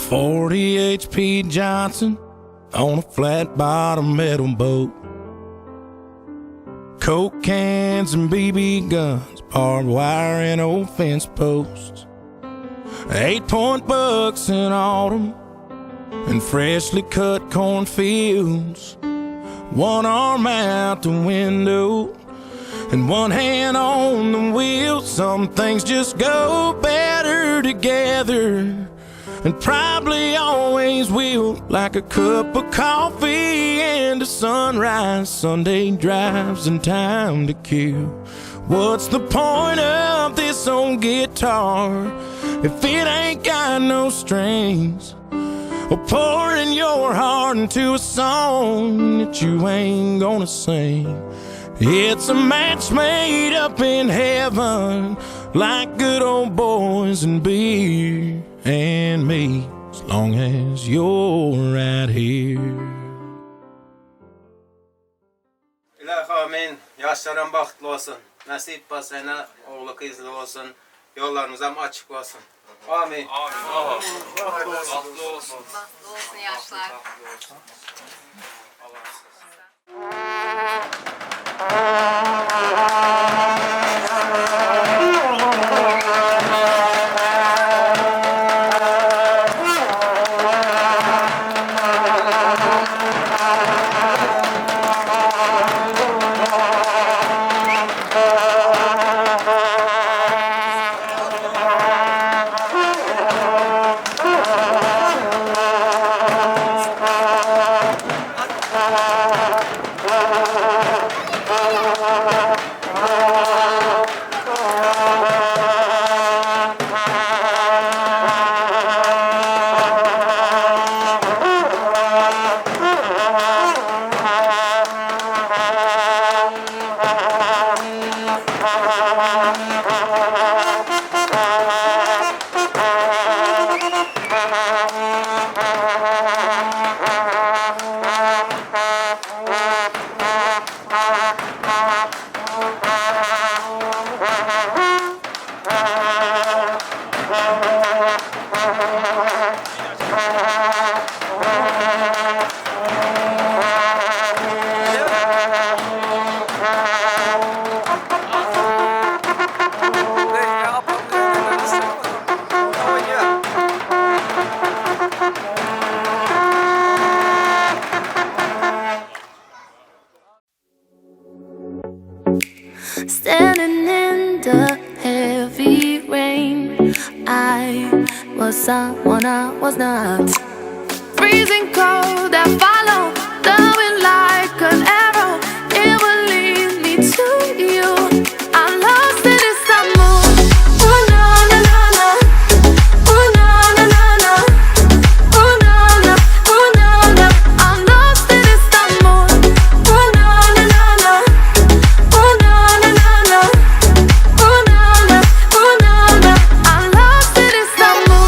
40 HP Johnson on a flat bottom metal boat. Coke cans and BB guns, barbed wire and old fence posts. 8-point bucks in autumn and freshly cut cornfields. One arm out the window and one hand on the wheel. Some things just go better together and probably always will. Like a cup of coffee and a sunrise, Sunday drives and time to kill. What's the point of this old guitar if it ain't got no strings? Or pouring your heart into a song that you ain't gonna sing. It's a match made up in heaven, like good old boys and beer and me, as long as you're right here. İlahi amin. Yaşların bahtlı olsun. Nasip basana oğlu kızlı olsun. Yollarımız hem açık olsun. Amin. Bahtlı olsun. Bahtlı olsun yaşlar. Standing in the heavy rain, I was someone I was not. Freezing cold that followed the wind like an arrow. It will lead me to you. I'm lost in Istanbul. Ooh na na na na. Ooh na na na na. Ooh na na, ooh na na. I'm lost in Istanbul. Ooh na na na na. Ooh na na na na. Ooh na na, ooh na na. I'm lost in Istanbul.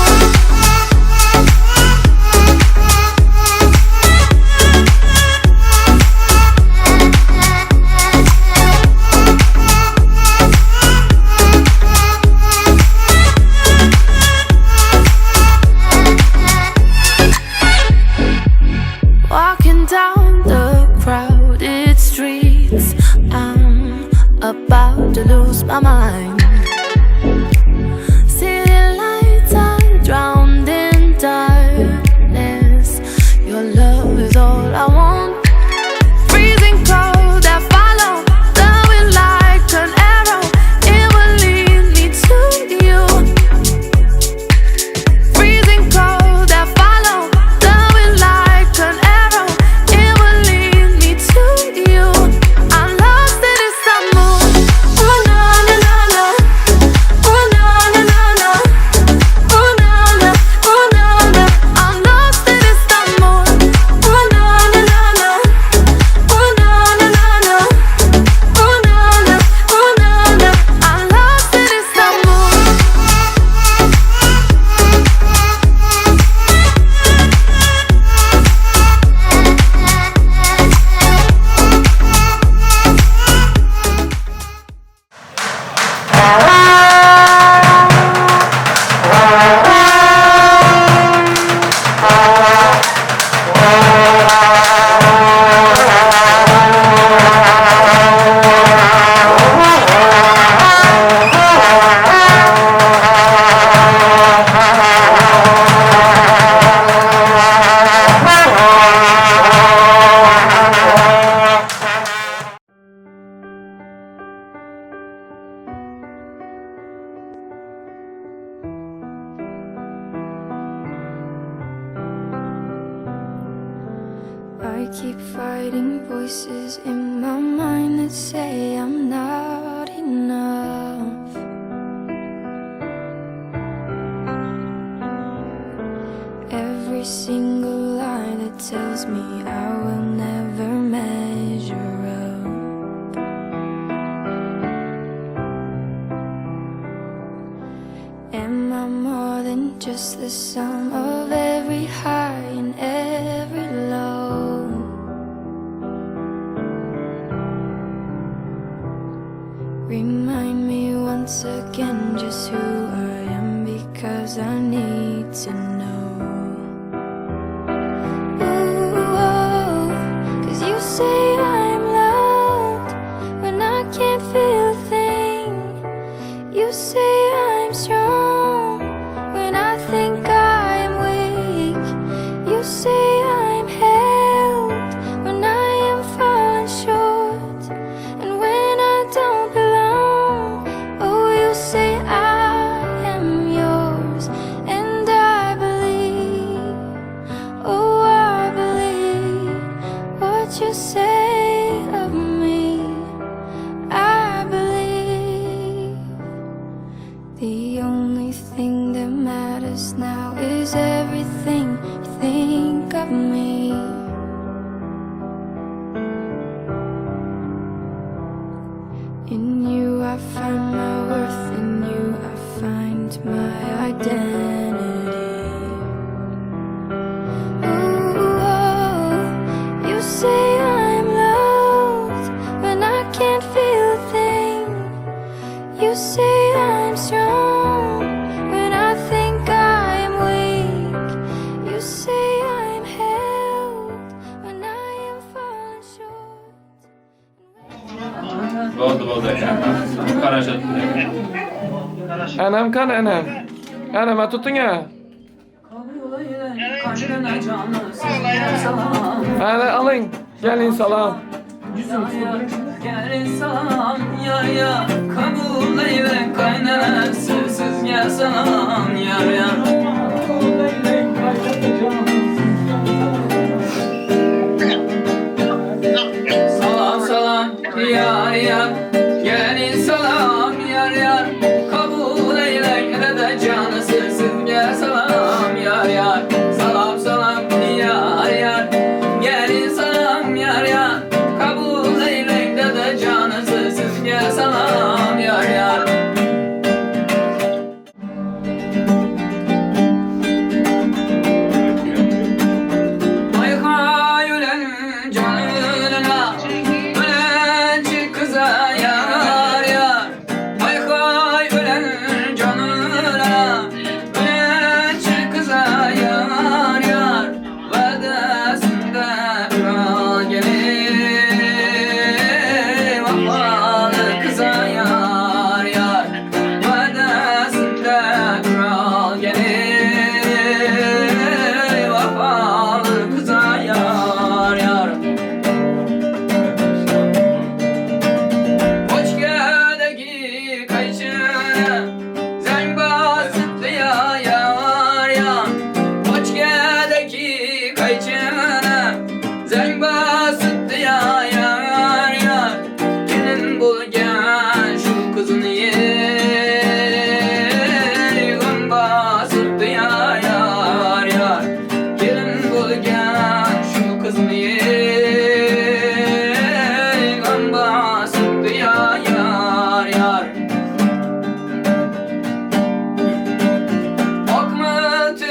Walking down the crowded streets, I'm about to lose my mind. City lights are drowned in darkness. Your love is all I want. Freezing cold that follow the wind like an arrow. It will lead me to you. Freezing cold that follow the wind like an arrow. It will lead me to you. I'm lost in Istanbul. Ooh na na na na. Fighting voices in my mind that say I'm not enough. Every single lie that tells me I will never measure up. Am I more than just the sum of every high and every low? Remind me once again just who I am, because I need to know. Ooh, oh, 'cause you say I'm loved when I can't feel a thing. You say I'm strong when I think I'm weak. You say I'm held when I am falling short, and when I don't belong. Oh, you say I am yours, and I believe. Oh, I believe what you say of me. I believe. The only thing that matters now is everything you think of me. In you I find my worth, in you I find my identity. Ooh, oh, you say I'm loved when I can't feel a thing. You say I'm strong when I think I'm weak. You say I'm held when I am falling short. Bo'ldi, bo'ldi aka. Qarashadi. Anam qani, anam? Ana, ma tuting a. Ana oling. Keling, salom. Gelin salam yar yar, kabul eyle kaynanası sizge salam yar yar. Salam salam yar yar, gelin salam yar yar, kabul eyle dede canısı sizge salam yar yar. Salam salam yar yar, gelin salam yar yar, kabul eyle dede canısı sizge salam yar yar. Hay hay ölen canına, ölenci kıza yar yar. Hay hay ölen canına, ölenci kıza yar yar. Vadesinde kral gelir, vefalı kıza yar yar. Vadesinde kral gelir, vefalı kıza yar yar. Koçgedeki kayçını zeng basıttı ya yar yar. Koçgedeki kayçını zeng basıttı ya yar yar. Gelin bul gel şu kızını ye, gam basıttı ya yar yar. Gelin bul gel şu kızını ye, gam basıttı ya yar yar. Okmıtı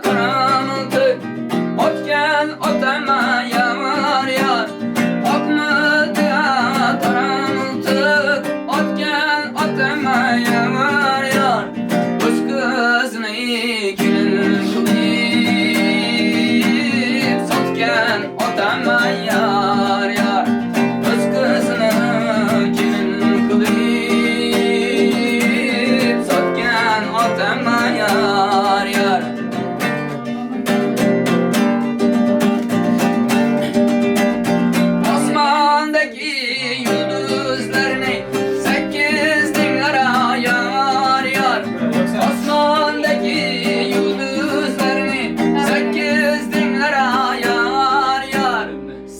karamıltı, otgen otama yar yar. Okmıtı karamıltı, otgen otama yar yar. Öz kızını kelin kılıp sotgan otama yar yar. Öz kızını kelin kılıp sotgan otama yar yar. Osmandaki yulduzlarını 8 dinlere yar yar. Osmandaki yulduzlarını 8 dinlere yar yar.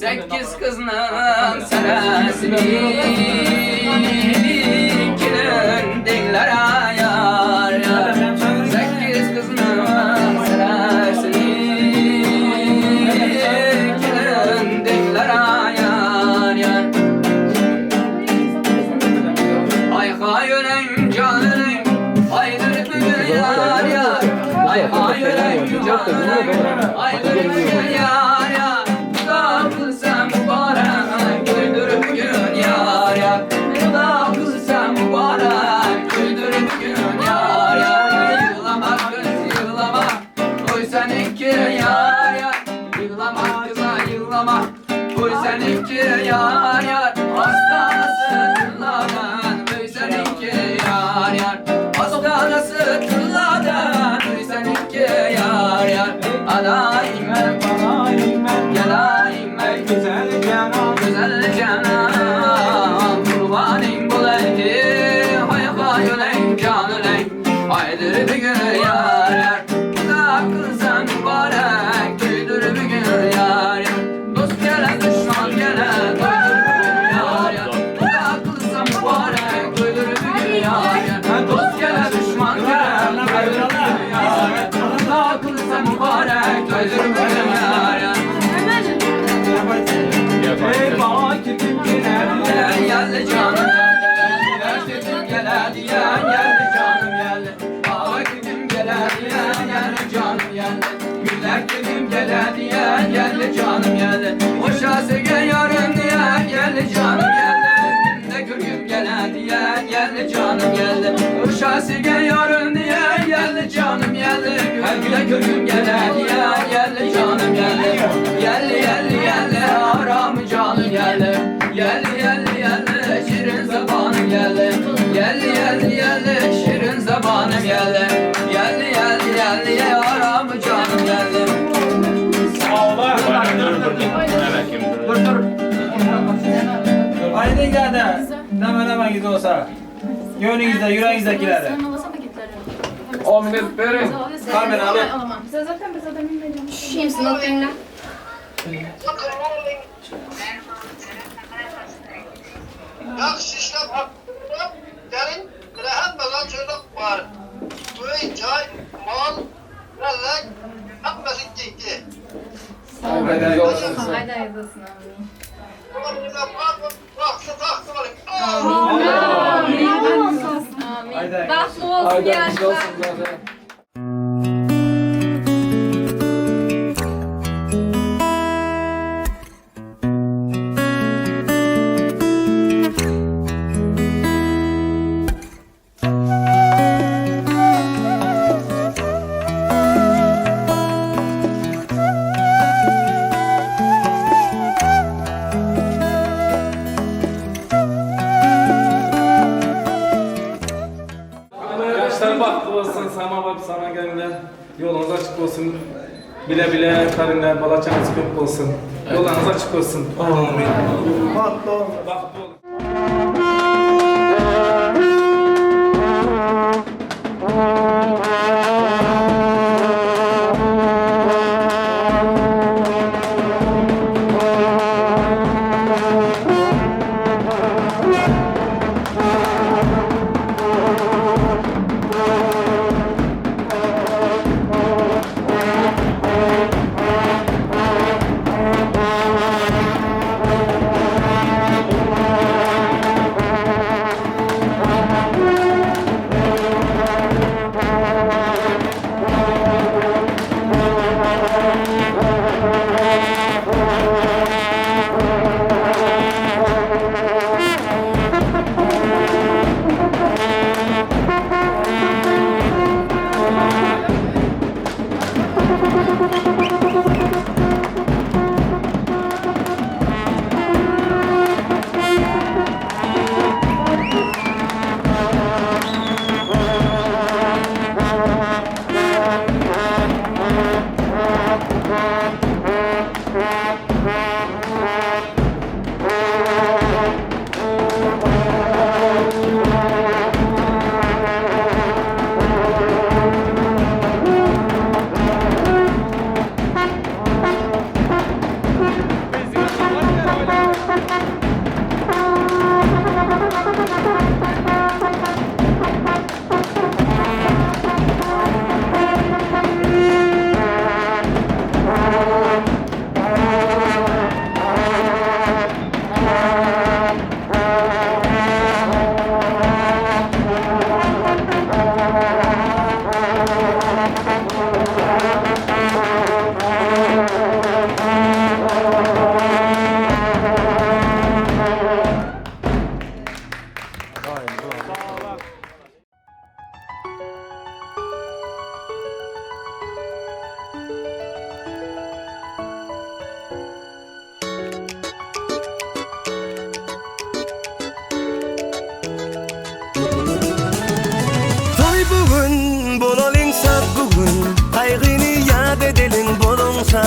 8 kızının sarasını Kelin dinglar yar yar. 8 kızının sarasını Kelin dinglar yar yar. Ay hay öleyim can öleyim, aydır bugün yar yar. Ay hay öleyim can öleyim, aydır bugün yar yar. Dudak kılsam mübarek, güldür bugün yar yar. Dudak kılsam mübarek, güldür bugün yar yar. Yığlama kız yığlama, koy seninki yar yar. Yığlama kıza yığlama, koy seninki yar yar. Hastanası tırladan, koy seninki yar yar. Hastanası tırladan, koy seninki yar yar. Alayım ben, gelayım ben, güzel canan, güzel canan. Kurbanım bulayım, hay hay öleyim can öleyim. Haydır bir gün yar yar. Dudak kılsan mübarek, güldür bir gün yar yar. Dost gele düşman gele, doydur bir gün yar yar. Dudak kılsan mübarek, doydur bir gün yar yar. Dost gele düşman gele, doydur bir gün yar yar. Dudak kılsan mübarek, doydur bir gün yar yar. Geldi canım geldi, derdim geldi geldi canım geldi. Bak geldi geldi canım geldi. Güller dedim geldi geldi canım geldi. Hoşa sevgen yarım diye geldi canım geldi. Günde kürküm geldi geldi canım geldi. Hoşa sevgen yarım diye geldi canım geldi. Günde kürküm geldi geldi canım geldi. Geldi geldi geldi haram canım geldi. Geldi geldi geldi şirin zamanım geldi. Geldi geldi geldi şirin zamanım geldi. Geldi geldi geldi haram canım geldi. Dur dur. Aydın geldi. Hemen hemen gidi olsa. Gönlünüzde, yüreğinizdekileri. Amin verin. Carmen abi. Yaxşı işlem hakkında gelin hemmeler çocuk var. Köy, çay, mal, lellek hemmesi gitti. Aydınız olsun. Baxtlı olsun Aydınız yaşlar. olsun zaten. Yaşlar bahtlı olsun, sana bak sana gelinler. Yolunuz açık olsun. Bile bile karınlar, balaçanız köp olsun. Yolunuz açık olsun. Amin. Bahtlı olun. Bahtlı olun.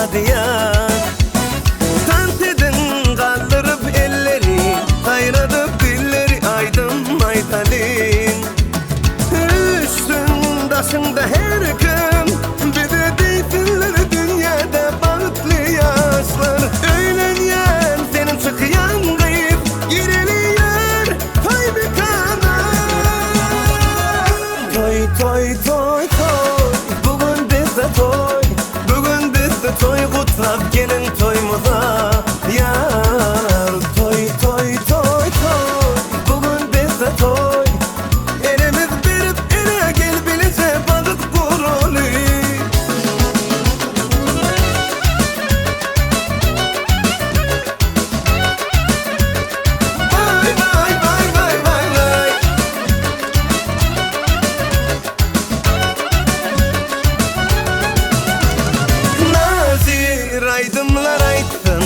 şadiyan. Tantedin kaldırıp elleri, sayradıp dilleri aydın maydalin. Üstün daşında her gün, bize deysinler dünyada bahtlı yaşlar. Öğlenyen senin çıkyan kıyıp, gireliyor toy mekana. Toy toy toy toy, bugün bizde toy. Bugün bizde toy kutlap gelin toyumuza. Yar toy toy toy toy, bugün bizde toy. Elimiz berip ele gel bilece balık kurulu. Vay vay vay vay vay vay. Nazir aydınlar aytsın,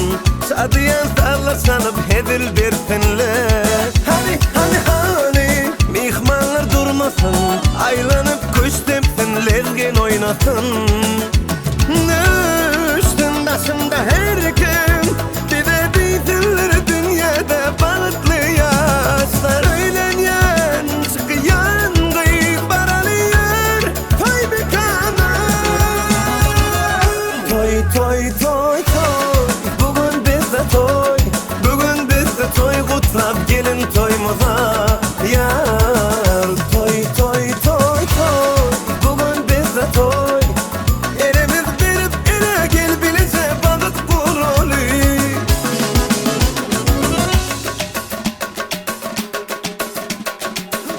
şadiyan salla çalıp hedil bersinler. Hani hani hani mihmanlar durmasın, aylanıp kuş tepsin, lezgin oynasın. Üstün başında her kim, bize deysinler dünyada bahtlı yaşlar. Öğlenyen çıkyan kıyık baralıyor toy mekana. Toy toy toy toy, bugün bizde toy. Bugün bizde toy kutlap gelin toyumuza. Yar toy toy toy toy, bugün bizde toy. Elimiz berip ele gel bilece balık kurulu.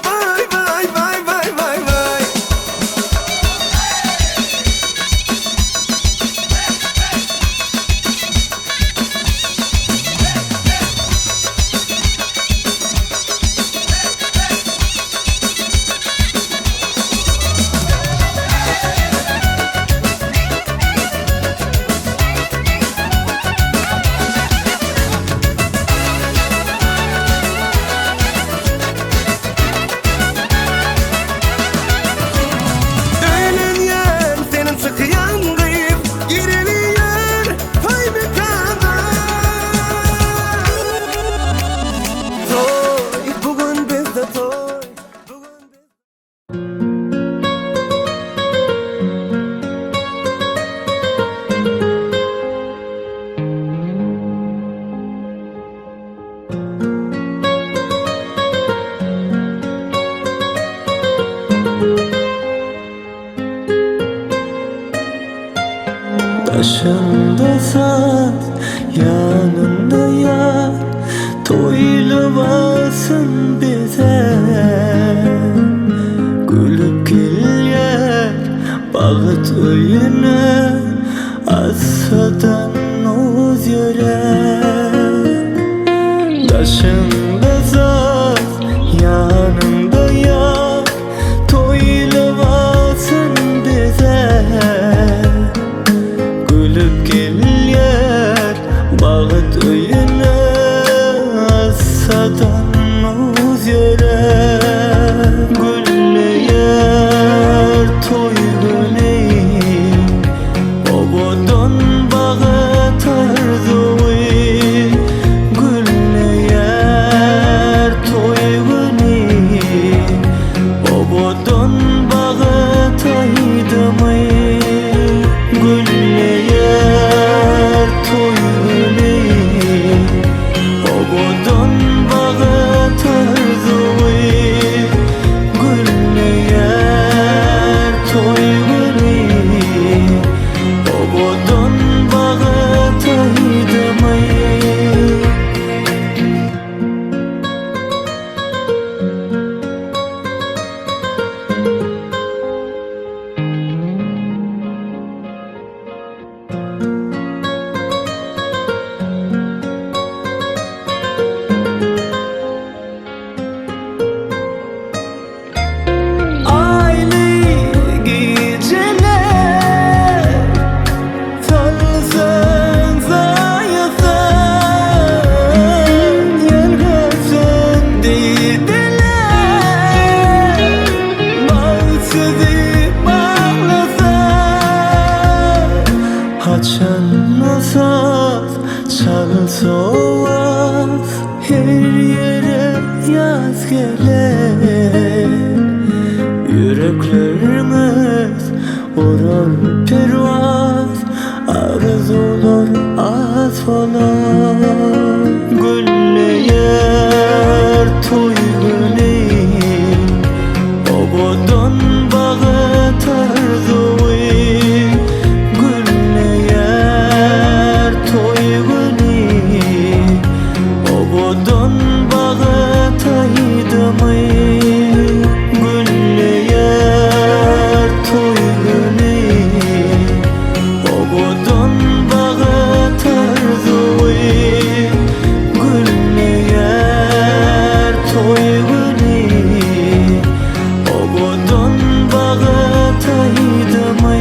Vay vay vay vay vay vay. Öğlenyen senin çıkyan kıyıp, gireliyor toy mekana. Toy, bugün bizde toy. Bugün bizde. Başımda saz, yanında yar, toylamasın bize. Gülüp gelyer baht öyüne, asadan oz yere. Taşında saz, yanında yar, toylamasın bize. Gülüp gelyer baht öyüne, asadan oz yere. Gülleyer toy günü, obadan bağı tarzuyu. Gülleyer toy günü, obadan bağı taydımı. Gülleyer toy günü, obadan bağı Tawaf her yere yaz gelir. Yüreklerimiz uğrar pervaz, arzular az falan. Gülleyer toy günü, obadan bağı tarzuvi. Gülleyer toy günü, obadan bağı taydımı. Gülleyer toy günü, obadan bağı tarzuvi. Gülleyer toy günü, obadan bağı taydımı.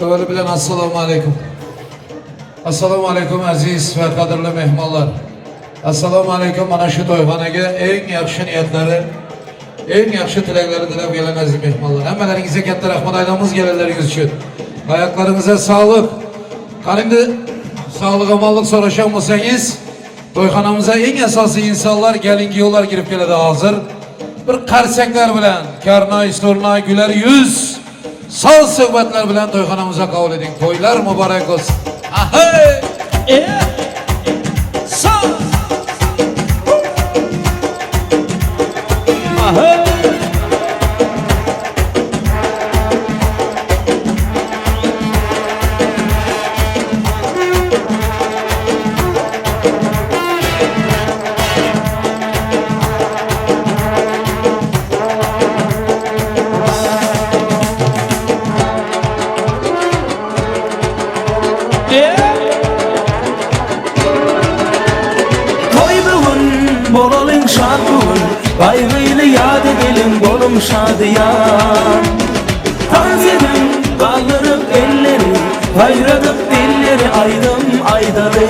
Avvali bilan assalomu alaykum. Assalomu alaykum aziz va qadrli mehmonlar. Assalomu alaykum mana shu to'yxonaga eng yaxshi niyatlari, eng yaxshi tilaklari tilab kelgan aziz mehmonlar. Hammalaringizga katta rahmat aytamiz kelganlaringiz uchun. Oyoqlaringizga sog'liq. Qani endi sog'lik omonlik so'rashan bo'lsangiz, to'yxonamizga eng asosiy insonlar kelin kuyovlar kirib keladi hozir. Bir qarsaklar bilan, karnoy, surnoy, güler yuz, soz suhbatlar bilan to'yxonamizga qabul eding. To'ylar muborak bo'lsin. Ahey! Soz! Ahey! Yeah. şad bugün Gaýgyly ýad edeliň bolum şadyýan Tans ediň galdyryp elleri Gaýradyp dilleri aýdym aýdaly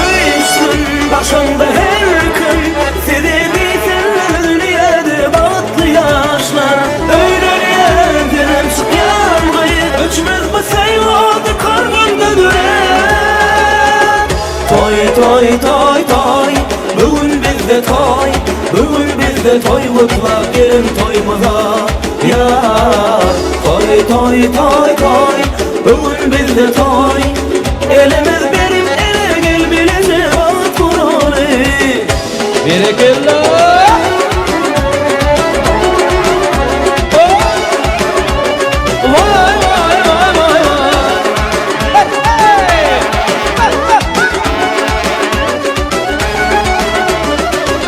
Öýsün başyňda her kim Size diýsinler dünýäde bagtly ýaşlar Öýlenýän senem çykýan gyz Öçmez bu söýgi ody kalbymda dörän Toý toý toý toý Bu gün bizde toý Bu gün bizde toý gutlap geliň toýumyza Ýar Toý toý toý toý Bu gün bizde toý Elimiz berip ele gel bileje bagt guraly Berekella! Vay vay vay vay vay!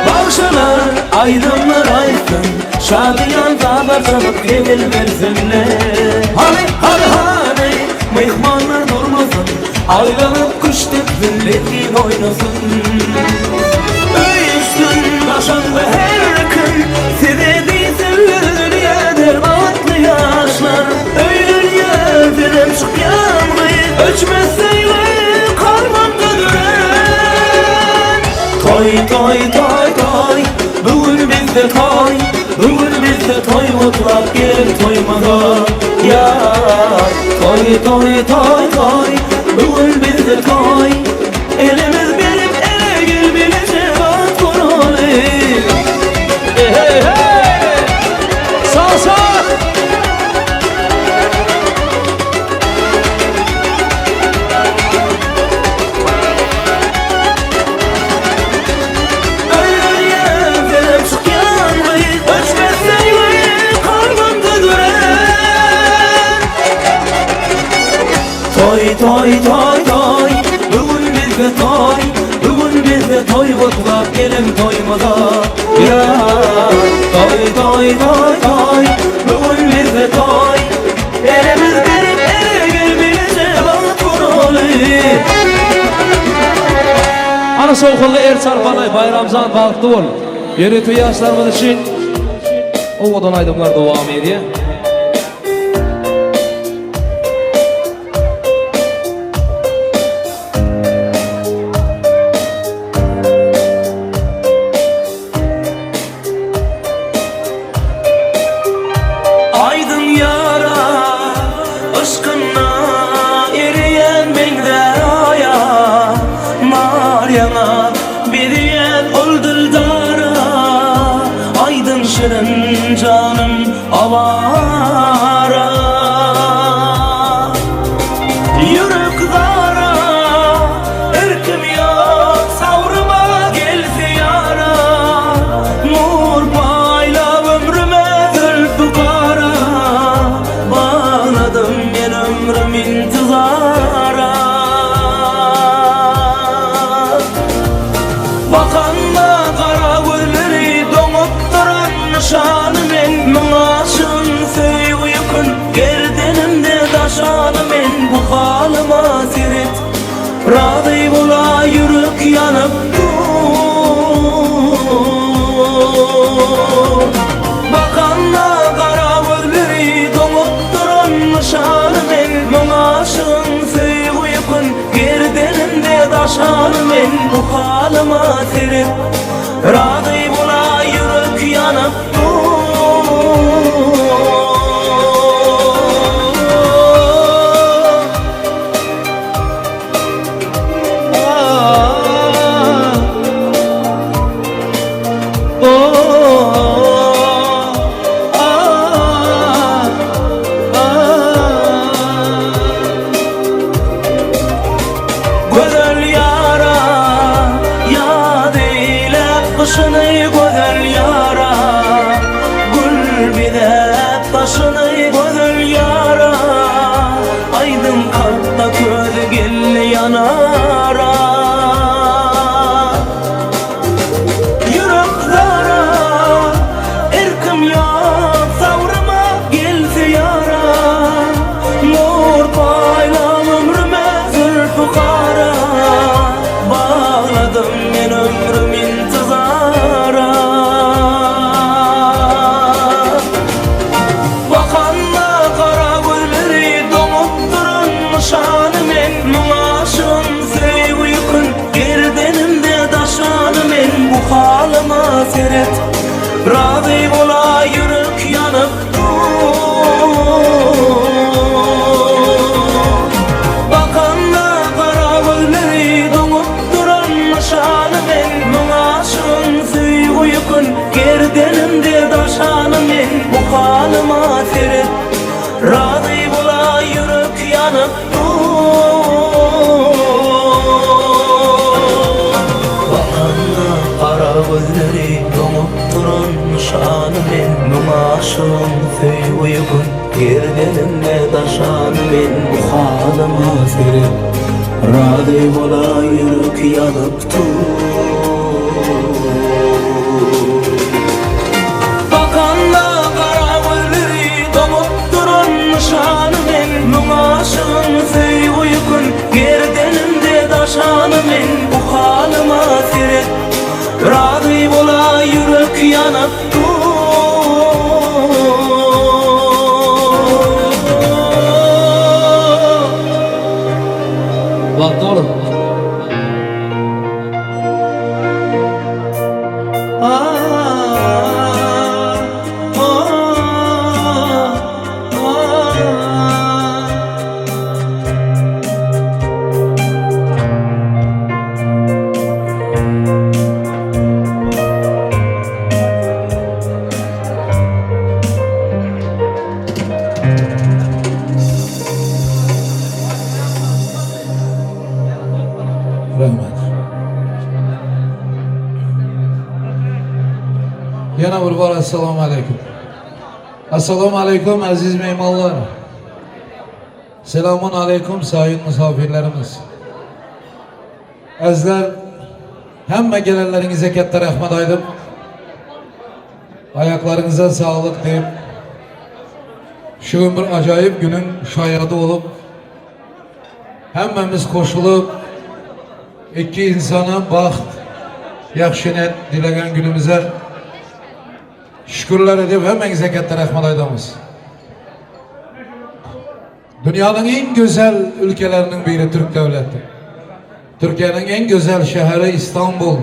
Bagşylar aýdymlar aýtsyn Şadyýan sazlar çalyp hezil bersinler Hany hany hany myhmanlar durmasyn Aýlanyp küşt etsin lezgin oýnasyn Öýsün daşaňda her kim Size diýsinler dünýäde bagtly ýaşlar Öýlenýän senem çykýan gyz Öçmez söýgi kalbymda dörän Toý toý toý toý Bu gün bizde toý Bu gün bizde toý gutlap geliň toýumyza Ýar Toý toý toý toý Bu gün bizde toý Elimiz berip ele gel bileje bagt guraly Hey hey hey! Sağ sağ! Öýlenýän senem çykýan gyz Öçmez söýgi kalbymda dörän Toý toý toý toý Bu gün bizde toý Bu gün bizde toý gutlap geliň toýumyza Ýar Toý toý toý toý Bu gün bizde toý Elimiz berip ele gel bileje bagt guraly Ana şowhunly el çarpaly Baýramjan bagtly bol. Ýörite ýaşlarymyz üçin owadan aýdymlar dowam edýär. Aýdyň ýara yşkyna eriýän meňzär aýa Nar ýaňa berýän ol dildara Aýdyň şirin janym awara Ýürek zara erkim ýok sagryma gelse ýara Nur paýlap ömrüme zülfü gara Bagladym men ömrüm intizara Bakanda gara gözleri doňup duran nyşany men Müň aşygyň söýgi ýükün gerdenimde daşany men Bu halyma seret Razy bola ýürek ýanyp dur Bakanda gara gözleri doňup duran nyşany men Müň aşygyň söýgi ýükün gerdenimde daşany men Bu halyma seret Razy bola ýürek ýanyp dur Ah, oh, ah, ah. Gözel ýara ýad eýläp gyşyny gözel ýara Gül bezäp başyny gözel ýara Aýdyň kalpda közi geldi ýanara Ýürek zara erkim ýok sagryma gelse ýara Nur paýlap ömrüme zülfü gara Bagladym men ömrüm intizara Razy bola yürek ýanyp dur. Bakanda gara gözleri doňup duran nyşany men. Müň aşygyň söýgi ýükün gerdenimde daşany men. Bu halyma seret, razy bola ýürek ýanyp dur. Bakanda gara gözleri doňup duran nyşany men. Müň aşygyň söýgi ýükün gerdenimde daşany men. Bu halyma seret, razy bola ýürek ýanyp dur. Bakanda gara gözleri doňup duran nyşany men. Müň aşygyň söýgi ýükün gerdenimde daşany men. Bu halyma seret, razy bola ýürek ýanyp dur. Bagtly boluň. Rahmat. Yana bir bor assalomu alaykum. Assalomu alaykum aziz mehmonlar. Selamun alaykum sayın misafirlerimiz. Azizlar, hamma gelenlaringizga katta rahmat aytib, oyoqlaringizga sog'lik deb, shu bir ajoyib guning shohidi bo'lib, hammamiz qo'shilib ikki insona baxt, yaxshi niyat dilagan kunimizga shukrlar edib hammangizga katta rahmat aytamiz. Dünyanın en güzel ülkelerinin biri Türk devleti. Türkiye'nin en güzel şehri İstanbul.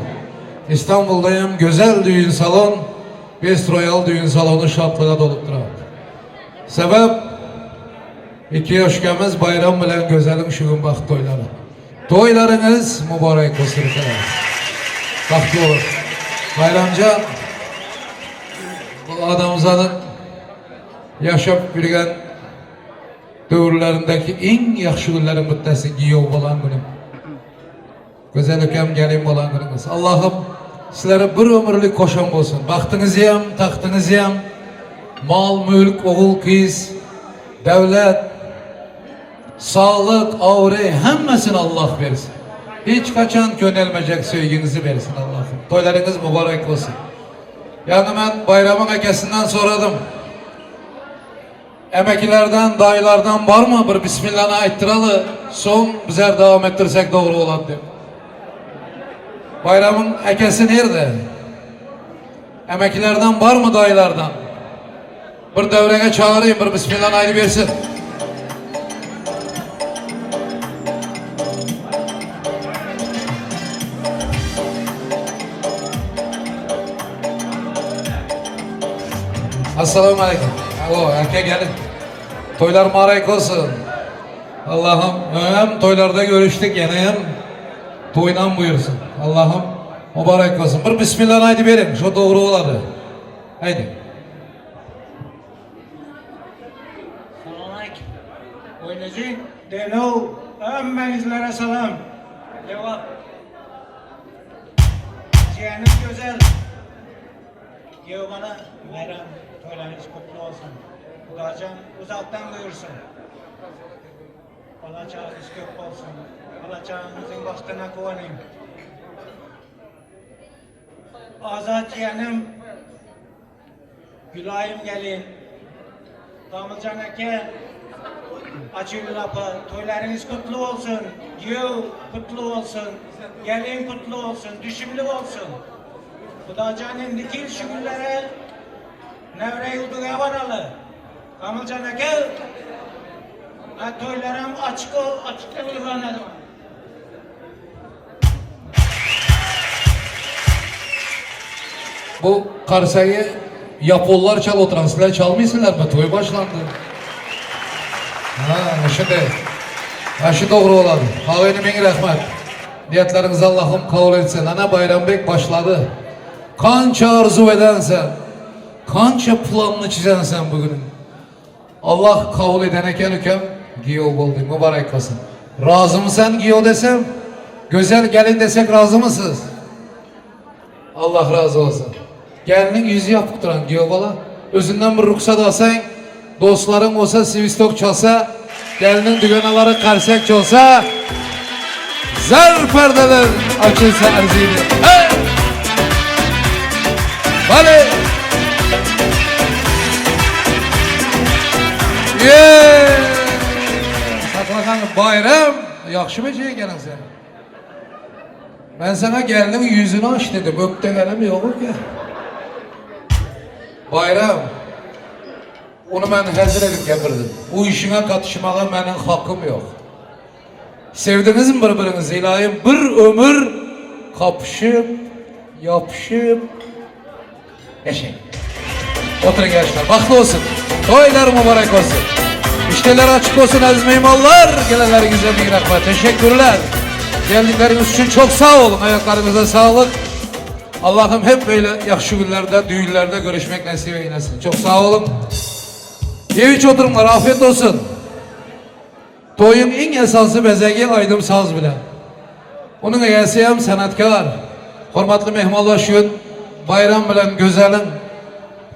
İstanbul'da hem güzel düğün salon, Best Royal düğün salonu şatlığa dolup durar. Sebep iki yoshgamiz bayram bilen güzelim şu gün baxt toyları. Toylarınız mübarek olsun. Baxtlı olun. Bayramcan, bu adamzadın yaşab yürgen dövrlərindəki eng yaxşı günlərin bittasi giyov bolan günüm. Gözəl ukam gelin bolan gününüz. Allah'ım sizlere bir ömürlük qo'shon bo'lsin. Baxtingizni ham, taxtingizni ham, mol, mulk, o'g'il, qiz, davlat, sağlık, avre hammasini Allah versin. Hiç qachon ko'nelmeyecek sevginizi versin Allah'ım. Toylarınız mübarek olsun. Yani ben bayramın akasinden soradım. Emekilerden, dayılardan var mı bir Bismillah'ını ayttıralı, son bizler devam ettirsek doğru olan diye. Bayramın akası nerede? Emekilerden var mı dayılardan? Bir devreye çağırayım, bir Bismillah'ını aytı versin. Assalomu alaykum. Alo, aka gelin. Toylar mübarek olsun. Allah'ım hem toylarda görüştük yine hem toydan buyursun. Allah'ım mübarek olsun. Bir Bismillah haydi verin. Şu doğru oladı. Haydi. Selamünaleyküm. Oynayacak. Denov. Hemmeniz selam. Devam. Cihanım güzel. Bana bayram toylarınız kutlu olsun. Kudacan uzaktan buyursun. Bala çağınız köp olsun. Bala çağınızın bahtına kuvanayım. Azat yeğenim, Gülayım gelin, Damılcan eke, Açıl lapı, toylarınız kutlu olsun, Giyev kutlu olsun, gelin kutlu olsun, düşümlü olsun. Kudacan'ın dikil şu günlere, Nevre yurduğa varalı. Kamilcan eke, toylarım açık ol, açık ol. Bu karsayı Yaponlar çal oturan, sizler çalmıyorsunlar mı? Toy başlandı. Ha, şimdi. Ha, şu doğru olan. Ağayını bin rahmet. Niyetlerinizi Allah'ım kabul etsin. Ana Bayram Bek başladı. Kança arzu edensen, kança planını çizensen bugünün. Allah kabul eden eken ükem giyo oldu. Mübarek olsun. Razı mısın giyo desem? Güzel gelin desek razı mısınız? Allah razı olsun. Gelinin yüzü yapıp duran giyo bala. Özünden bir ruhsat alsan, dostların olsa sivistok çalsa, gelinin düganaları karsek çalsa, zar perdeler açılsa arzini. Hey! Vale! Yeah! Saklakan bayram, yaxşı mı şey gelin sen? Ben sana gelinin yüzünü aç dedim, öp degenim yok ki. Bayram, onu ben hazır edip getirdim. Bu işine katışmağa benim hakkım yok. Sevdiniz mi birbirinizi ilahim? Bir ömür kapışıp, yapışıp, yaşayın. Oturun gençler, bahtlı olsun. Toylar mübarek olsun. İşler açık olsun aziz meymanlar. Gelenlerinize bir rahmet. Teşekkürler. Geldikleriniz için çok sağ olun. Ayaklarınıza sağlık. Allah'ım hep böyle yaxşı günlerde, düğünlerde görüşmek nasip eylesin. Çok sağ olun. Yeviç oturumlar, afiyet olsun. Toyun en esası bezegi aydım saz bile. Onun egasi ham sanatkar. Hurmatli mehmonlar, shu gün bayram bilan go'zalin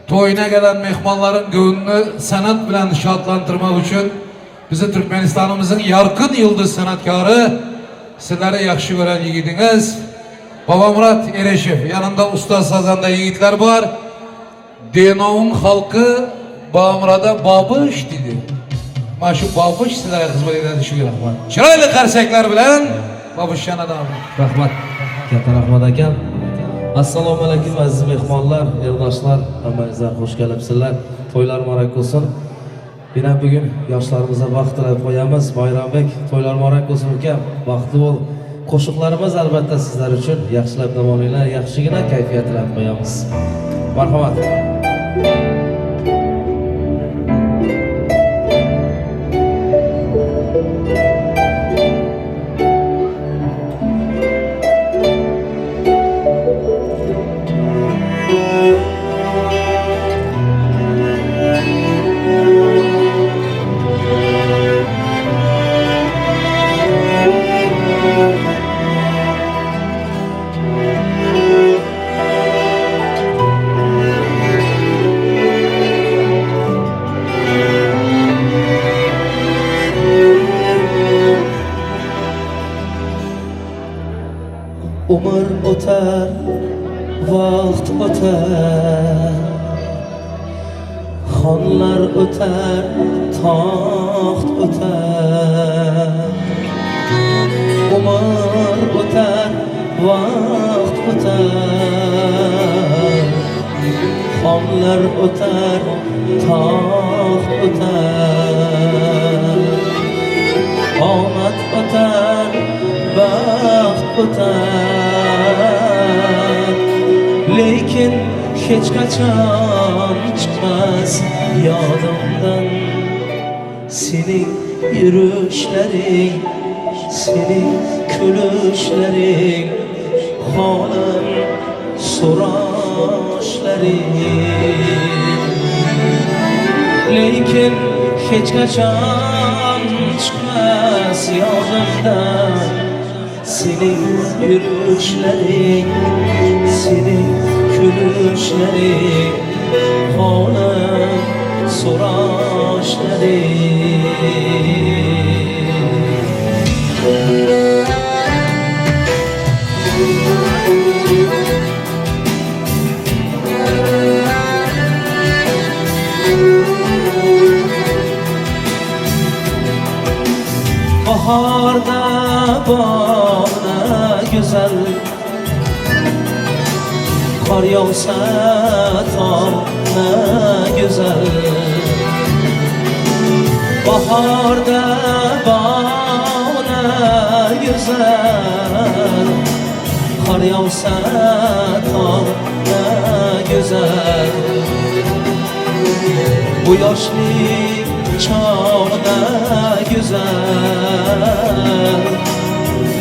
to'yina gelen mehmonların gönlünü sanat bilan şadlandırmak üçün bizi Türkmenistan'ımızın yarkın yıldız sanatkarı, sizlere yaxşı gören yiğidiniz Babamurat Ereşev, yanında usta sazanda yiğitler var. Denov'un halkı Babamurat'a babuş dedi. Mana şu babuş sizlere hizmet edadi shu rahmat. Chiroyli qarsaklar bilan babush adam. Rahmat, katta rahmat akam. Assalomu alaykum aziz mehmonlar, eldoshlar, hammangizlar xush kelibsizlar. To'ylar muborak bo'lsin. Yana bugun yoshlarimizga baxt tilab qo'yamiz. Bayrambek, to'ylar muborak bo'lsin ukam, baxtli bo'l. Qo'shiqlarimiz albatta sizlar uchun, yaxshilab dam olinglar, yaxshigina kayfiyat tilab qo'yamiz. Marhamat. Umr o'tar, vaqt o'tar, xonlar o'tar, taxt o'tar. Umr o'tar, vaqt o'tar, xonlar o'tar, taxt o'tar. Omad o'tar, baxt o'tar, lekin hech qachon chiqmas yodimdan sening yurishlaring, sening kulishlaring, holim so'rashlaring. Lekin hech qachon chiqmas yodimdan sening yurishlaring, sening kulishlaring, holim so'rashlaring. Bahorda bog'da go'zal, qor yog'sa tog'da go'zal. Bahorda bog'da go'zal, qor yog'sa tog'da Bu yoshlik chog'da go'zal,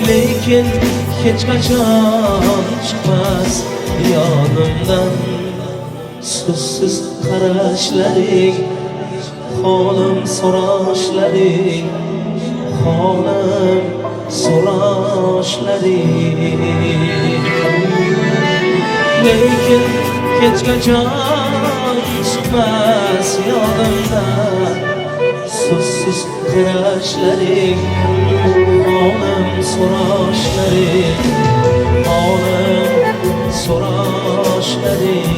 lekin hech qachon chiqmas yodimdan. So'zsiz qarashlaring, holim so'rashlaring, holim so'rashlaring. Lekin hech qachon chiqmas yodimdan. So'zsiz qarashlaring, holim so'rashlaring, holim so'rashlaring.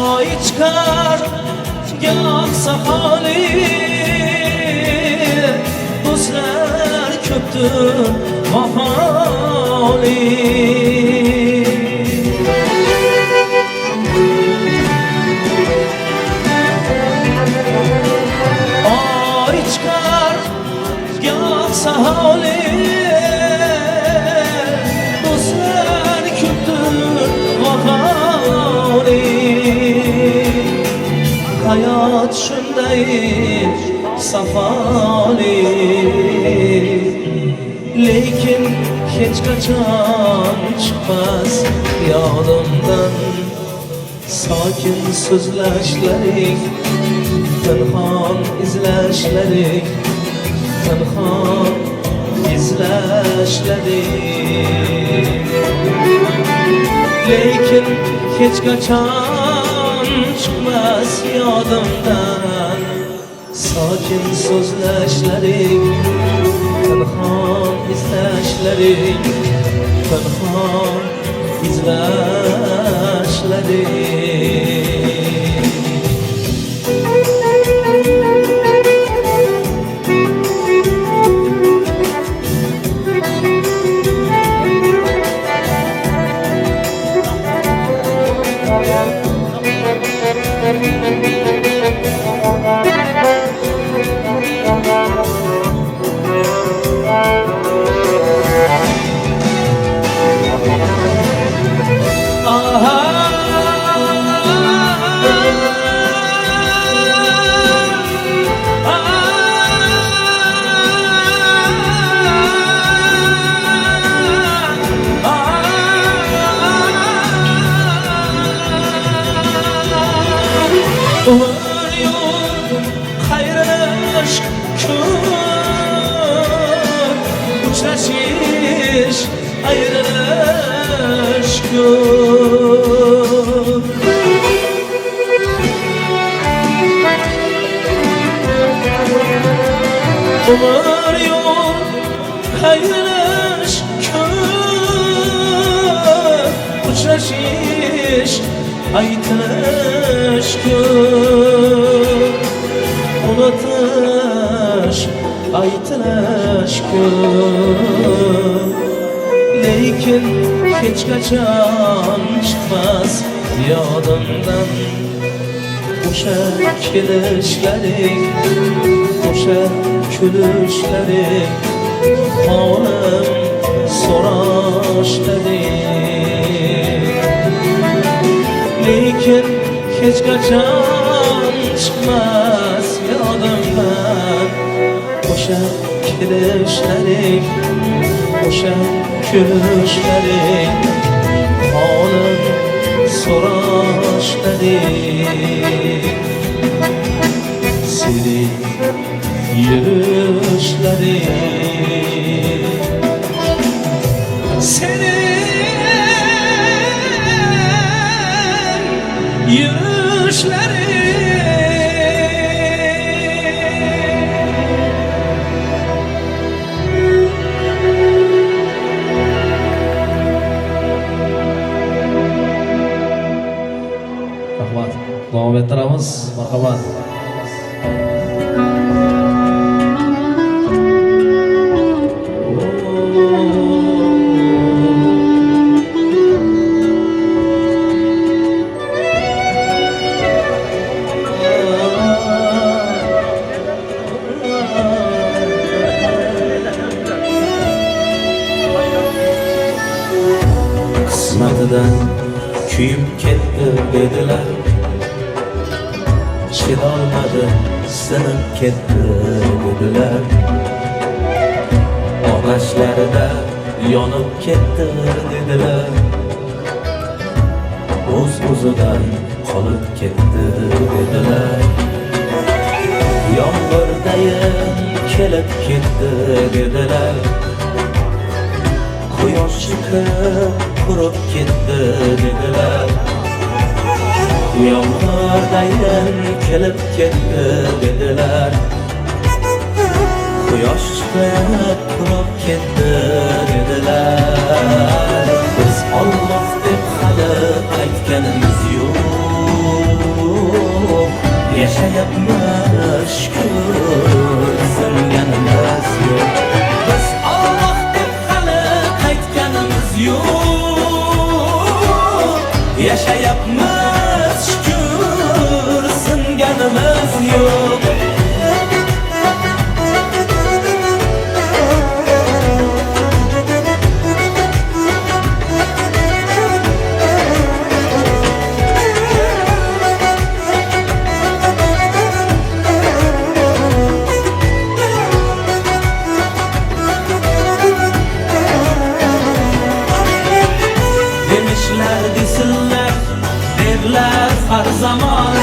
Oy chiqar goh saholi, do'stlar ko'pdir vafoli. Oy chiqar goh saholi, do'stlar ko'pdir vafoli. Hayot shunday safoli, lekin hech qachon chiqmas yodimdan. Sokin so'zlashlaring, pinhon izlashlaring, pinhon izlashlaring. Lekin hech qachon chiqmas yodimdan. Sokin so'zlashlaring, pinhon izlashlaring, pinhon izlashlaring. Umr yo'l qayrilish ko'p, uchrashish ayrilish ko'p. Umr yo'l qayrilish ko'p, uchrashish aytilish ko'p, unutish aytilish ko'p. Lekin hech qachon chiqmas yodimdan. O'sha kelishlaring, o'sha kulishlaring, holim so'rashlaring. Lekin hech qachon chiqmas yodimdan. O'sha kelishlaring, o'sha kulishlaring, holim so'rashlaring. Sening yurishlaring, sening yürüyüşlerin. Sinib ketdi dedilar. Otashlarda yonib ketdi dedilar. O'z-o'zidan qolib ketdi dedilar. Yomg'irdayin kelib ketdi dedilar. Quyosh chiqib qurib ketdi dedilar. Yomg'irdayin kelib ketdi dedilar. Quyosh chiqib qurib ketdi dedilar. Biz Alloh deb hali aytganimiz yo'q. Yashayapmiz shukur, singanimiz yo'q. Biz Alloh deb hali qaytganimiz yo'q. Yashayapmiz shukur, singanimiz yo'q. Desinler, derler har zaman.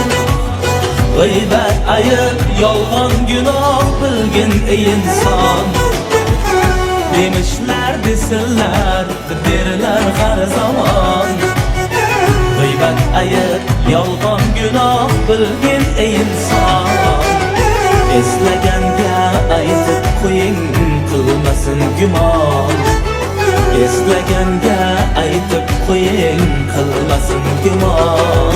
G'iybat ayib, yolg'on gunoh bilgin ey inson. Demişler, desinler, derler har zaman. G'iybat ayib, yolg'on gunoh bilgin ey inson. Eslaganga aytib qo'ying, qilmasin gumon. Eslaganga aytib qo'ying, qilmasin gumon.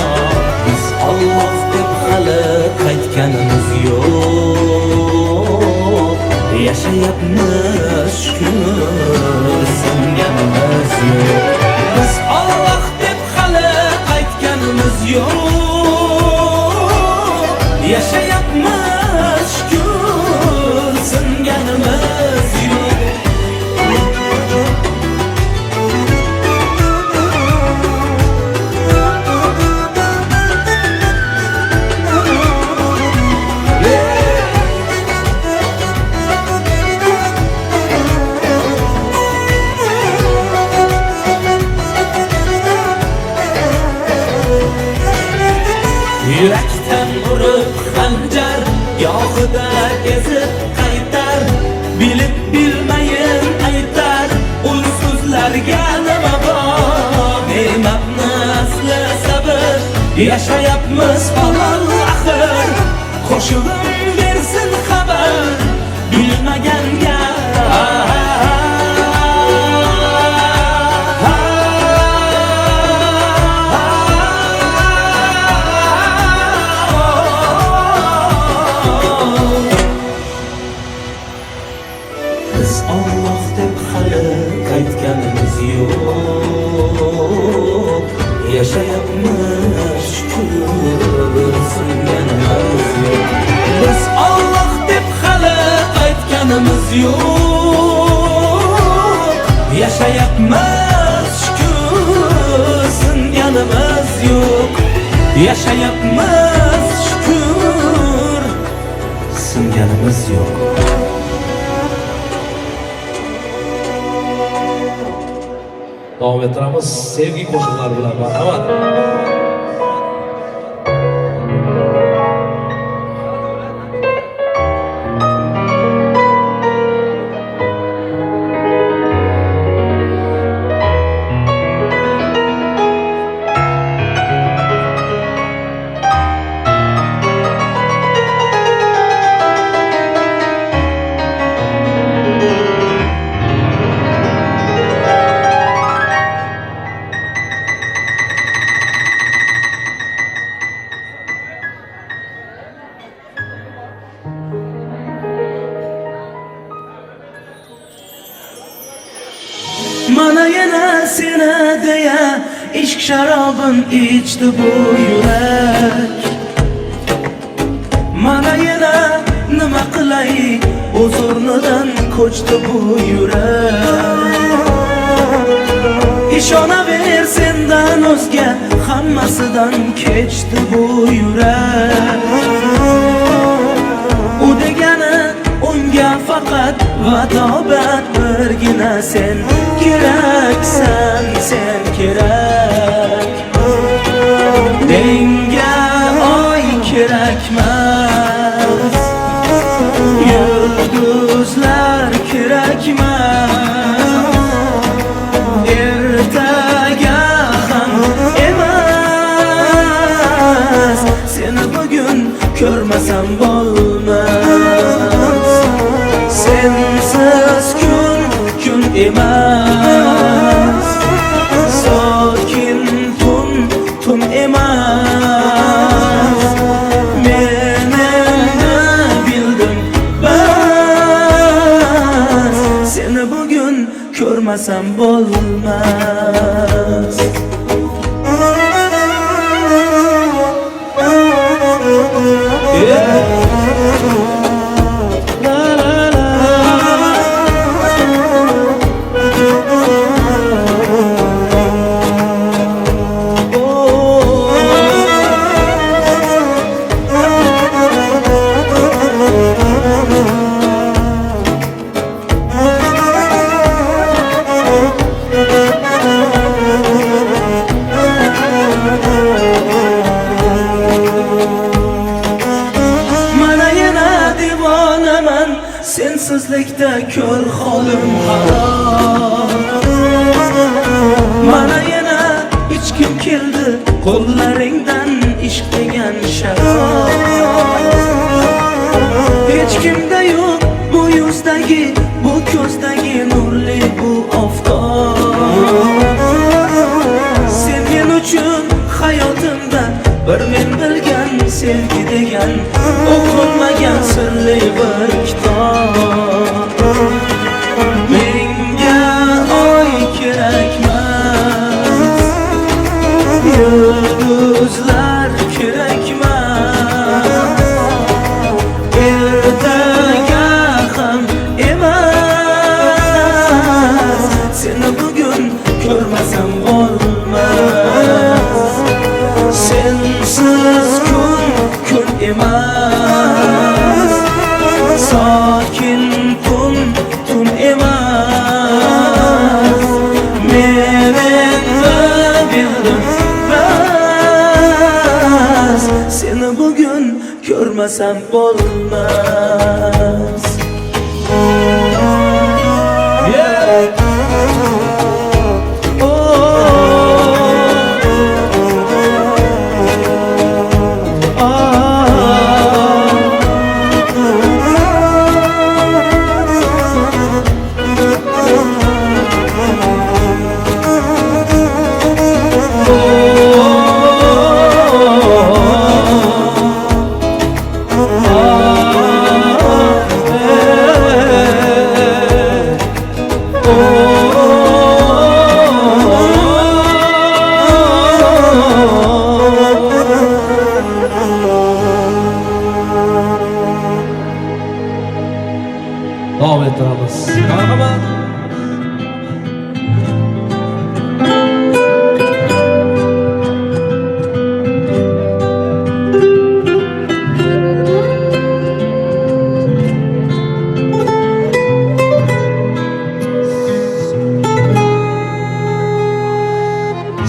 Biz Alloh deb hali qaytganimiz yo'q. Yashayapmiz shukur, singanimiz yo'q. Biz Alloh deb hali qaytganimiz yo'q. Yashayapmiz shukur, singanimiz yo'q. Yurakdan urib xanjar, gohida ezib qaytar. Bilib bilmayin aytar, ul so'zlarga nima bor? Ne'matni asli sabr, yashayapmiz halol axir. Qo'shig'im bersin xabar, bilmaganga. Biz Alloh deb hali qaytganimiz yo'q. Yashayapmiz shukur, singanimiz yo'q. Biz Alloh deb hali qaytganimiz yo'q. Yashayapmiz shukur, singanimiz yo'q. Yashayapmiz shukur, singanimiz yo'q. Davom ettiramiz sevgi qo'shiqlari bilan. Marhamat. Mana yana seni deya ishq sharobin ichdi bu yurak. Mana yana nima qilay, o'z o'rnidan ko'chdi bu yurak. Ishonaver sendan o'zga, hammasidan kechdi bu yurak. Va tobat birgina sen keraksan, sen kerak. Menga oy kerakmas, yulduzlar kerakmas. Ertaga ham emas, seni bugun ko'rmasam bo'lmas. Sensiz kun kun emas, sokin tun tun emas. Men endi bildim bas, seni bugun ko'rmasam bo'lmas. La la la. Mana yana divonaman, sensizlikda ko'r holim xarob. Mana yana ichkim keldi qo'llaringdan ishq degan sharob. Hech kimda yo'q bu yuzdagi, bu ko'zdagi nurli bu oftob. Sen men uchun hayotimda bir men bilgan sevgi degan o'qilmagan sirli bir kitob. Menga oy kerakmas, yulduzlar kerakmas. Ertaga ham emas, seni bugun ko'rmasam bo'lmas. Sensiz kun kun emas, sokin tun tun emas. Men endi bildim bas, seni bugun ko'rmasam bo'lmas. Davom ettiramiz. Marhamat.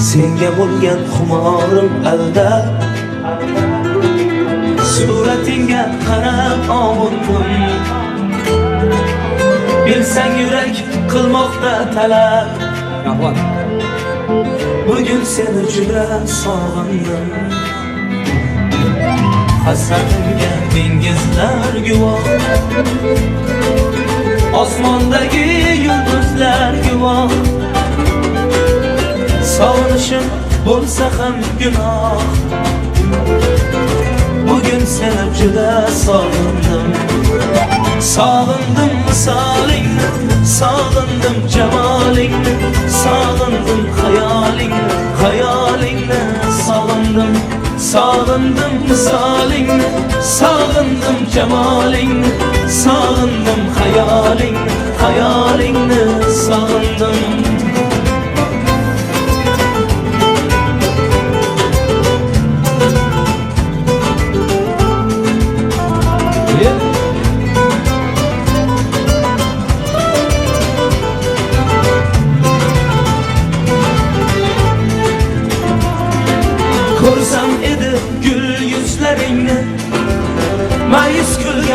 Senga bo'lgan xumorim alda, suratingga qarab ovundim. Bilsang yurak qilmoqda talab, Rahmat. Bugun seni juda sog'indim. Hasratimga dengizlar guvoh, osmondagi yulduzlar guvoh. Sog'inishim bo'lsa ham gunoh, bugun seni juda sog'indim. Sog'indim misolingni, sog'indim jamolingni, sog'indim xayolingni, xayolingni sog'indim. Sog'indim misolingni, sog'indim jamolingni, sog'indim xayolingni, xayolingni sog'indim.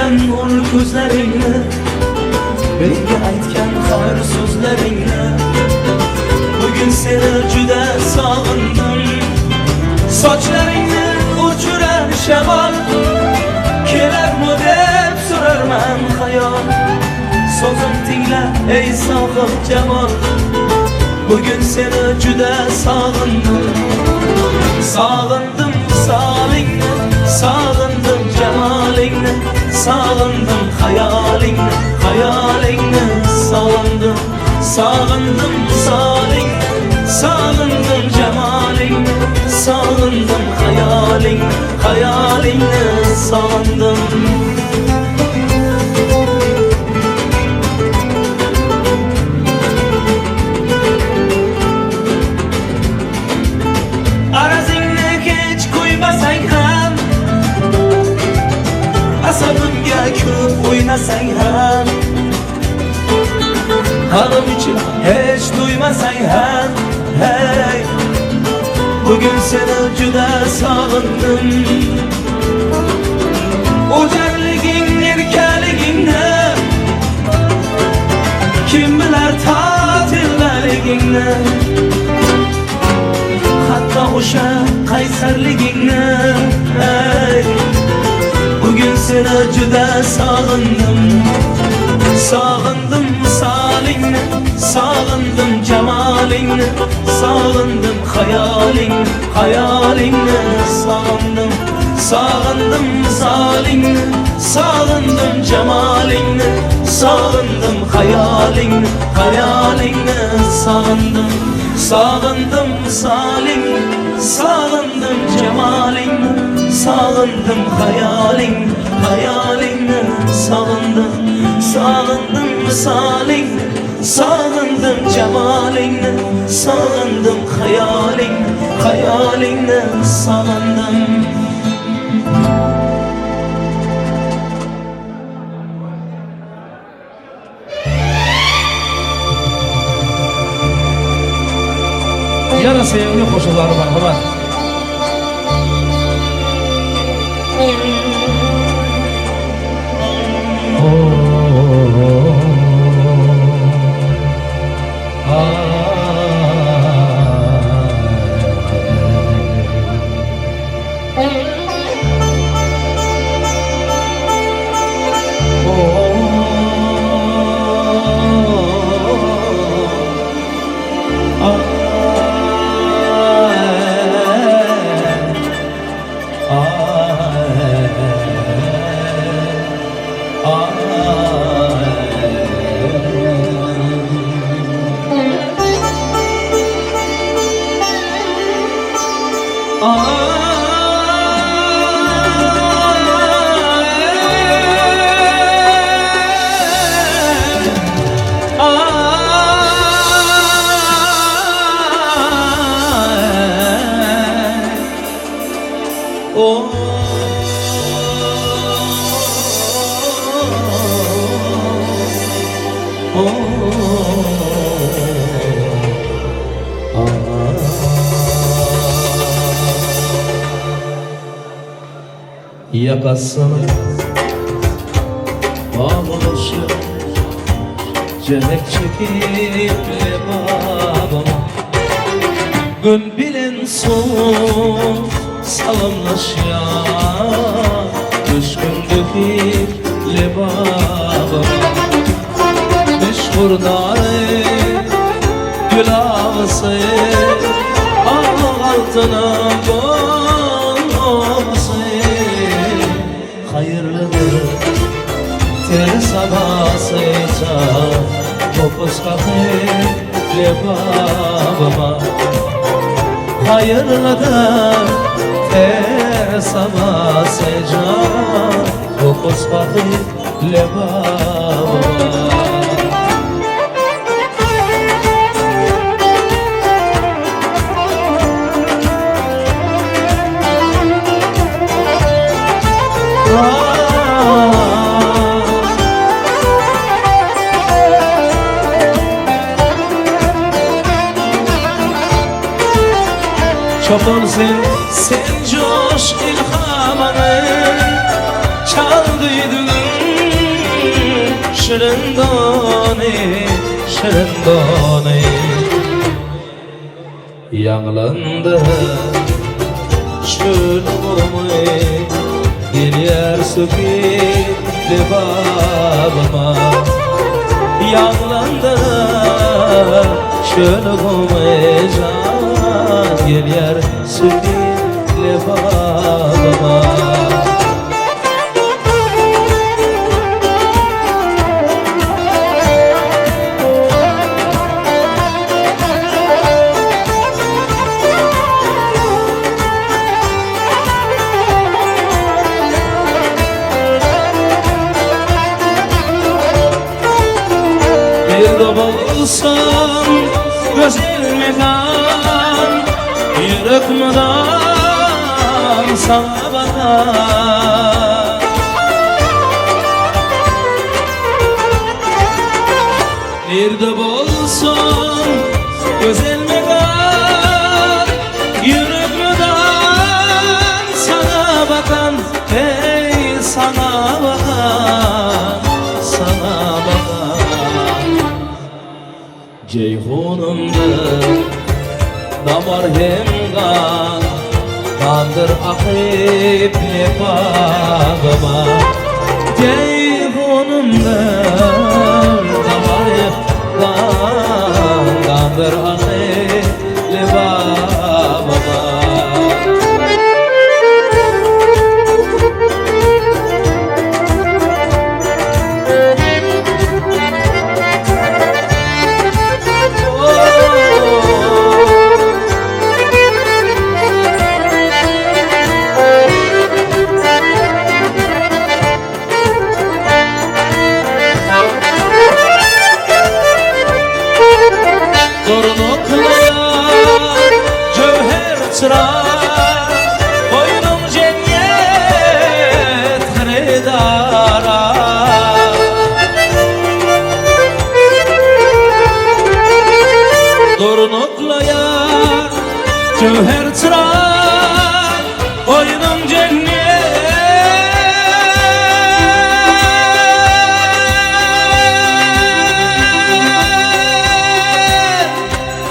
Tikilgan nur ko'zlaringni, menga aytgan har so'zlaringni. Bugun seni juda sog'indim. Sochlaringni o'chirar shamol, kelarmi deb so'rarman xayol. So'zim tingla ey sohib jamol, bugun seni juda sog'indim. Sog'indim visolingni, sog'indim jamolingni, sog'indim xayolingni, xayolingni sog'indim. Sog'indim visolingni, sog'indim jamolingni, sog'indim xayolingni, xayolingni sog'indim. Arazingni hech qo'ymasang ham, asabimga ko'p o'ynasang ham, halim uchun hech tuymasang ham, hey, bugun seni juda sog'indim. O'jarliging, erkaligingni, kim bilar tatilligingni, hatto o'sha qaysarligingni, hey, bugun seni juda sog'indim. Sog'indim visolingni, sog'indim jamolingni, sog'indim xayolingni, xayolingni sog'indim. Sog'indim visolingni, sog'indim jamolingni, sog'indim xayolingni, xayolingni sog'indim. Sog'indim visolingni, sog'indim jamolingni, sog'indim xayolingni, xayolingni sog'indim. Sog'indim visolingni, sog'indim jamolingni, sog'indim xayolingni, xayolingni sog'indim. Yana sevimli qo'shiqlari marhamat. Yakasını bağlaşı Cenek çekip babama Gün bilen soğuk salamlaşya Düşkündeki lebabama Meşhurdarı gül ağası Altına bolması hayırlıdır ter sabahsıysa Topuz kapı babama Hayırlıdır ter sabahsıysa Topuz kapı babama. Çoban sen, sen coş ilhamını çaldı. Aydın shirin doni, shirin doni. Yanglandi şulg'umi gelyar sukit lebabıma. Yanglandi şulg'umi jan gelyar sukit lebabıma. Bulsam güzel mekan, yürek mudam sana bakar. Nerede bulsam güzel mekan, yürek mudam sana bakan, ey sana bakan, sana bakan. Ceyhunumdur damar hem kan, kandır akıp lebabıma. Ceyhunumdur damar hem kan, kandır akıp lebabıma. Koynum cennet hıridara. Dorunukla yar cevher çırak, koynum cennet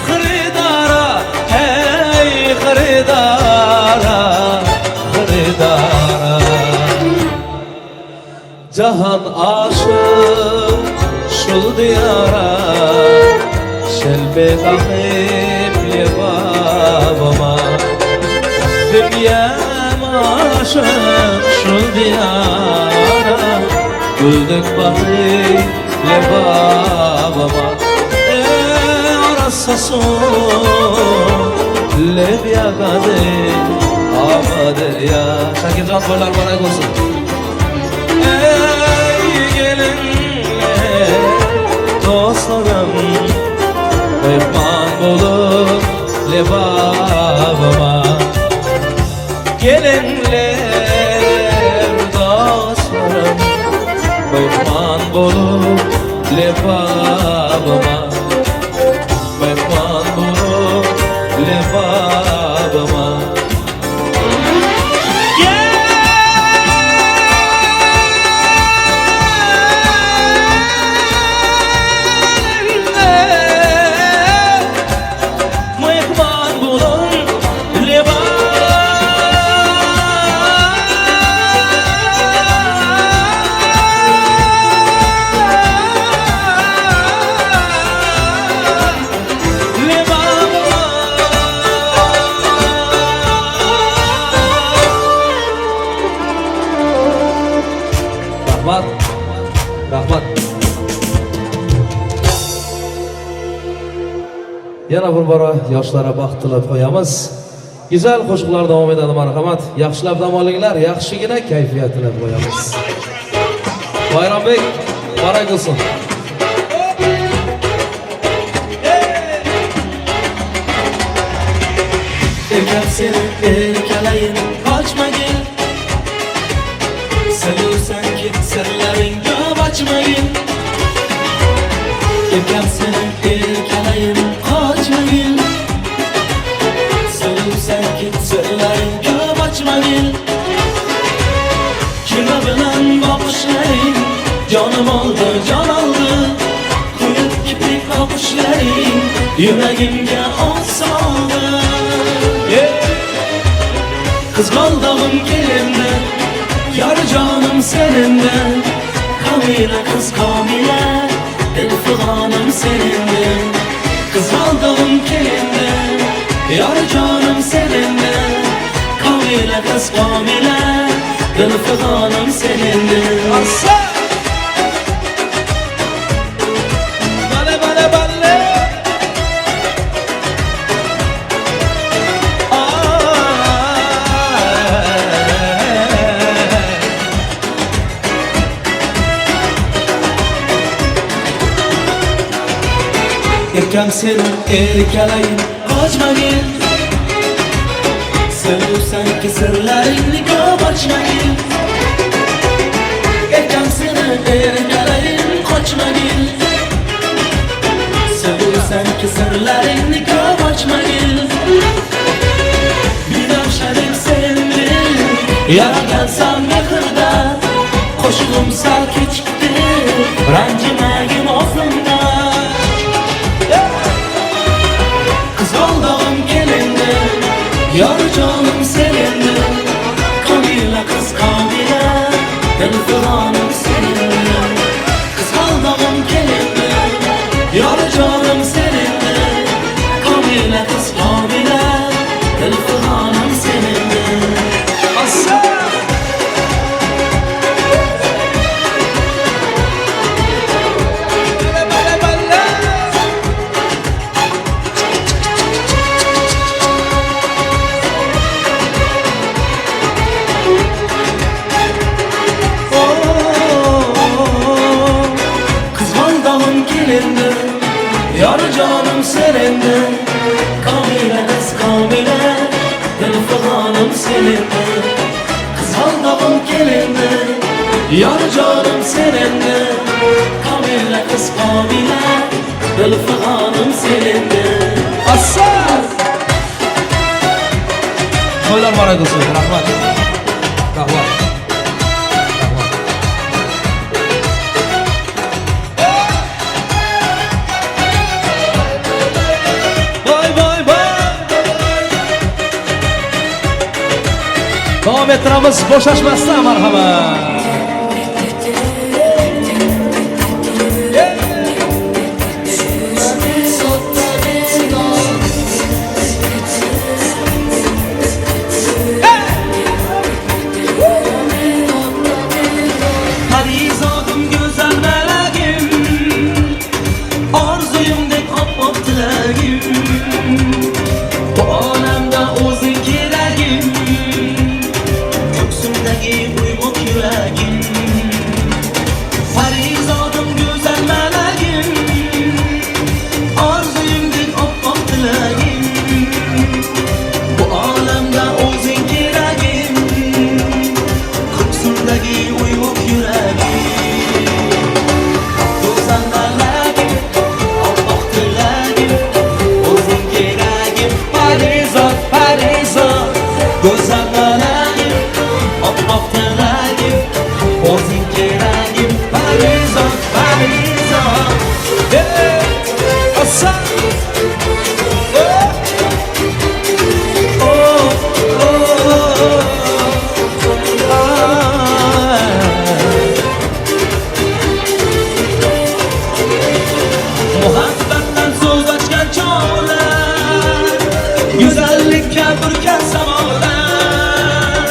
hıridara. Hey hıridara, hıridara. Cahan aşık şul diyara, şelbe akıp lebabıma. Dünyam aşık şul diyara, güldük bakıp lebabıma. Orası su Libya kadı Amaderya. Şakircan toylar bana olsun. Ey gelinler dostlarım, mehman bulup lebabıma. Gelinler dostlarım, mehman bulup lebabıma. Mehman bulup lebabıma. Rahmat, rahmat. Yana bir bora yoshlarga baxt tilab qo'yamiz. Güzel qo'shiqlar davom etadi, marhamat. Yaxshilab dam olinglar, yaxshigina kayfiyat tilab qo'yamiz. Bayrombek, barak olsun. Erkam seni erkalayin, qochmagin. Seviyorsan ki sirlaring ko'p ochmagin. Erkam seni erkalayin, qochmagin. Seviyorsan ki sirlaring ko'p ochmagin. Kina bilan boqishlar Ko'nglim oldi, jon oldi. Quyuq iplik oqishlaring yuragimga o't soldi. Qizg'aldog'im kelindi, yor jonim senindi. Komila qiz Komila, dil fig'onim senindi. Qizg'aldog'im kelindi, yor jonim senindi. Komila qiz Komila, dil fig'onim senindi. Assa! Bale bale bale. Erkam seni erkalayın, qochmagin. Sevsanki sirlaringni ko'p ochmagin. Erkam seni erkalayın, qochmagin. Sevsanki sirlaringni ko'p ochmagin. Binafshadim seni, yaragansan mehrda. Qo'shig'im sal kechikdi, ranjimagin o'zimdan. Qizg'aldog'im kelindi, yor jonim senindi. Komila qiz Komila, dil fig'onim senindi. Qizg'aldog'im kelindi, yor jonim senindi. Komila qiz Komila, dil fig'onim senindi. Assa! Bale bale bale. Qizg'aldog'im kelindi, yor jonim senindi. Komila qiz Komila, dil fig'onim senindi. Qizg'aldog'im kelindi, yor jonim senindi. Komila qiz Komila, dil fig'onim senindi. Assa! To'ylar muborak bo'lsin. Rahmat. Rahmat. Rahmat. Voy voy voy. Davom ettiramiz, bo'shashmasdan marhamat. Parizodim go'zal malagim, orzuyimdek oppoq tilagim. Bu olamda o'zing keragim, ko'ksimdagi uyg'oq yuragim. Parizodim go'zal malagim, orzuyimdek oppoq tilagim. Bu olamda o'zing keragim, ko'ksimdagi uyg'oq yuragim. Go'zal malagim, oppoq tilagim, o'zing keragim. Parizod, Parizod, go'zal malagim, oppoq tilagim, o'zing keragim. Parizod, Parizod. Assa! Oh, oh, oh, ah. Muhabbatdan so'z ochgan chog'lar, go'zallikka burkan samolar.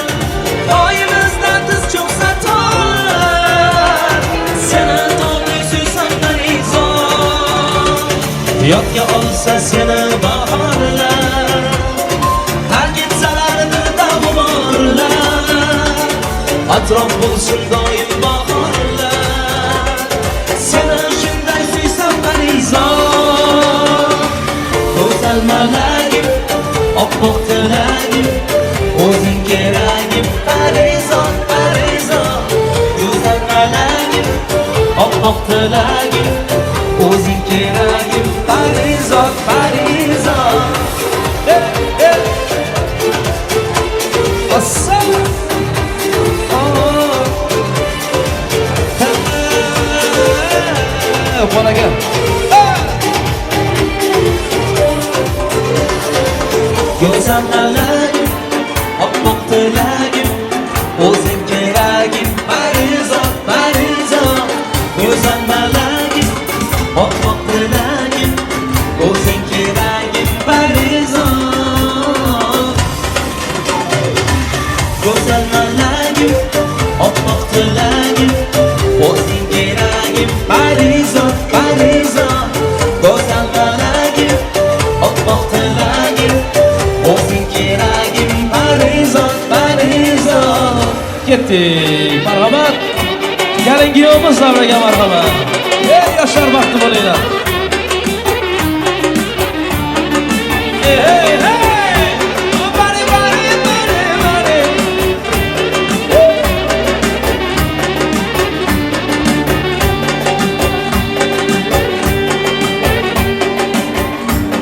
Oyimizdan tiz cho'ksa tog'lar, seni tog'li suysam Parizod. Yodga olsa seni bahorlar, tark etsalar dilda g'uborlar. Atrof bo'lsin doim bahorlar, seni shunday suysam Parizod. Go'zal malagim, oppoq tilagim, o'zing keragim. Parizod, Parizod, go'zal malagim, oppoq tilagim, o'zing keragim. Parizod, Parizod. Assa! Oh. O'pon aka. Go'zal malagim, oppoq tilagim, o'zing keragim, parizod, parizod. Go'zal malagim, oppoq tilagim, o'zing keragim, parizod. Go'zal malagim, oppoq tilagim, o'zing keragim, parizod, parizod. Go'zal malagim, oppoq tilagim, o'zing keragim, parizod, parizod. Ketdik. Marhamat. Keling kuyovimiz davraga marhamat. Ey yoshlar, baxtli bo'linglar. Hey, hey, hey! Bari, bari, bari, bari.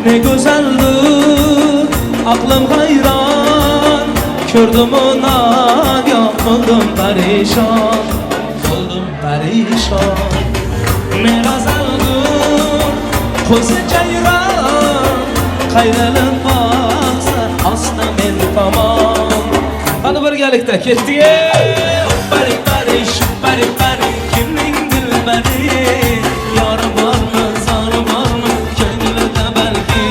Ne go'zaldir, aqlim hayron, ko'rdim nagah bo'ldim parishon, bo'ldim parishon. Ne g'azaldir, ko'zi jayron, qayrilib boqsa asta men tomon. Qani birgalikda ketdik. Pari pari pari pari, kimning dilbari? Yori bormi, zori bormi, ko'nglida balki.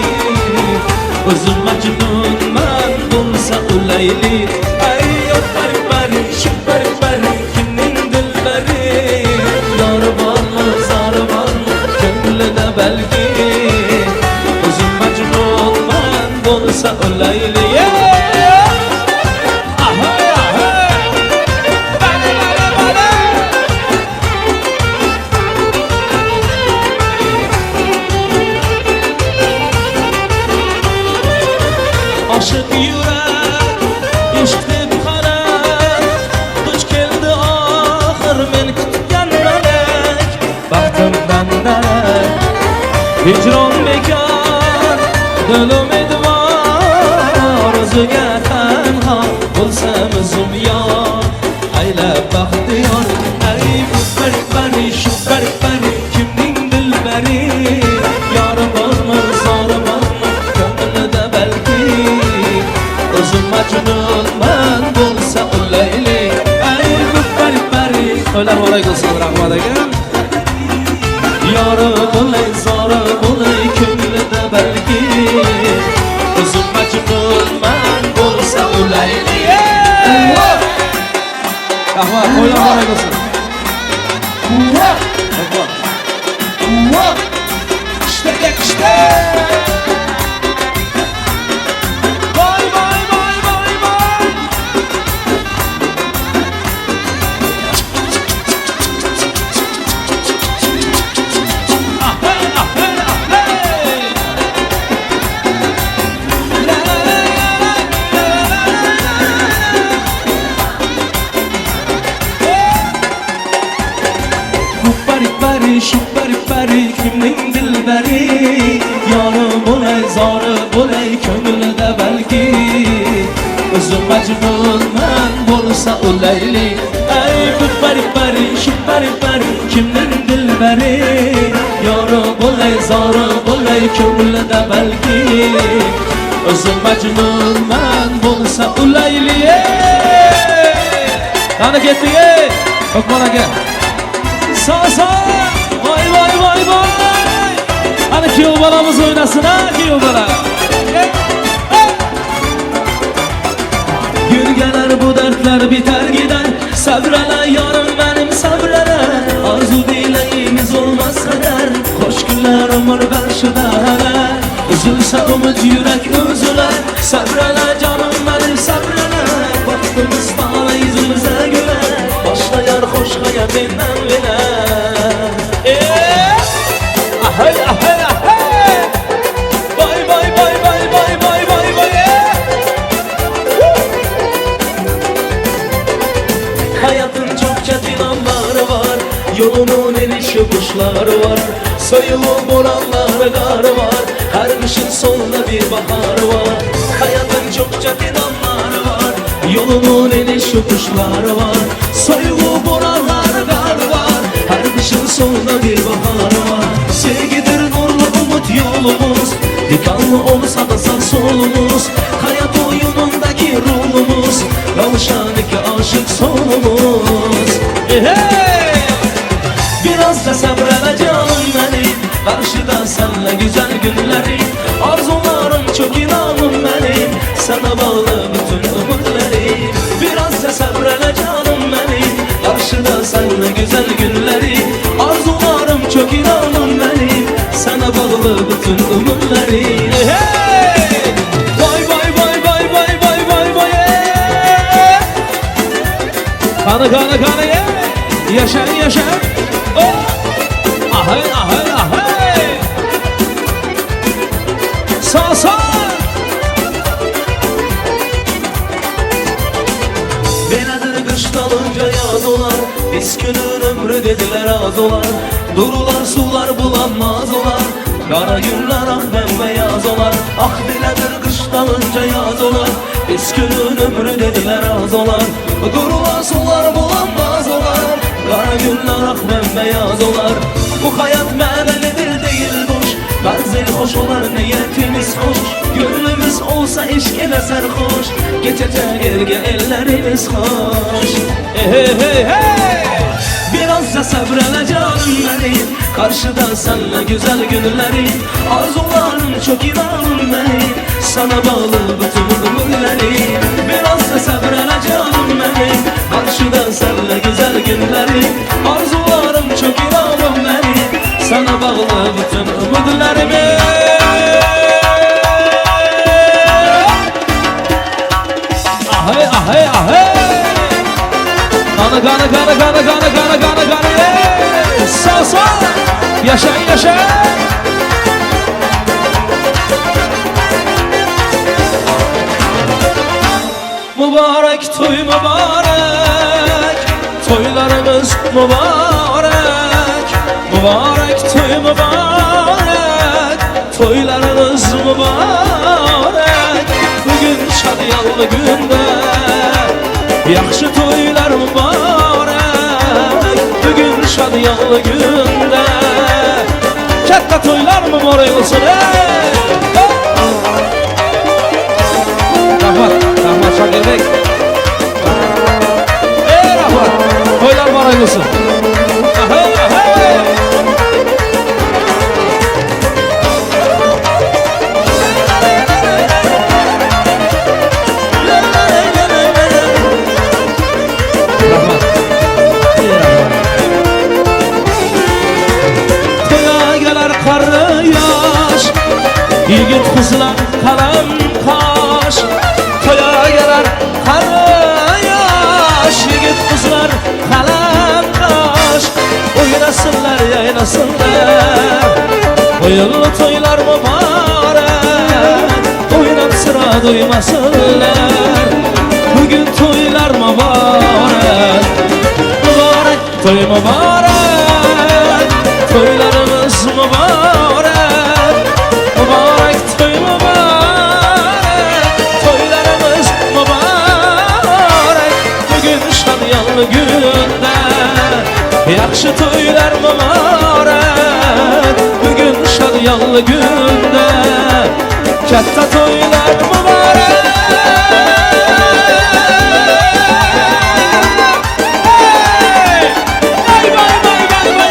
O'zim majnunman, bo'lsa ulayli. Ay pari pari pari pari, kimning dilbari? Yori bormi, zori bormi, ko'nglida balki. O'zim majnunman, bo'lsa ulayli. Oshiq yurak ishq deb qarar, duch keldi oxir men kutgan malak. Baxtimdan darak, hijron bekor, dil umidvor, o'ziga tanho bo'lsam o'zim yor, aylab baxtiyor. Ay pari pari pari pari, kimning dilbari? Yori bormi, zori bormi, ko'nglida balki. O'zim majnunman, bo'lsa ulayli. Ay pari pari. To'ylar muborak bo'lsin, rahmat aka. Yori bo'lay, zori bo'lay, ko'nglida balki. O'zim majnunman, bo'lsa ulayli. Rahmat, to'ylar muborak bo'lsin. Qishdaga qishda. Voy voy voy voy voy. Ahey ahey ahey. La la la la la la. Pari pari pari pari, kimning dilbari? Yori bo'lay, zori bo'lay, ko'nglida balki. O'zim majnunman, bo'lsa ulayli. Ay pari pari pari pari, kimning dilbari? Yori bo'lay, zori bo'lay, ko'nglida balki. O'zim majnunman, bo'lsa ulayli. Qani ketdik, O'pon aka. So so, voy voy voy voy. Qani kuyov bolamiz o'ynasin, ha, kuyov bola. Yurgalar bu dardlar bitar gider, sabrala yorim benim sabrala. Arzu dileğimiz olmaz kadar, hoş günler ömür bag'shida. Üzülse umut yürek üzüler, sabrala canım benim sabrala. Baktığımız tala yüzümüze güler, başlayar hoş hayat benden bile. Ahey ahey ahey. Vay vay vay vay vay vay vay vay. Hayatın çok çetin anları var, yolunun eniş yokuşları var, sayılı boranlar karı var, her kışın sonunda bir baharı var. Hayatın çok çetin anları var, yolunun eniş yokuşları var, sayılı boranlar karı var, her kışın sonunda bir baharı var. Yolumuz dikanlı olsa da sağ solumuz, hayat oyunundaki rolumuz, kavuşan iki aşık sonumuz. Hey! Birazca sabrele canım benim, karşıda senle güzel günleri, arzularım çok inanım benim, sana bağlı bütün umutlarım. Birazca sabrele canım benim, karşıda senle güzel günleri, arzularım çok inanım benim, sana bağlı bütün umutlarım. Hey! Vay vay vay vay vay vay vay vay. Kanı kanı kanı ye. Yaşa yaşa. Oh! Ahay ahay ahay. Sağ sağ. Belədir kış dalınca yaz olar, biz günün ömrü dediler az olar, durular sular bulanmaz olar, kara günler ah bembeyaz olar. Ah belədir kış dalınca yaz olar, biz günün ömrü dediler az olar, durular sular bulanmaz olar, kara günler ah bembeyaz olar. Bu hayat mərəlidir değil boş, menzil hoş olar niyetimiz hoş, gönlümüz olsa eşk ile serhoş, geçecek erge ellerimiz hoş. Hey hey hey! Birazca sabrele canım benim, karşıda senle güzel günleri, arzularım çok inanım benim, sana bağlı bütün ömürlerim. Birazca sabrele canım benim, karşıda senle güzel günleri, arzularım çok inanım benim, sana bağlı bütün umutlarım. Ahay ahay ahay. Kanı kanı kanı kanı kanı kanı kanı kanı. Sağ sağ. Yaşa yaşa. Mübarek toy mübarek, toylarımız mübarek. Mübarek toy mübarek, toylarımız mübarek. Bugün şadyanlı günde, yaxşı toylar mübarek. Bugün şadyanlı günde, katta toylar mübarek olsun. Rahmat, rahmat Şakirbek. Ey rahmat, toylar mübarek olsun. Ahey, ahey. Yigit qizlar qalam qosh, to'ya kelar qari yosh. Yigit qizlar qalam qosh, o'ynasinlar yaynasinlar. O'yinli to'ylar muborak, o'ynab sira do'ymasinlar. Bugun to'ylar muborak, muborak to'y muborak, to'ylarimiz muborak. Mübarek toy mübarek, toylarımız mübarek. Bugün şadyanlı günde, yaxşı toylar mübarek. Bugün şadyanlı günde, katta toylar mübarek. Hey! Vay vay vay vay vay.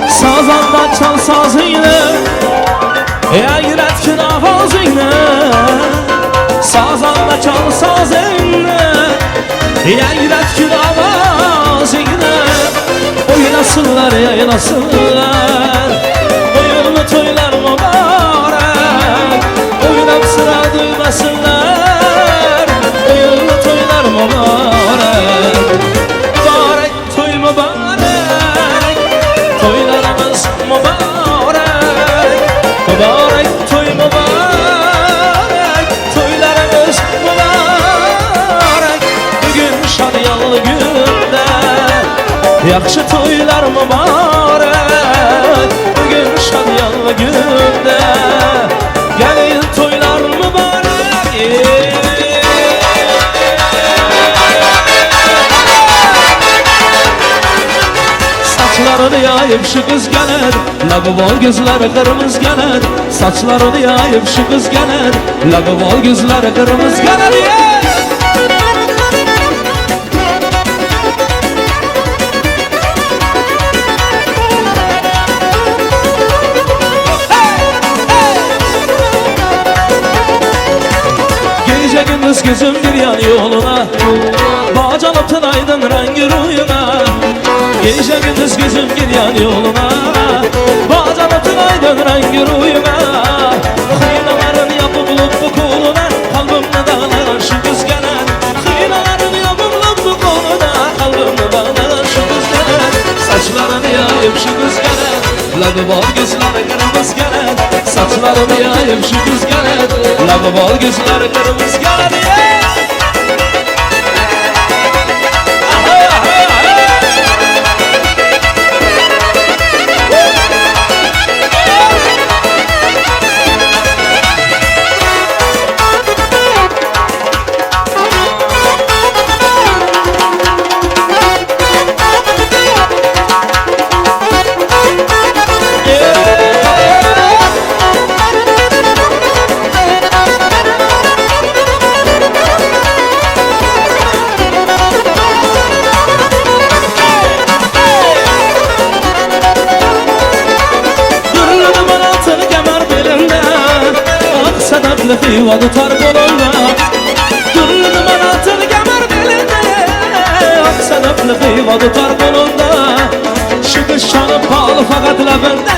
Sazanda çal sazını, yayratkin avazını. Sazanda çal sazını, yayratkin avazını. Oynasınlar yaynasınlar, oyunlu toylar mübarek. Oynap sıra duymasınlar, oyunlu toylar mübarek. Mübarek toy mübarek, toylarımız mübarek. Yaxshi to'ylar muborak, bugun shodiyona kunda. Gelin to'ylar muborak. Saçlarını yayıp şu kız gelir, Labı bol gözleri kırmızı gelir. Saçlarını yayıp şu kız gelir, Labı bol gözleri kırmızı gelir. Gece gündüz gözüm bir yan yoluna, Bacalıptın aydın rengi ruyuna. Gece gündüz gözüm bir yan yoluna, Bacalıptın aydın rengi ruyuna. Xiylaların yapıp bu koluna, Kalbimni dağlayan şu kız gelir. Xiylaların yapıp bu koluna, Kalbimni dağlayan şu kız gelir. Saçlarını yayıp şu kız gelir, Labı bol gözleri kırmızı gelir. Saçlarını yayıp şu kız gelir, Labı bol gözleri kırmızı gelir. Xiva tutar qo'lunda, Turli duman altın kamar belinde. Oq sadafli xiva tutar qo'lunda. Shu qiz shoni pol faqat labimda,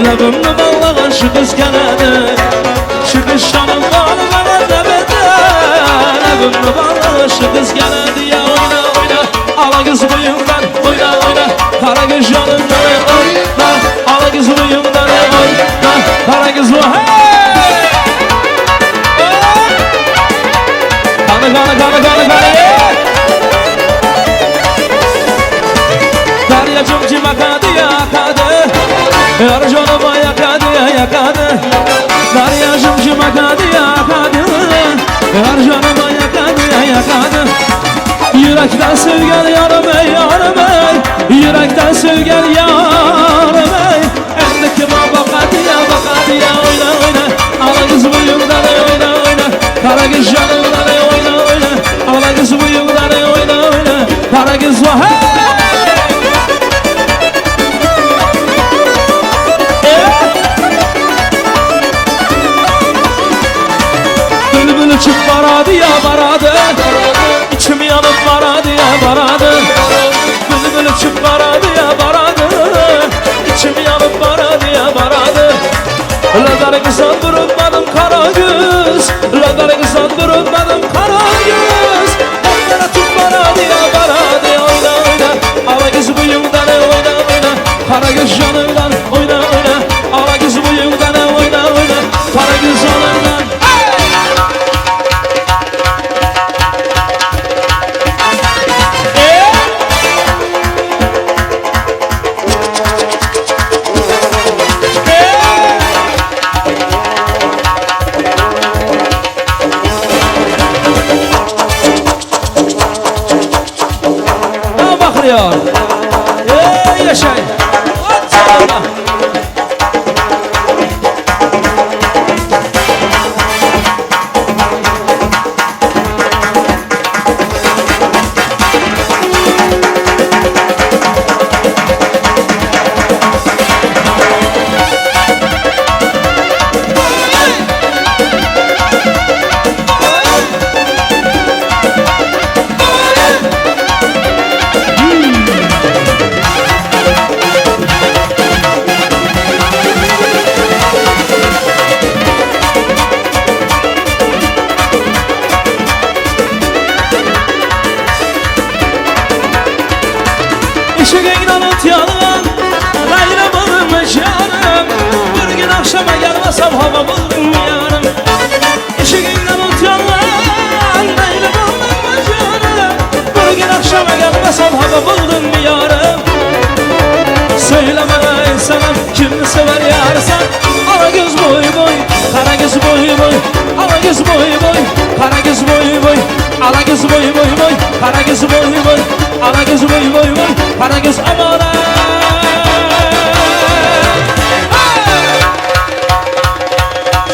Labimni bog'lagan shu qiz keladi. Shu qiz shoni pol faqat labimda, Labimni bog'lagan shu qiz keladi. Ya o'yna o'yna ala ko'z bo'yimdan, o'yna o'yna qara ko'z yonimdan, o'yna ala ko'z bo'yimdan, o'yna qara ko'z. Gana gana gana gana. Darya cimcim akadı ya akadı, Yar canıma yakadı ya yakadı. Darya cimcim akadı ya akadı, Yar canıma yakadı ya yakadı. Yürekten sevgen yarım ey yarım ey, Yürekten sevgen yarım ey. Endi kime bakadı ya bakadı ya, oyna oyna ala kız boyundan oyna oyna, Kara kız canımdan oyna oyna, ala kız boyundan oyna oyna, Kara kız hey! Bülbül uçup baradı ya baradı, İçim yanıp baradı ya baradı. Bülbül uçup baradı ya baradı, İçim yanıp baradı ya baradı. Ladar kızan durmadım kara göz, Ladar kızan durmadım kara göz. Onlara tut baradı ya baradı, oyna oyna ala kız boyundan oyna oyna, Kara göz yanımdan oyna oyna, ala kız boyundan oyna oyna, Kara göz yanımdan. Ey yaşay. Eshigingdan o'tayotgan Layla bo'ldim jonim, bir gün oqshomga kelmasam havo bo'ldim yorim. Eshigingdan o'tayotgan Layla bo'ldim jonim, bir gün oqshomga kelmasam havo Sevda buldun mu yarım? Söyle bana ey sanam, kimni sever yarsan? Ala göz boy boy, kara göz boy boy, ala göz boy boy, kara göz boy boy, ala göz boy boy boy, kara göz boy boy, ala göz boy boy boy, kara göz amana.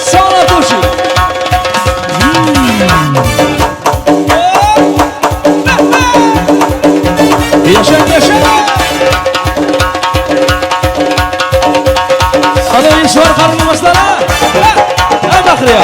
Sağ ol. Yaşa yaşa. Hadi iş var karnımızlara. Ha bakıyor.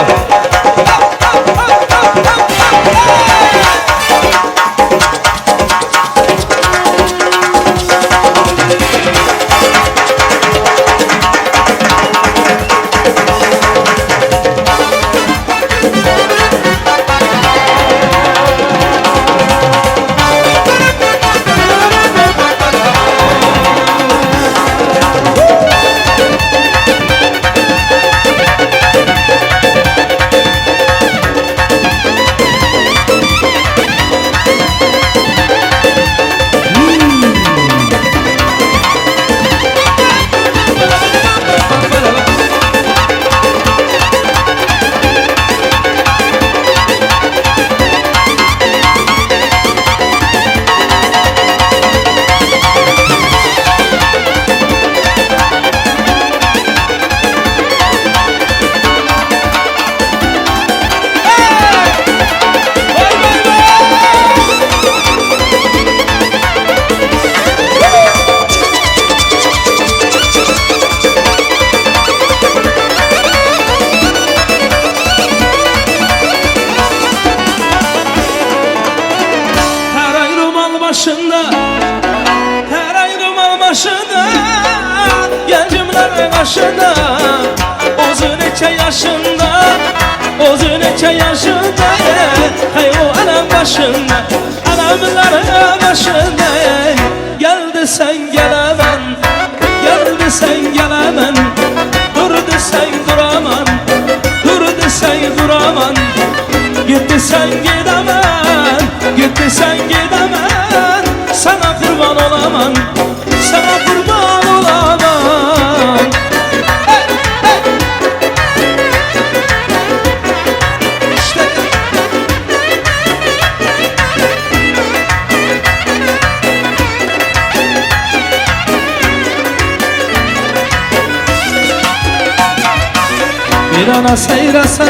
Bir ana seyrese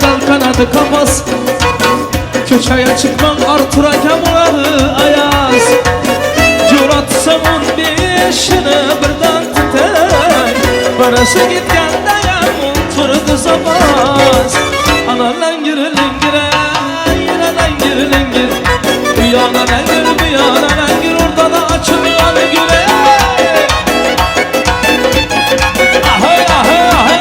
dal kanadı kapas, köçeye çıkman artıraka buralı ayaz. Curatsam 15'ini birden tutay, birisi gitgende turdu zapaz. Ana langir lingire, yine langir lingir, bu yana langir bu yana langir, orada da açılgan güle. Ahey ahey ahey.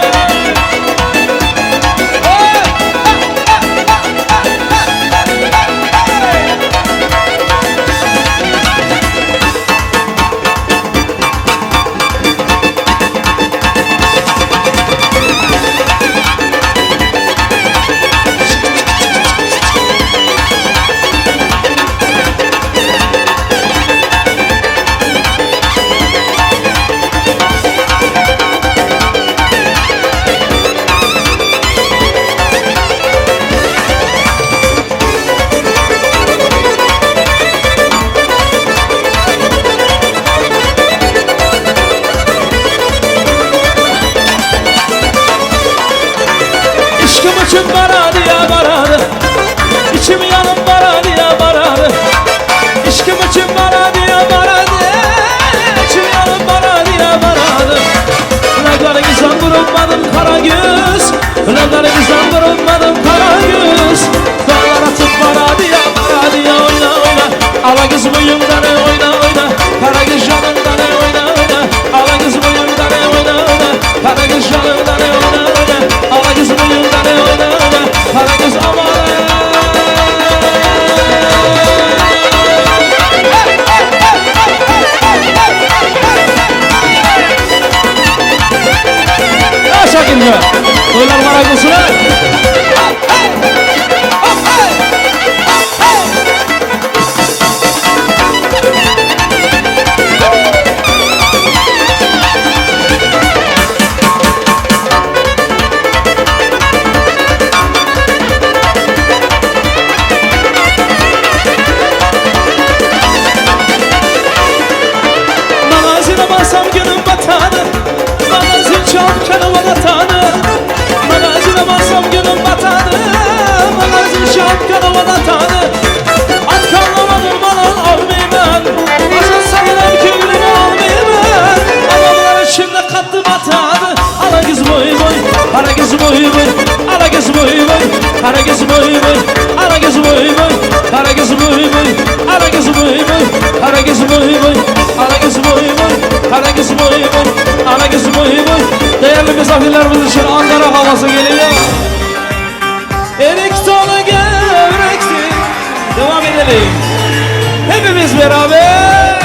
beraber.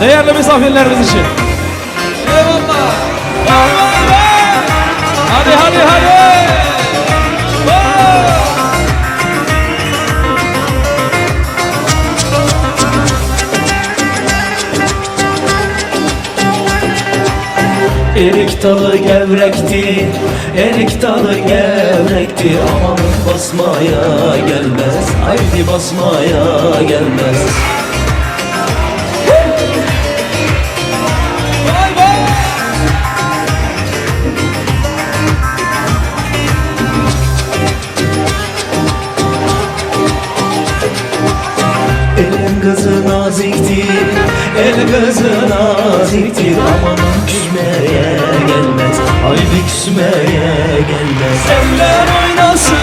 Değerli misafirlerimiz için. Eyvallah. Vay vay vay. Hadi hadi hadi. Vay. Erik dalı gevrekti, erik dalı gevrekti. Amanın basmaya gelmez, haydi basmaya gelmez. Vay vay. Elin kızı naziktir, el kızı naziktir. Amanın küsmeye gelmez, haydi küsmeye gelmez. Eller oynasın,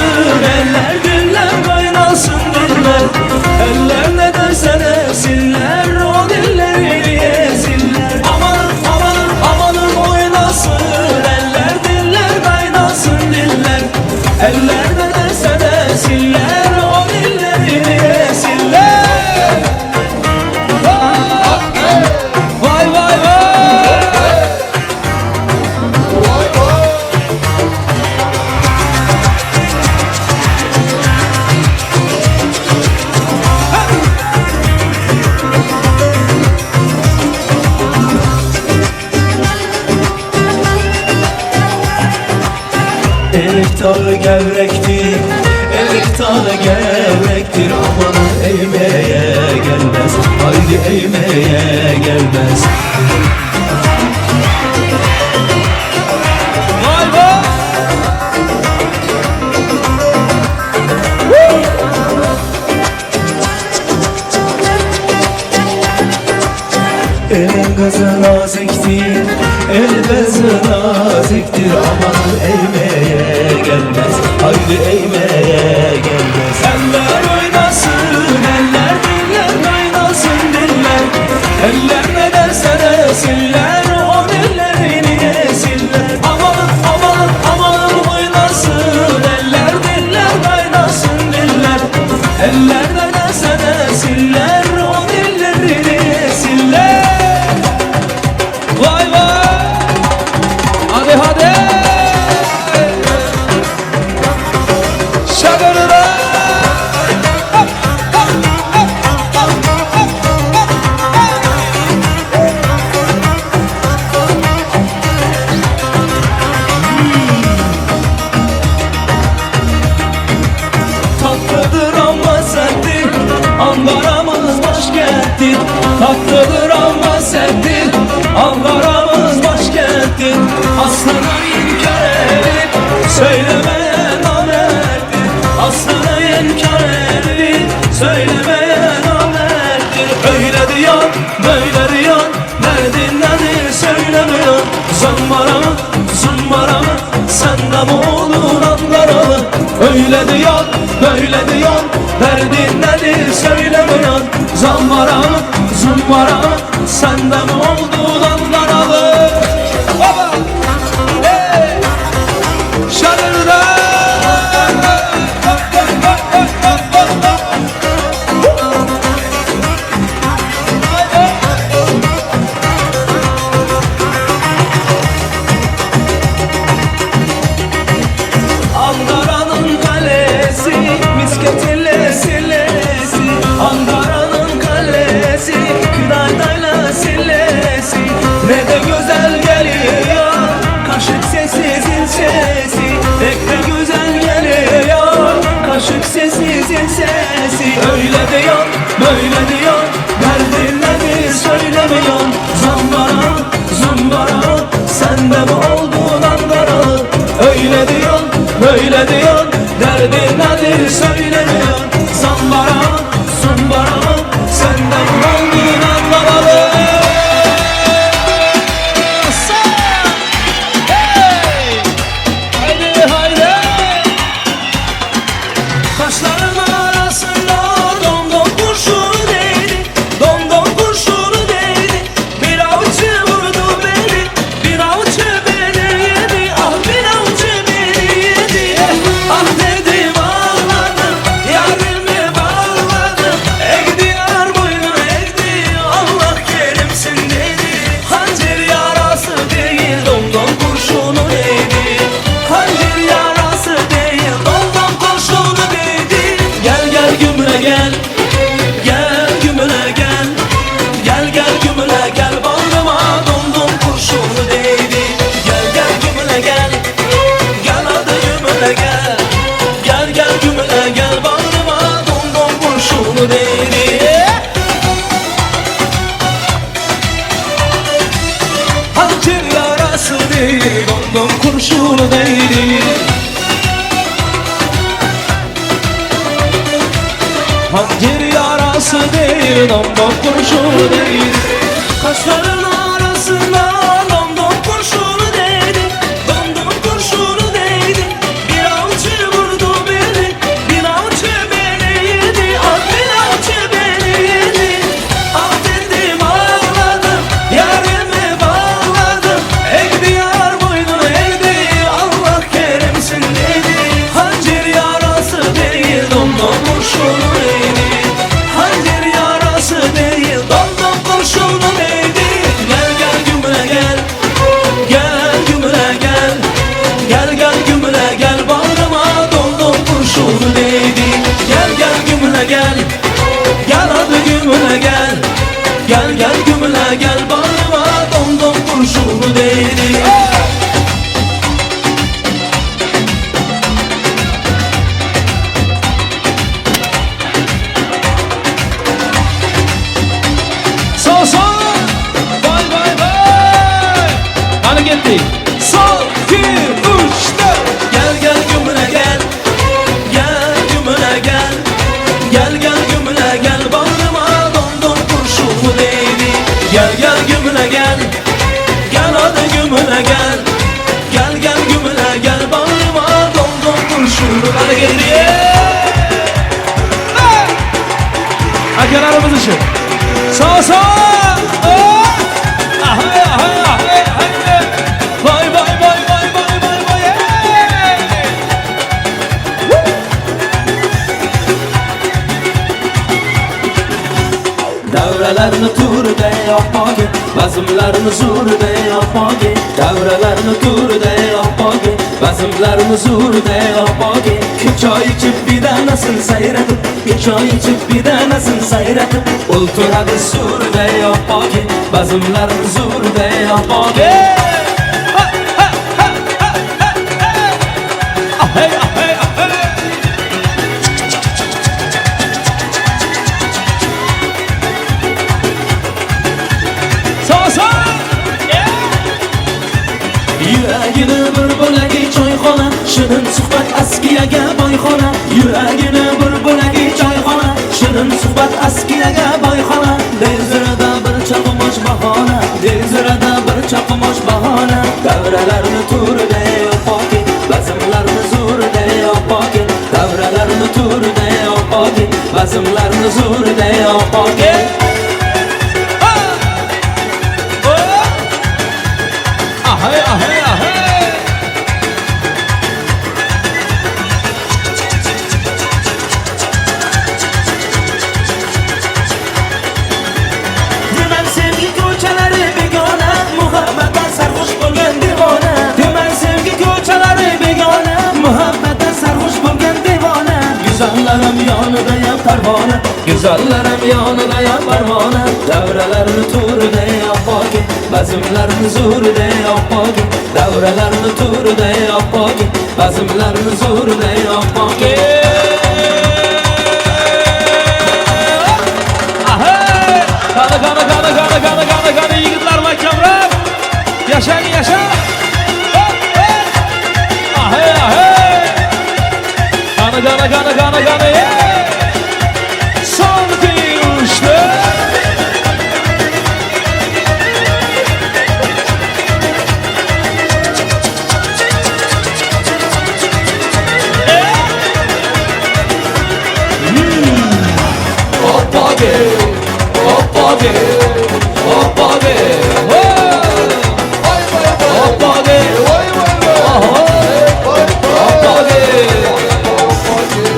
eller diller kaynasın diller. Eller ne derse desinler, o dilleri yesinler. Amanın amanın amanın oynasın, eller diller kaynasın diller. Eller ne derse desinler, o dilleri yesinler. Vay vay vay. Erik dalı gevrektir, erik dalı gevrektir. Amanın eğmeye gelmez, haydi eğmeye gelmez. Vay vay. Elin kızı naziktir, el kızı naziktir. Amanın eğmeye gelmez, haydi eğmeye gelmez. Eller oynasın, eller diller kaynasın diller. Eller ne derse desinler, o dillerini yesinler. Amanın amanın amanın oynasın, eller diller kaynasın diller. Eller ne derse desinler, o dillerini yesinler. Vay vay. Hadi hadi. Şadırda. Tatlıdır ama serttir, Ankara'mız başkenttir. Tatlıdır ama serttir, Ankara'mız başkenttir. Aslını inkar edip söylemeye namerttir. Aslını inkar edip söylemeye namerttir. Öyle diyor, böyle diyor, derdin nedir söylemiyor. Zımbara mı, zımbara mı, sen de mi oldun Ankaralı? Öyle diyor, böyle diyor, derdin nedir söylemiyor. Zambara mı, zımbara mı, sen de mi oldun Ankaralı? Baba. Hey. Şadırda. Ankara'nın kalesi, misketille sillesi. Ankara'nın kalesi, kıdaydayla sillesi. Ne de güzel geliyor, kaşık sesi zil sesi. Pek de güzel geliyor, kaşık sesi zil sesi. Öyle diyor, böyle diyor, derdin nedir söylemiyor. Zambara, zımbara, sen de mi oldun Ankaralı? Öyle diyor, böyle diyor, derdin nedir söylemiyor. Zambara, zımbara, sen de mi oldun Ankaralı? Hey. Haydi haydi. Kaşların arasında domdom kurşunu değdi, domdom kurşunu değdi. Bir avcı vurdu beni, bir avcı beni yedi. Ah bir avcı beni yedi. Ah dedim ah. değil, dom dom kurşunu değdi. Hançer yarası değil, dom dom kurşunu değdi. Kaşların arasına dom dom kurşunu değdi, dom dom kurşunu değdi. Bir avcı vurdu beni, bir avcı beni yedi, ah bir avcı beni yedi. Ah dedim ağladım, yarimi bağladım, eğdi yar boynunu eğdi, Allah kerimsin dedi. Hançer yarası değil, dom dom kurşunu değdi. Hançer yarası değil, dom dom kurşunu değdi. Gel gel gümle gel, gel gümle gel, gel gel gümle gel, bağrıma dom dom kurşunu değdi. Gel gel gümle gel, gel hadi gümle gel, gel gel gümle gel, bağrıma dom dom kurşunu değdi. Sol sol. Vay vay vay. Qani ketdik. Son, 2, 3, 4. Gel gel gümle gel, gel gümle gel, gel gel gümle gel, bağrıma dom dom kurşunu değdi. Gel gel gümle gel, gel hadi gümle gel, gel gel gümle gel, bağrıma dom dom kurşunu. Hadi ketdik. Akalarimiz uchun. Sol sol. Ahay ahay ahay ahay. Vay vay vay vay vay vay vay. Davralarni turda oppogi, bazmlarni zo'rda oppogi. Davralarni turda oppogi, bazmlarni zo'rda oppogi. Choy ichib bedanasin sayratib, choy ichib bedanasin sayratib, o'ltiradi surda oppogi, bazmlarni zo'rda oppogi. Ahay ahay ahay. Sol sol. Yuragini bir bo'lagi choyxona, shirin suhbat askiyaga boyxona. Yuragini bir bo'lagi choyxona, shirin suhbat askiyaga boyxona. Dezirada bir chaqmosh bahona, dezirada bir chaqmosh bahona. Davralarni turda oppogi, bazmlarni zo'rda oppogi. Davralarni turda oppogi, bazmlarni zo'rda oppogi. Ahay ahay ahay. Demak sevgi ko'chalari begona, muhabbatdan sarxush bo'lgan devona. Demak sevgi ko'chalari begona, muhabbatdan sarxush bo'lgan devona. Go'zallarim yonida parvona, go'zallarim yonida parvona. Davralarni to'rida oppogi, bazmlarni zo'rida oppogi. Davralarni to'rida oppogi, bazmlarni zo'rida oppogi. Ahay. Qani qani qani qani qani qani qani yigitlar mahkamroq. Yashang yashang. Ahay ahay. Qani qani qani qani qani. Son 2, 3, 4. Oppogi, oppogi, oppogi. Oppogi, oppogi.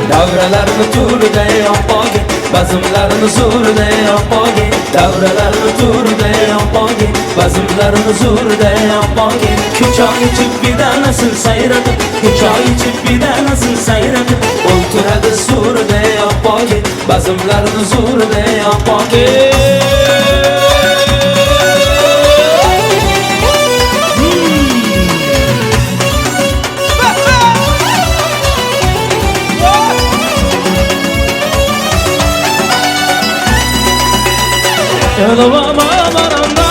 Davralarni turda oppogi, bazmlarni zo'rda oppogi. Davralarni turda oppogi, bazmlarni zo'rda oppogi. Choy ichib bedanasin sayratib, choy ichib bedanasin sayratib, o'ltiradi surda oppogi, bazmlarni zo'rda oppogi. Elvama varanda,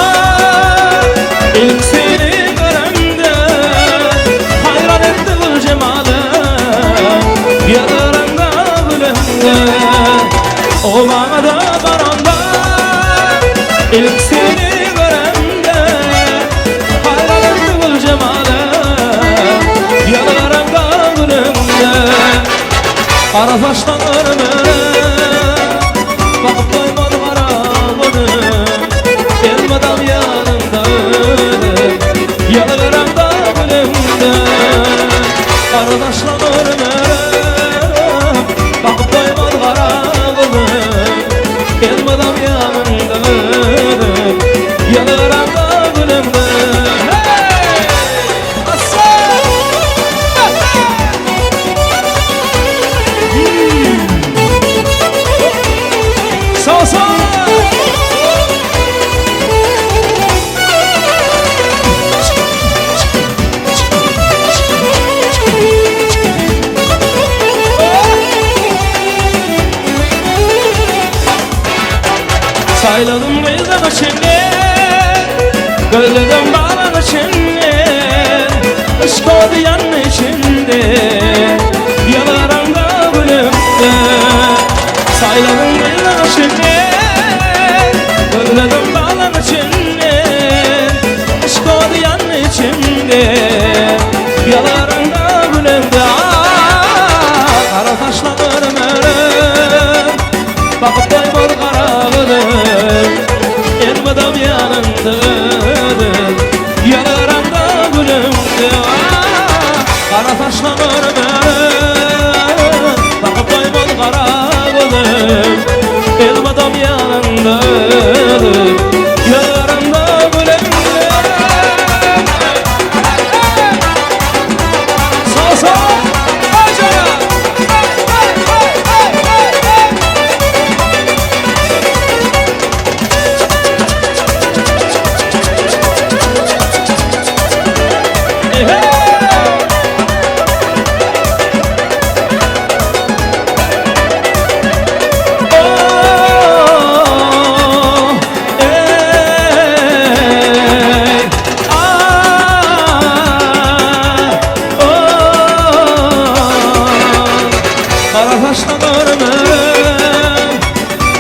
ilk seni görende. Qara taşdan ölümüm, bakıp doymaz qara gözüm. Elmadam yanında ölüm, yalvarам da gülümde. Qara taşdan ölümüm, bakıp doymaz qara gözüm. Elmadam yanında ölüm, yalvarам da gülümde. Sayladım kızın içinden, gölledim bağın içinden, ışık oldu yanın içinde, yanarım da gülümde. Sayladım kızın içinden, gölledim bağın içinden, ışık oldu yanın içinde, yanarım da gülümde. Kara taşla ölüm, bakıp doymaz kara gülüm. Elmadam yanında ölüm, yanarım da gülümde. Kara taşla ölüm, bakıp doymaz kara gülüm. Elmadam yanında ölüm, yanarım da gülümde. Sağ sağ!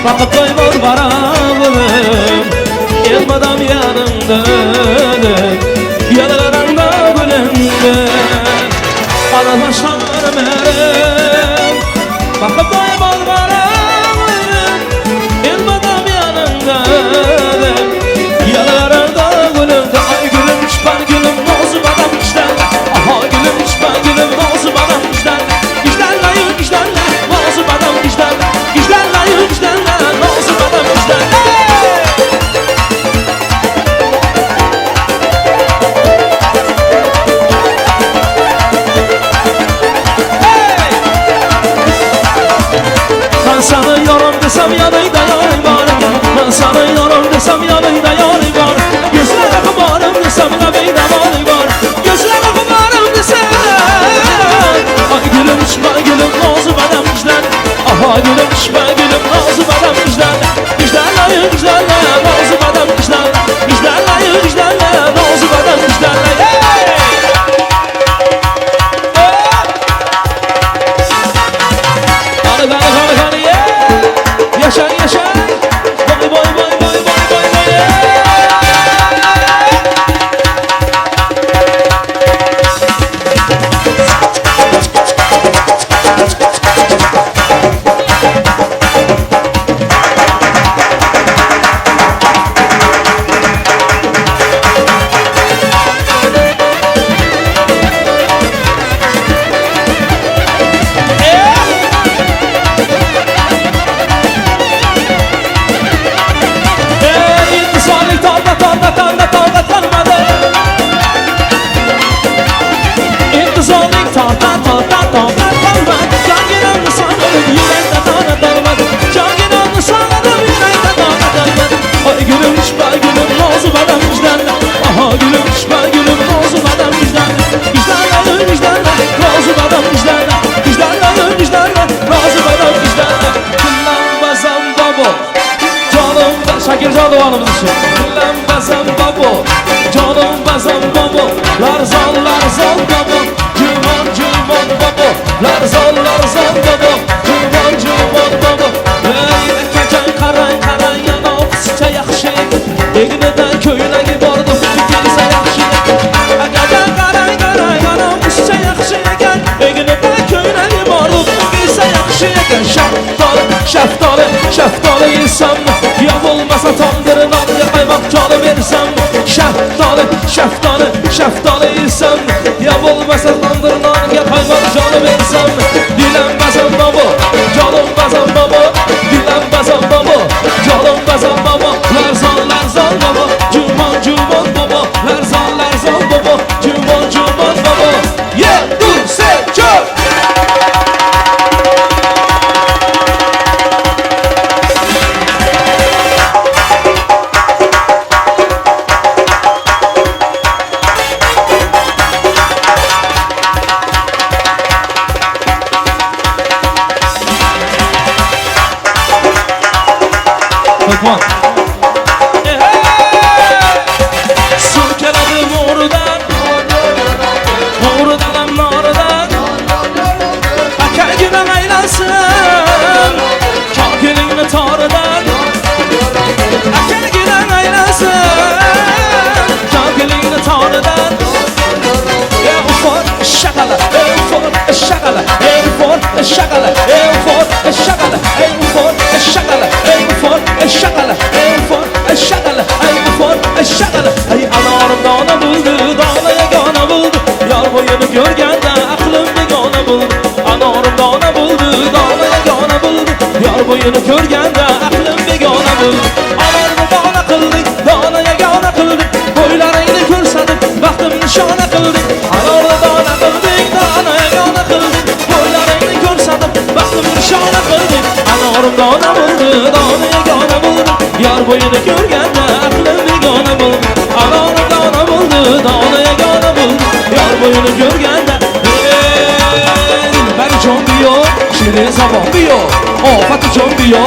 Bakıp doymaz qara gülüm, elmadam yanında ölüm, yanarım da gülümde. Shaftoli, shaftoli, shaftoli yesam, ya bo'lmasa tandir nonga qaymoq joni bersam. Dilam bazam bobo, jonim bazam bobo, dilam bazam bobo, jonim bazam bobo, larzon larzon bobo, jumon jumon bobo, larzon larzon bobo, jumon jumon bobo. Ye, du, se, chor. Suv keladi mo'ridan, mo'ridan ham noridan, akagina aylansin kokilingni toridan, akagina aylansin kokilingni toridan. Ey ufon shaqala, ey ufon shaqala, ey ufon shaqala, ey ufon shaqala, ey ufon shaqala, ey ufon shaqala, ey ufon shaqala, ey ufon shaqala. Ey anorim dona bo'ldi, dona yagona bo'ldi, yor bo'yini ko'rganda aqlim begona bo'ldi. Anorim dona bo'ldi, dona yagona bo'ldi, yor bo'yini ko'rganda aqlim begona bo'ldi. Anorni dona qildik, dona yagona qildik, bo'ylaringni ko'rsatib baxtim nishona qildik. Anorni dona qildik, dona yagona qildik, bo'ylaringni ko'rsatib baxtim nishona qildik. Anorim dona bo'ldi, dona yagona bo'ldi, yor bo'yini ko'rganda aqlim begona bo'ldi. Anorim dona bo'ldi, dona yagona bo'ldi, yor bo'yini ko'rganda. Dilbarjon biyo, shirin zabon biyo, ofatjon biyo,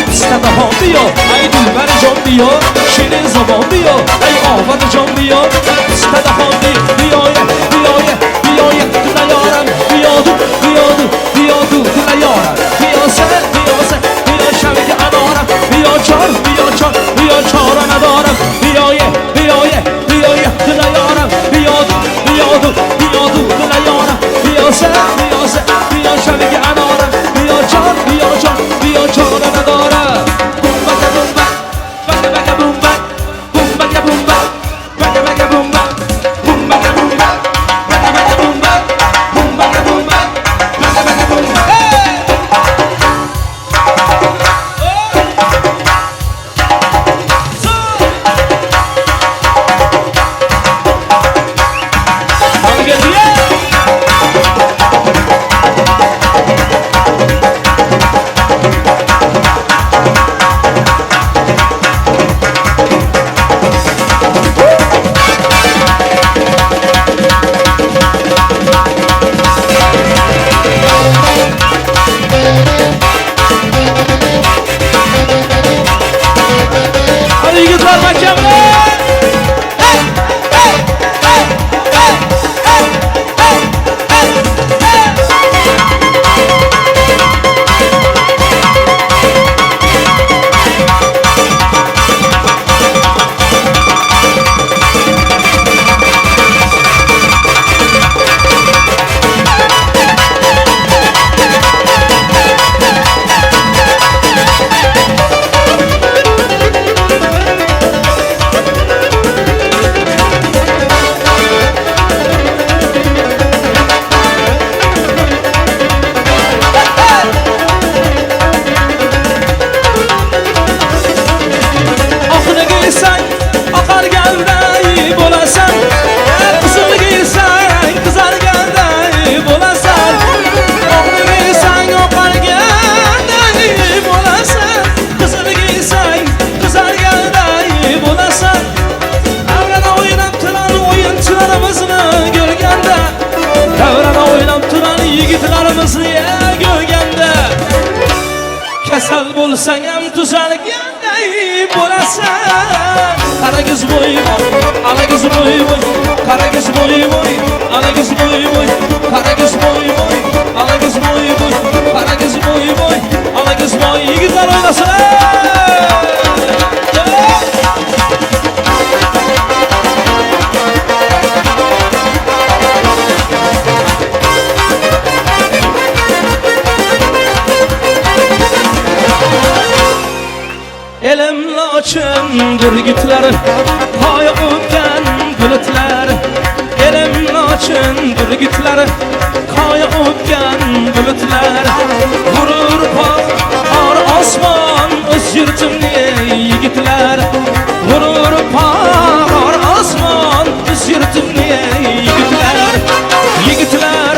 pista dahon biyo. Ay dilbarjon biyo, shirin zabon biyo, ay ofatjon biyo, pista dahon biyo. Biyoye, biyoye, biyoye, dilayoram, biyodu, biyodu, biyodu, dilayoram. Biyosa, biyosa, biyo shavga anoram, biyo chor, biyo chor, biyo chora nadoram. Biyoye, biyoye, biyoye, dilayoram, biyodu, biyodu, biyodu, dilayoram. Biyosa, biyosa, biyo shavga anoram, biyo chor, biyo chor, biyo chora nadoram. Bumba ka bumba, baka baka bumba, bumba ka bumba, baka baka bumba, bumba ka bumba, baka baka bumba, bumba ka bumba, baka baka bumba. Hadi yigitlar mahkamlar. Hey, hey, hey, hey, hey, hey, hey, hey. Oqini giysang oqarganday bo'lasan, qizilni giysang qizarganday bo'lasan. Oqini giysang oqarganday bo'lasan, qizilni giysang qizarganday bo'lasan. Davrada o'ynab turar o'yinchilarimizni ko'rganda, davrada o'ynab turar yigitlarimizni ko'rganda, kasal bo'lsang ham tuzalganday bo'lasan. Qaragiz bo'y bo'y, alagiz bo'y bo'y, qaragiz bo'y bo'y, alagiz bo'y bo'y, qaragiz bo'y bo'y, alagiz bo'y bo'y, qaragiz bo'y bo'y, alagiz bo'y. Yigitlar o'ynasin. Elim loçin burgutlar, hoy o'pgan Yigitlar, qoya o'pgan bulutlar, g'urur por osmon o'z yurtimning yigitlar, g'urur por osmon o'z yurtimning yigitlar, yigitlar,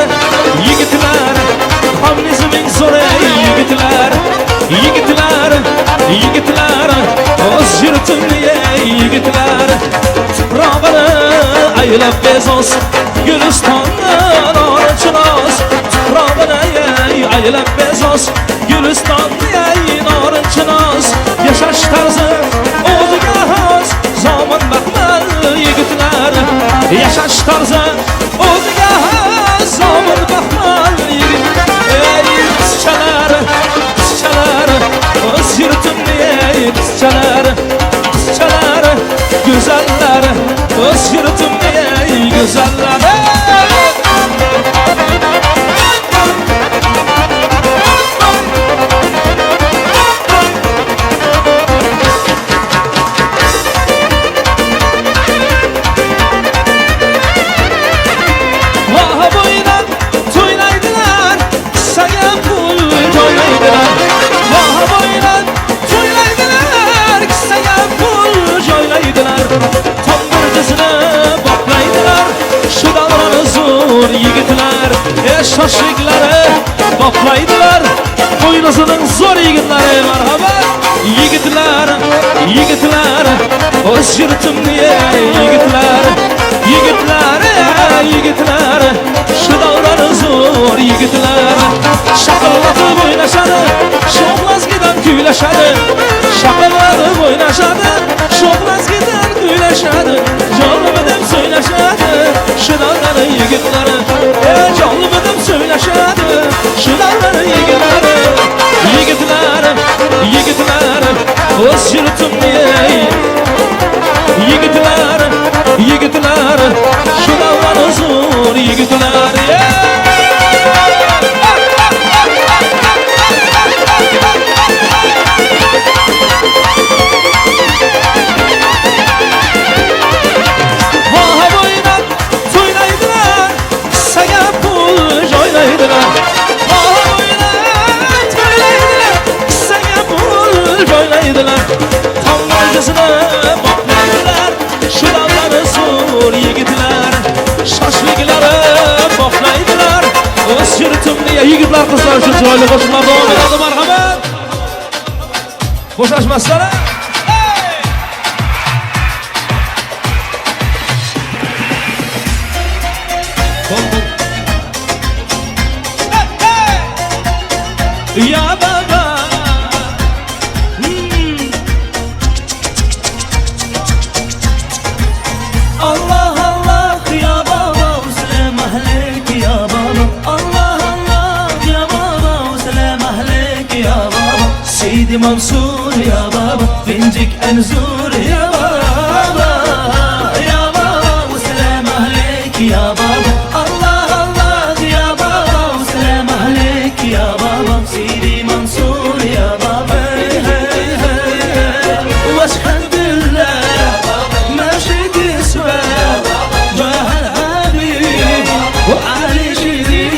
yigitlar, kommunizmning zo'ri yigitlar, yigitlar, yigitlar, o'z yurtimning yigitlar, tuprog'ini aylab bezos, Gülistonni norinchinos, tuprog'ini aylab bezos, Gülistonni norinchinos, yashash tarzi o'ziga xos, zamon baxmal yigitlar, yashash tarzi o'ziga xos, zamon baxmal yigitlar, ey qizchalar, qizchalar, o'z yurtimning qizchalar, qizchalar, go'zallar, o'z yurtimning go'zallar. Yigitlar, shoshliklari boplaydilar, qo'ynuzining zo'r yigitlari, marhaba. Yigitlar, yigitlar, o'z yurtimning yigitlar, yigitlar, yigitlar, shu davrani zo'r yigitlar, shaqillatib o'ynashadi, sho'xlazgidan kuylashadi, shaqillatib o'ynashadi, sho'xlazgidan kuylashadi, jonimni deb so'ylashadi, shu davrani yigitlari, jonimni deb so'ylashadi, shu davrani yigitlari, yigitlar, yigitlar, o'z yurtimning yigitlar, yigitlar, shu davrani zo'r yigitlar. Boplaydilar, shu davrani zo'r yigitlar, shoshliklari boplaydilar, o'z yurtimni yigitlar, qizlar uchun chiroyli qo'shiqlar davom etadi, marhamat. Bo'shashmaslar. Ya baba, Allah Allah ya baba وسلام عليك يا بابا، الله الله يا بابا وسلام عليك يا بابا، سيدي منصور يا بابا بنجيك انزور يا بابا، يا بابا وسلام عليك يا بابا، الله الله يا بابا وسلام عليك يا بابا، سيدي منصور يا بابا. واشحال بالله ماشي تسوى جاه الحبيب وعلي جديد،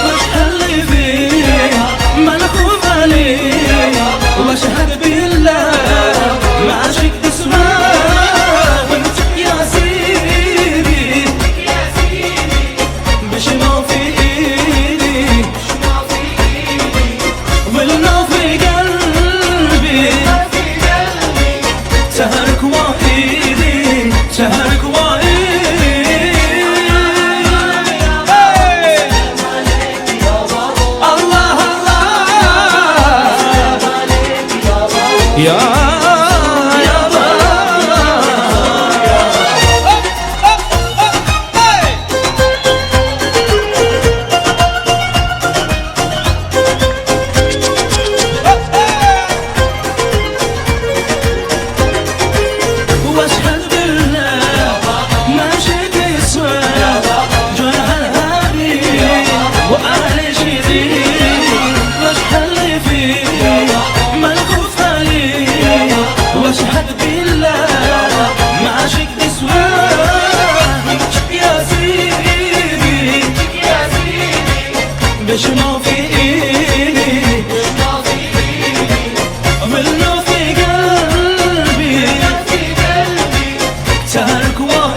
واشحال فيه ملك وغالي، واشهد بالله ماشي.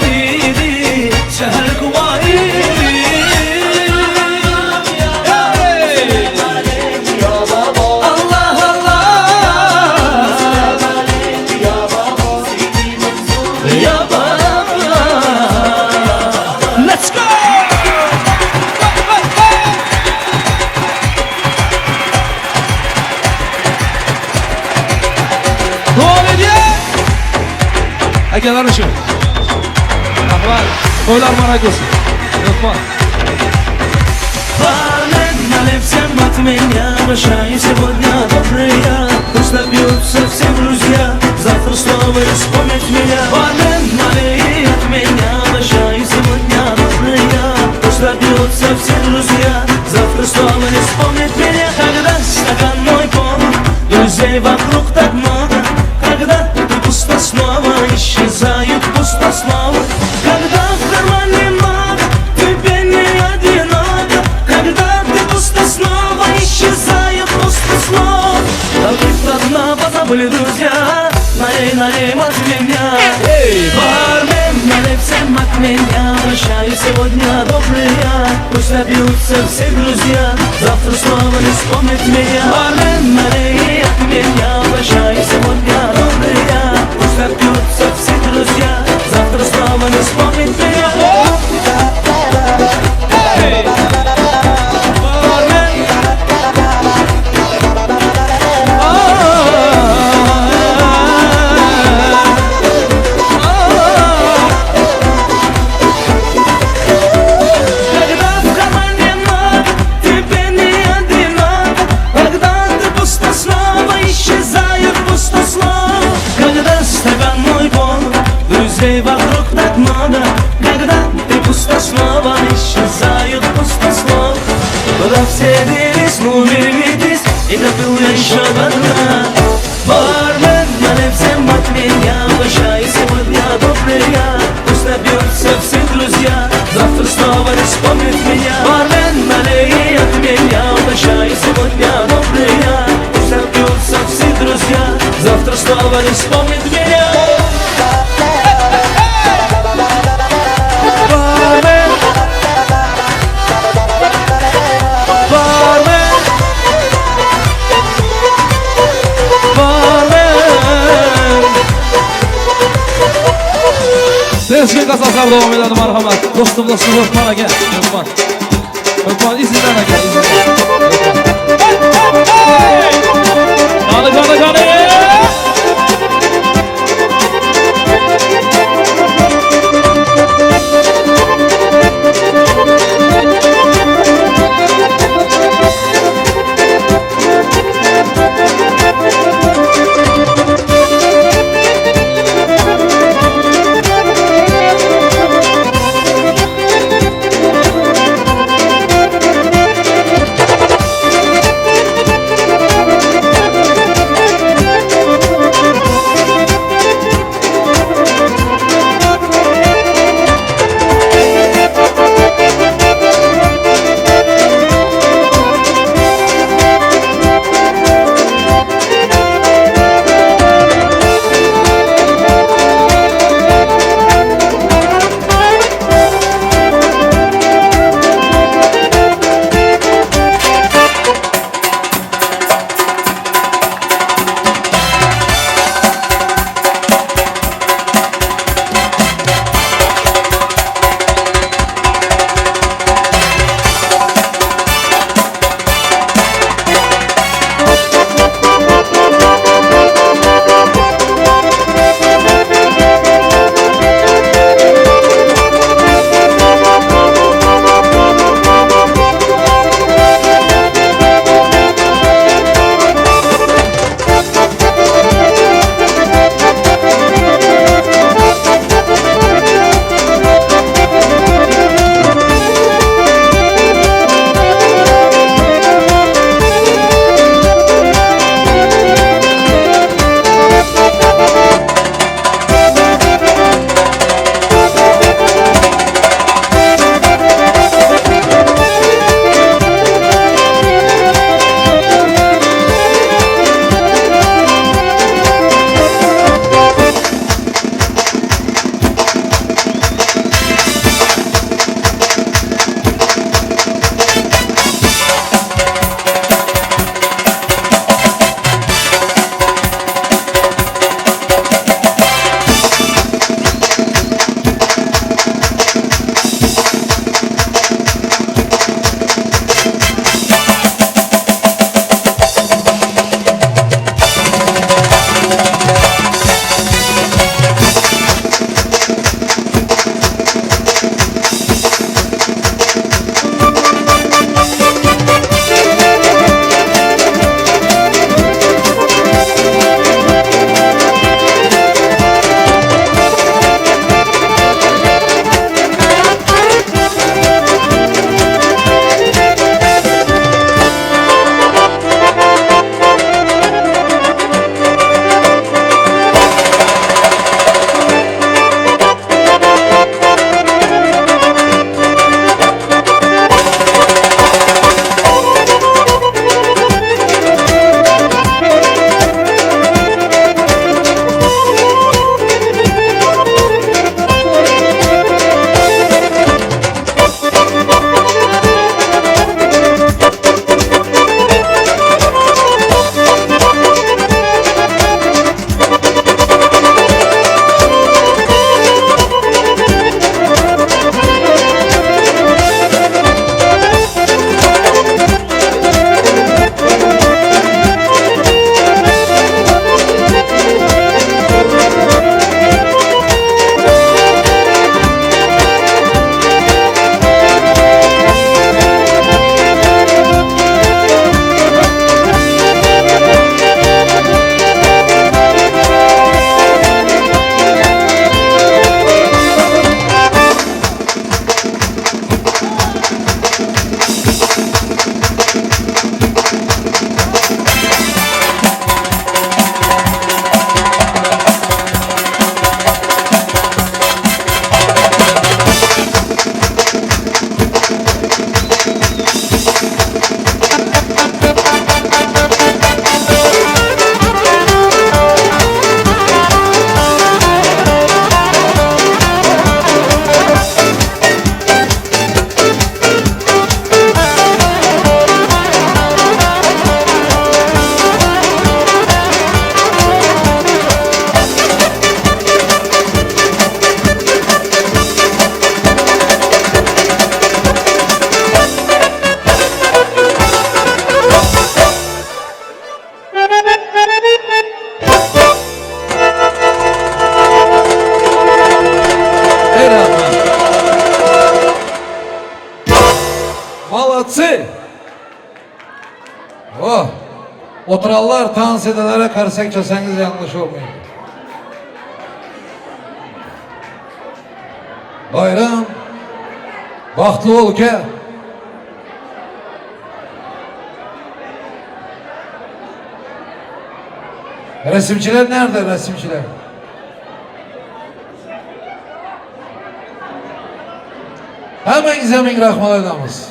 Idi, şehir kuva idi. Allah Allah ya baba. Let's go! Davom ediyor. Akalar uchun. Rahmat. To'ylar muborak bo'lsin. Rahmat. Бармен, налей всем от меня, прощай, сегодня добрый я. Пусть напьются все друзья, завтра снова вспомнят меня. Бармен, налей от меня, прощай, сегодня добрый я. Пусть напьются все друзья, завтра снова не вспомнят меня. Когда стакан мой полон, друзей вокруг так много. Когда ты пусто снова, исчезают пусто снова. Когда в кармане много, тебе не одиноко. Когда ты пусто снова, исчезают пусто снова. Забыть одна, позабыли друзья. Налей, налей от меня. Эй, бармен, налей всем от меня. Прощаю, сегодня добрый я. Пусть напьются все друзья, завтра снова не вспомнят меня. Бармен, налей от меня. Прощаю, сегодня добрый я. Пусть напьются все друзья, завтра снова не вспомнят меня. Ey! Barmen! Когда в кармане много, тебе не одиноко. Когда ты пусто снова, исчезают пусто слова. Когда стакан мой полон, друзей вокруг так много. Когда ты пусто снова, исчезают пусто слова. Куда все делись, ну вернитесь, и допил я еще до дна. Бармен, налей всем от меня, прощай, сегодня добрый я. Пусть напьются все друзья, завтра снова не вспомнят меня. Бармен, налей от меня, прощай, сегодня добрый я. Пусть напьются все друзья, завтра снова не вспомнят меня. Barmen! Barmen! Barmen! Lezgin qasaslar davom etadi, marhamat. Do'stim, do'stim, O'tmon aka, O'tmon. O'tmon, izingdan aka, izingdan. Qani, qani, qani! Oturanlar dans edenlere karsak çalsanız yanlış olmayın. Bayram bahtlı ol ki. Resimciler nerede resimciler? Hammangizga ming rahmat aytamiz.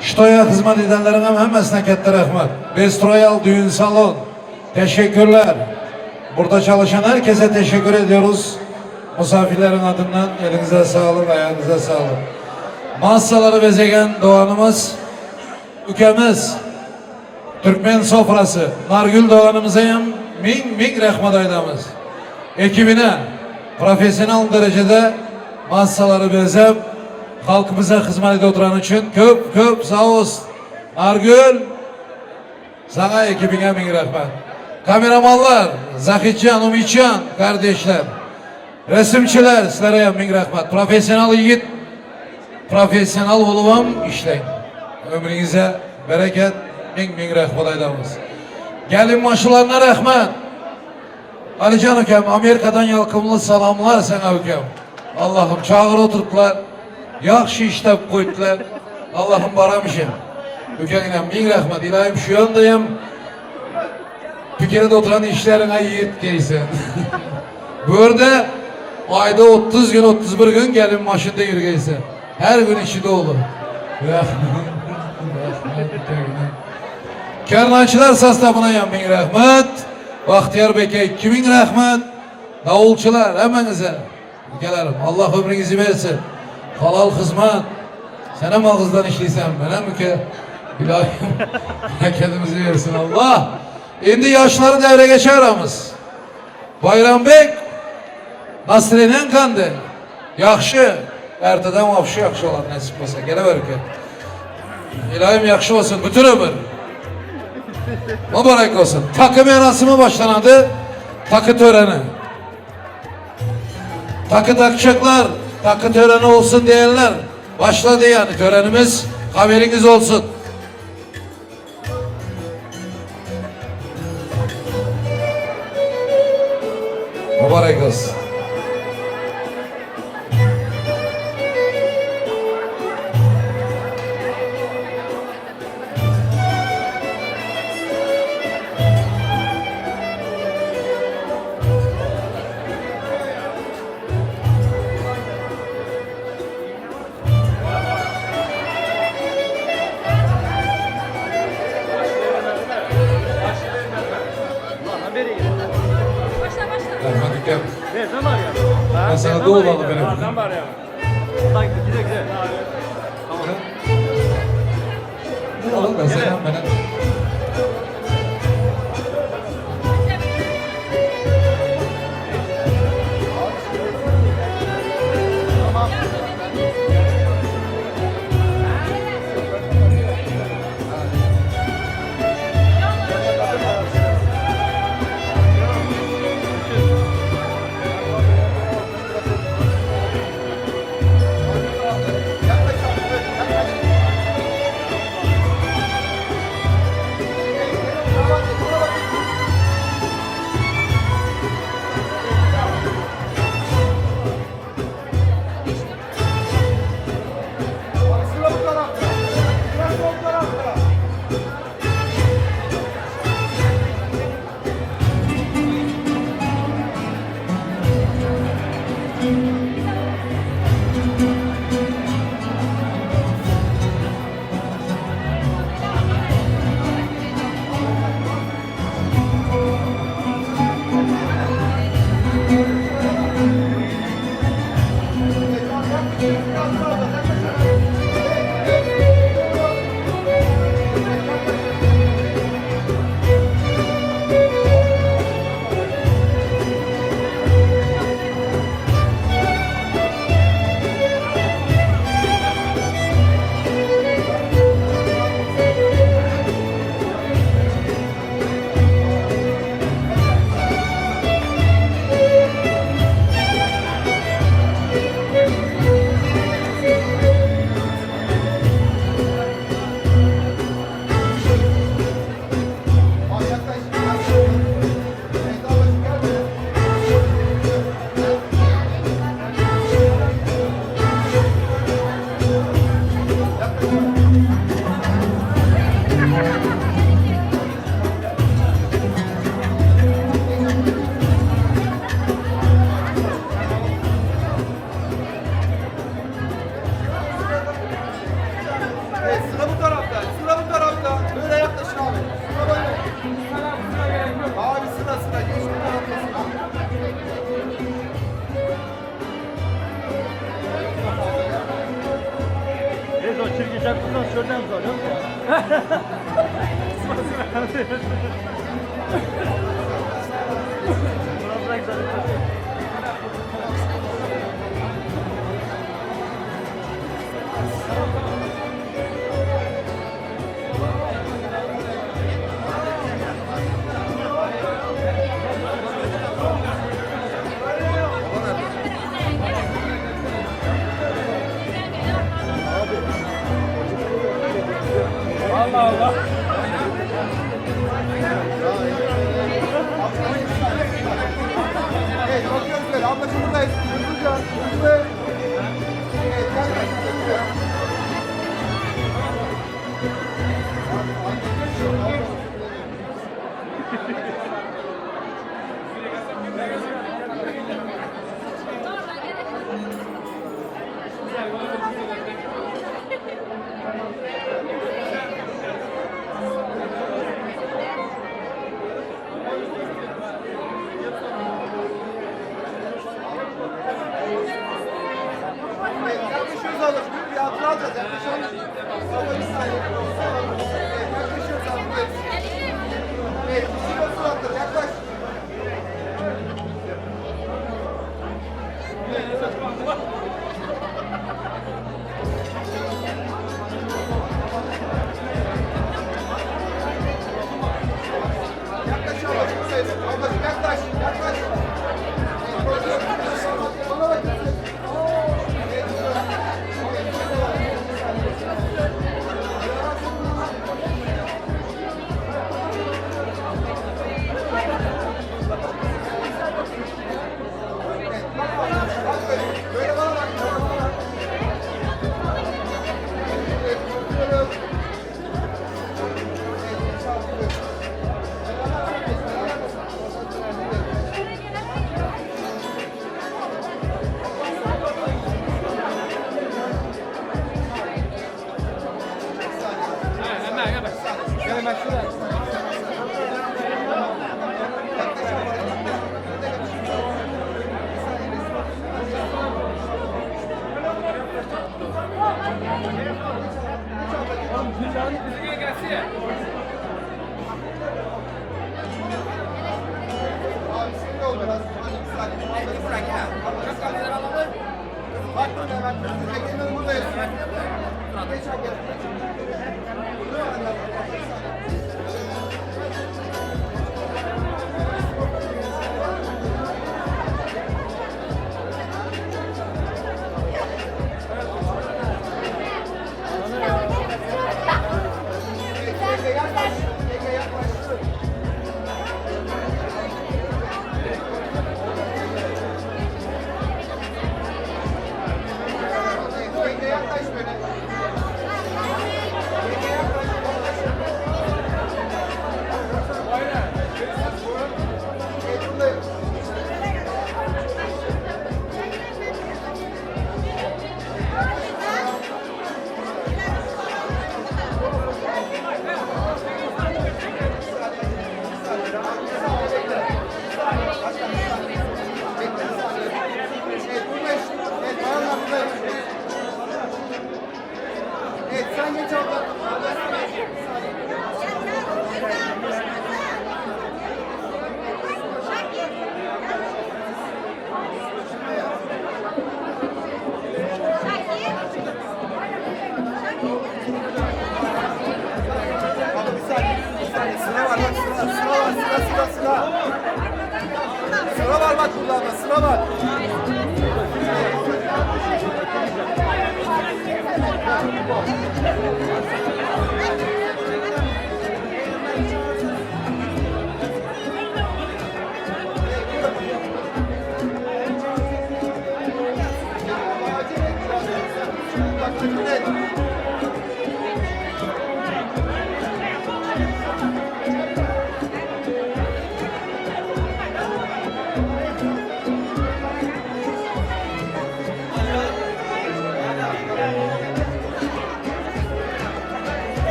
Ştoya hizmet edenlerin hem hemmesine katta rahmat. Best Royal Düğün Salon. Teşekkürler. Burada çalışan herkese teşekkür ediyoruz. Misafirlerin adından elinize sağlık, ayağınıza sağlık. Masaları bezegen doğanımız, ülkemiz, Türkmen sofrası, Nargül doğanımıza hem ming ming rahmat aytamiz. Ekibine profesyonel derecede masaları bezep halkımıza hizmet edip oturan için köp köp sağ olsun. Nargül, sana ekibine ming rahmat. Kameramanlar, Zahidcan, Umitcan kardeşler, resimçiler, sizlere ming rahmat. Profesyonel yiğit, profesyonel olup işleyin. Ömrünüze bereket, ming ming rahmat aytamiz. Gelin maşılarına rahmat. Alican ukam, Amerika'dan yalqımlı salamlar sana ukam. Allah'ım çağır oturttular. Yaxşı işlep koydular. Allah'ım baramışım. Ukangina ming rahmat. İlahim şu yandayım. Pikirde oturan işlerine yiğit giysin. Bu arada ayda 30 gün 31 gün gelin maşında yürüyeysin. Her gün işi dolu. Karnayçılar sostavına yan ming rahmat. Bahtiyar Bey'e 2000 rahmat. Davulçular hemmenize. Ülkelerim Allah ömrünüzü versin. Halal hizmet. Sen hem ağızdan işliysen ben hem ülke. İlahim bereketimizi versin Allah. Şimdi yaşları devre geçer. Bayram Bey Nasrinen kandı. Yaxşı. Erteden vapşı yaxşı olan nasip olsa. Gelever ülke. İlahim yaxşı olsun bütün ömür. Mübarek olsun. Takı merasimi başlanadı. Takı töreni. Takı takacaklar. Takı töreni olsun diyenler. Başladı yani törenimiz. Haberiniz olsun. Mübarek olsun. Ben sana da olalım benim. Ne olalım ben sana benim. Allah Allah. Evet, bakıyoruz böyle. Ablacığım buradayız. Hızlıca, hızlı. Evet, gel gel.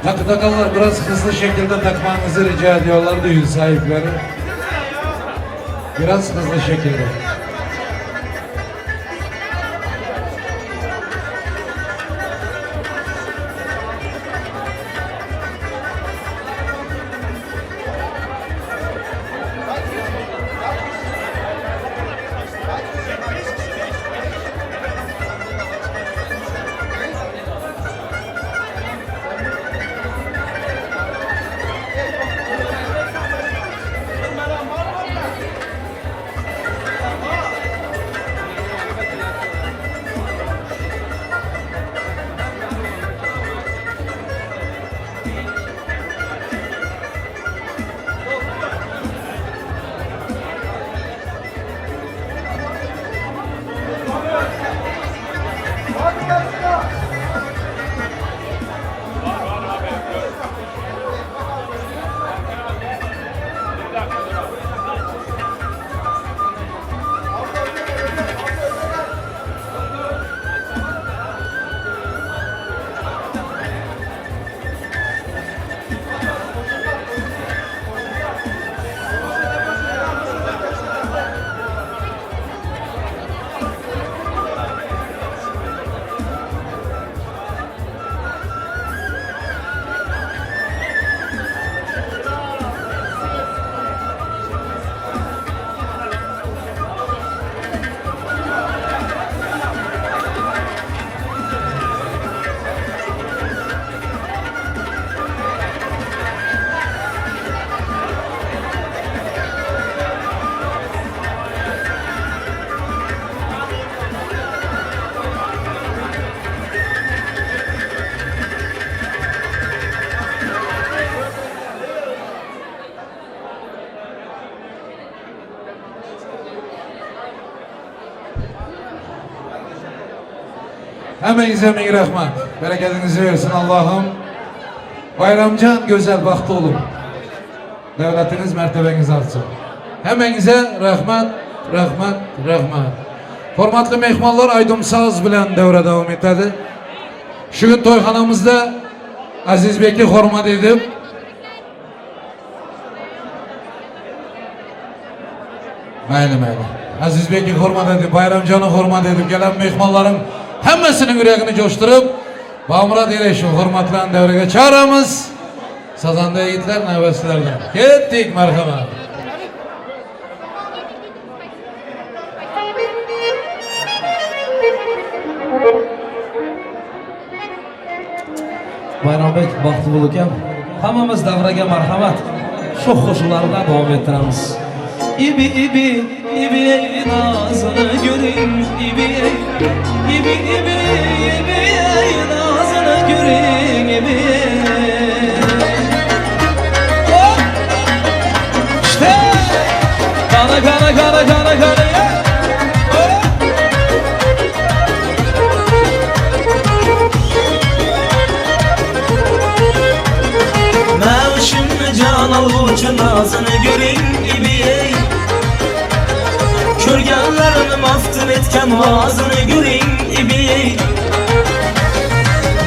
Takı takanlar biraz hızlı şekilde takmanızı rica ediyorlar düğün sahipleri. Biraz hızlı şekilde. Hemenize ming rahmat. Bereketinizi versin Allah'ım. Bayramcan güzel bahtlı olun. Devletiniz mertebeniz artsın. Hemenize rahmat, rahmat, rahmat. Hurmatli mehmonlar, Aydın saz bilan davra davom etadi. Shu kun to'yxonamizda Azizbekni hurmat edib mayli mayli. Azizbekni hurmat edib, Bayramjonni hurmat edib kelgan mehmonlarim hammasini yuragini co'shtirib Bobomurod Ergashev hurmatlan davraga chaqiramiz. Sazanda yigitlar navbat sizlardan. Ketdik, marhamat. Bayrombek baxtli bo'l ukam. Hammamiz davraga marhamat. Sho'x qo'shiqlar bilan davom ettiramiz. İbi ibi ibi ey nazını göreyim ibi ey ibi ibi ibi ey nazını göreyim ibi ey. Hop! İşte kana kana kana kana kana ya. Hop! Mevşimni can alguvchi nazını göreyim ibi ey. Ko'rganlarini maftun etgan vazini ko'ring ibi.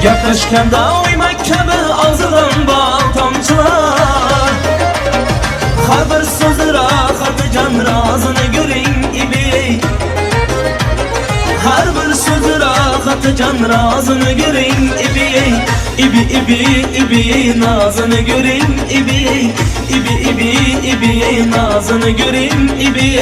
Gaplashganda oymak kabi og'zidan bal tomchilar. Har bir so'zi rohati jon rozini ko'ring ibi. Har bir so'zi rohati jon rozini ko'ring ibi. İbi ibi ibi nazını ko'ring ibi. İbi ibi ibi nazını ko'ring ibi.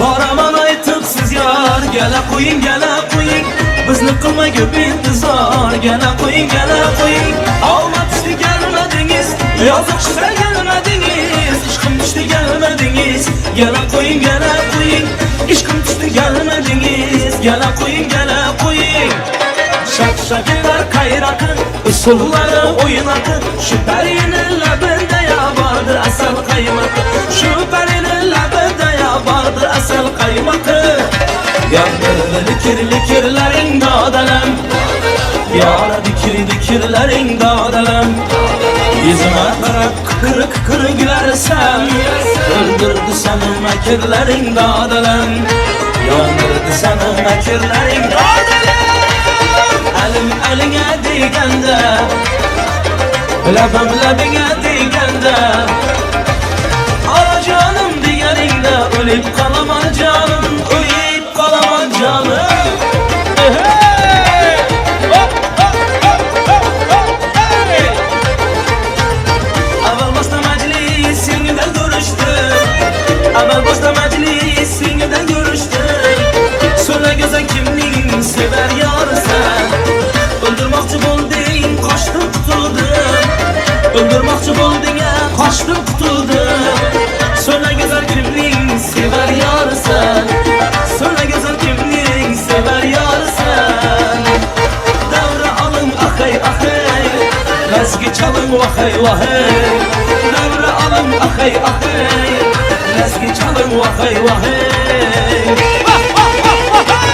Boraman aytib siz yor, gala qo'ying, gala qo'ying. Bizni qilma ko'p intizor, gala qo'ying, gala qo'ying. Olma tushdi gelmadingiz, yoziq tushsa gelmadingiz. Ishqim tushdi gelmadingiz, gala qo'ying, gala qo'ying. Ishqim tushdi gelmadingiz, gala qo'ying, gala qo'ying. Shak shaklar qayraqi, usullari o'ynaqi. Shu parini labida ya bordir asal qaymoqi. Shu parini labida ya bordir asal qaymoqi. Yondirdi likir likirlaring dodalam, yora dikir dikirlaring dodalam. Yuzima qarab qiqir qiqir gülarsan, o'ldirdi seni makrlaring dodalam. Yondirdi seni makrlaring dodalam. Alim alinga deganda Labim labingga deganda, Alajonim deganingda o'lib qolaman jonim, o'lib qolaman jonim. Hey! Hop, hop, hop, hop, hop, hey! Avval boshda majlisingda ko'rishdim, avval boshda majlisingda ko'rishdim. So'la go'zal kimning sevar yorisan? O'ldirmoqchi bo'lding, qochdim qutuldim. O'ldirmoqchi bo'lding, qochdim qutuldim. So'la go'zal kimning sevar yorisan? So'la go'zal kimning sevar yorisan? Davra oling ahay ahay, lazgi çalın vahay vahay. Davra oling ahay ahay, lazgi çalın vahay vahay. Vah vah vah vah!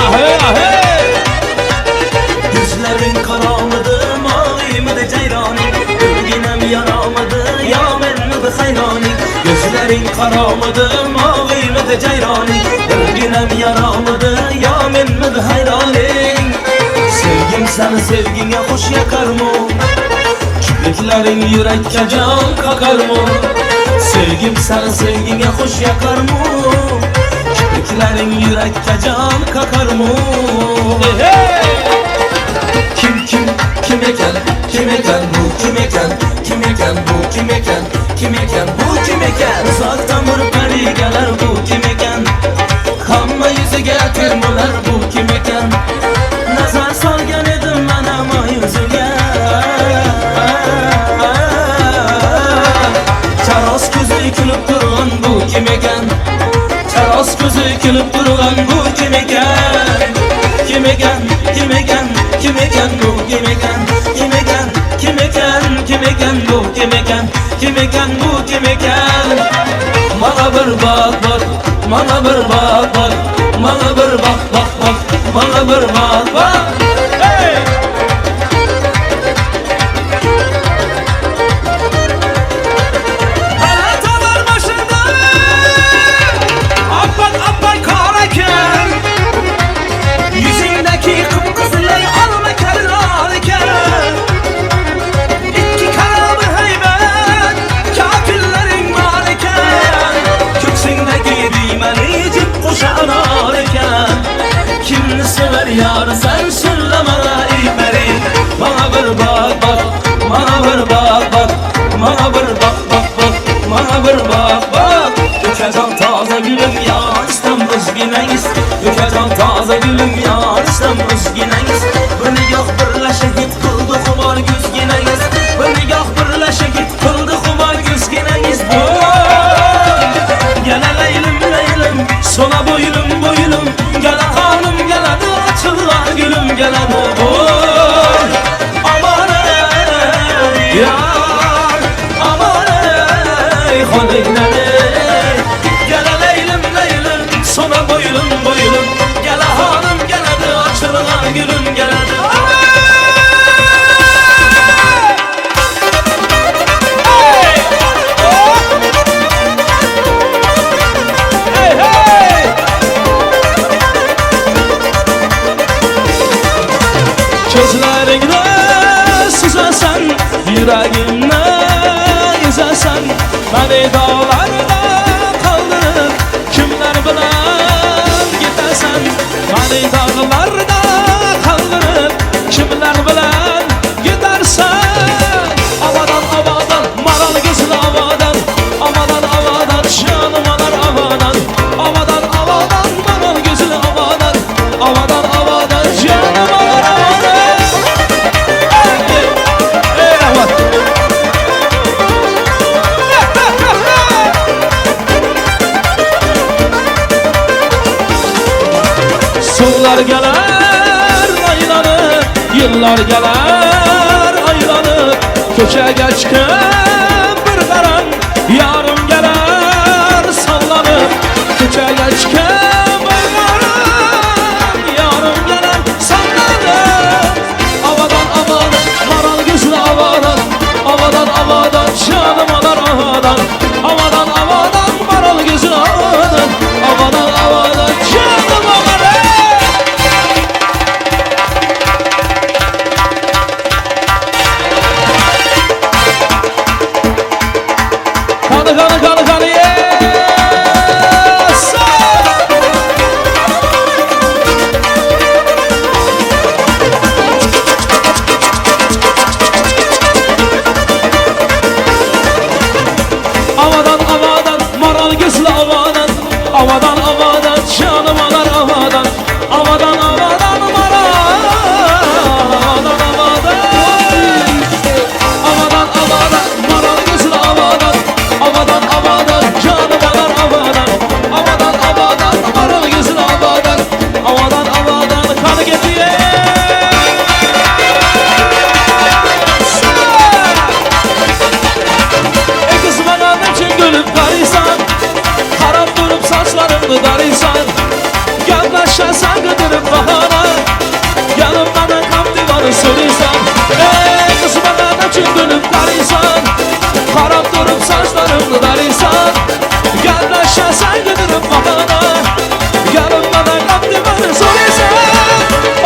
Ahay ahay! Gözlerin karamıdı, mavimidi ceyraning, Gülginem yaramıdı, ya menmidi hayraning. Gözlerin karamıdı, mavimidi ceyraning, Gülginem yaramıdı, ya menmidi hayraning. Sevgim seni sevginge hoş yakarmı? Kipriklerin yürekке can kakar mı? Sevgim seni sevginge hoş yakar mı? Kipriklerin yürekке can kakar mı? Hey! Kim kim kim eken, kim eken bu kim eken, kim eken bu kim eken, kim eken bu kim eken? Uzaktan bir peri gelir bu kim eken? Hamma yüzüge termolar bu kim eken? Nazar solgan edim men ama yüzüge, Charos ko'zi kulib turgan bu kim ekan? Charos ko'zi kulib turgan bu kim ekan? Kim ekan, kim ekan, kim ekan bu kim ekan? Kim ekan, kim ekan, kim ekan bu kim ekan? Kim ekan bu kim ekan? Mana bir bak bak, mana bir bak bak, mana bir bak bak bak, mana bir bak bak. Hey! Alatalar başında appak appak kar ekan, Yüzündeki kıpkızıl alma kerrar ekan, İki karamı heybet kafirlerin var ekan, Köksündeki düğmeni cip kuşanar ekan. Kimni sever yar sen söyleme ey peri. Bana bir bak bak, bana bir bak bak, bana bir bak bak bak, bana bir bak bak. Ukajon toza gulim yorisam o'zginangiz, Ukajon toza gulim yorisam o'zginangiz. Bir nigoh birla shahid qildi xumor ko'zginangiz, bir nigoh birla shahid qildi xumor ko'zginangiz. Gala laylim laylim, so'la bo'ylim bo'ylim, gala xonim galadi, ochilgan gulim galadi. Voy aman ey yar, aman ey xonim. Gala laylim laylim, so'la bo'ylim bo'ylim, gala xonim galadi, ochilgan gulim galadi. Gözleringni süzasan, yuragimni yuzasan, meni dog'larda qoldirib kimlar bilan ketasan? Meni dog'larda qoldirib kimlar bilan ketarsan? Avadan avadan maral go'zal avadan, avadan avadan jonim olar avadan, avadan avadan maral go'zal avadan, avadan avadan jonim olar avadan. Suvlar gelir aylanıp, yıllar gelir aylanıp, köşege çıkıp bir qaran, yarım gelir sallanıp, köşege çıkıp bir qaran, yarım gelir sallanıp. Avadan avadan maral gözlü avadan, avadan avadan canım alar avadan, avadan avadan maral gözlü avadan, avadan avadan canım alar. mani so'raysan. Ey qiz mana nachun kulib qaraysan, qarab turib sochlarimni dariysan. Gaplashasan gidirib bahona, galim mana qapti mani so'raysan.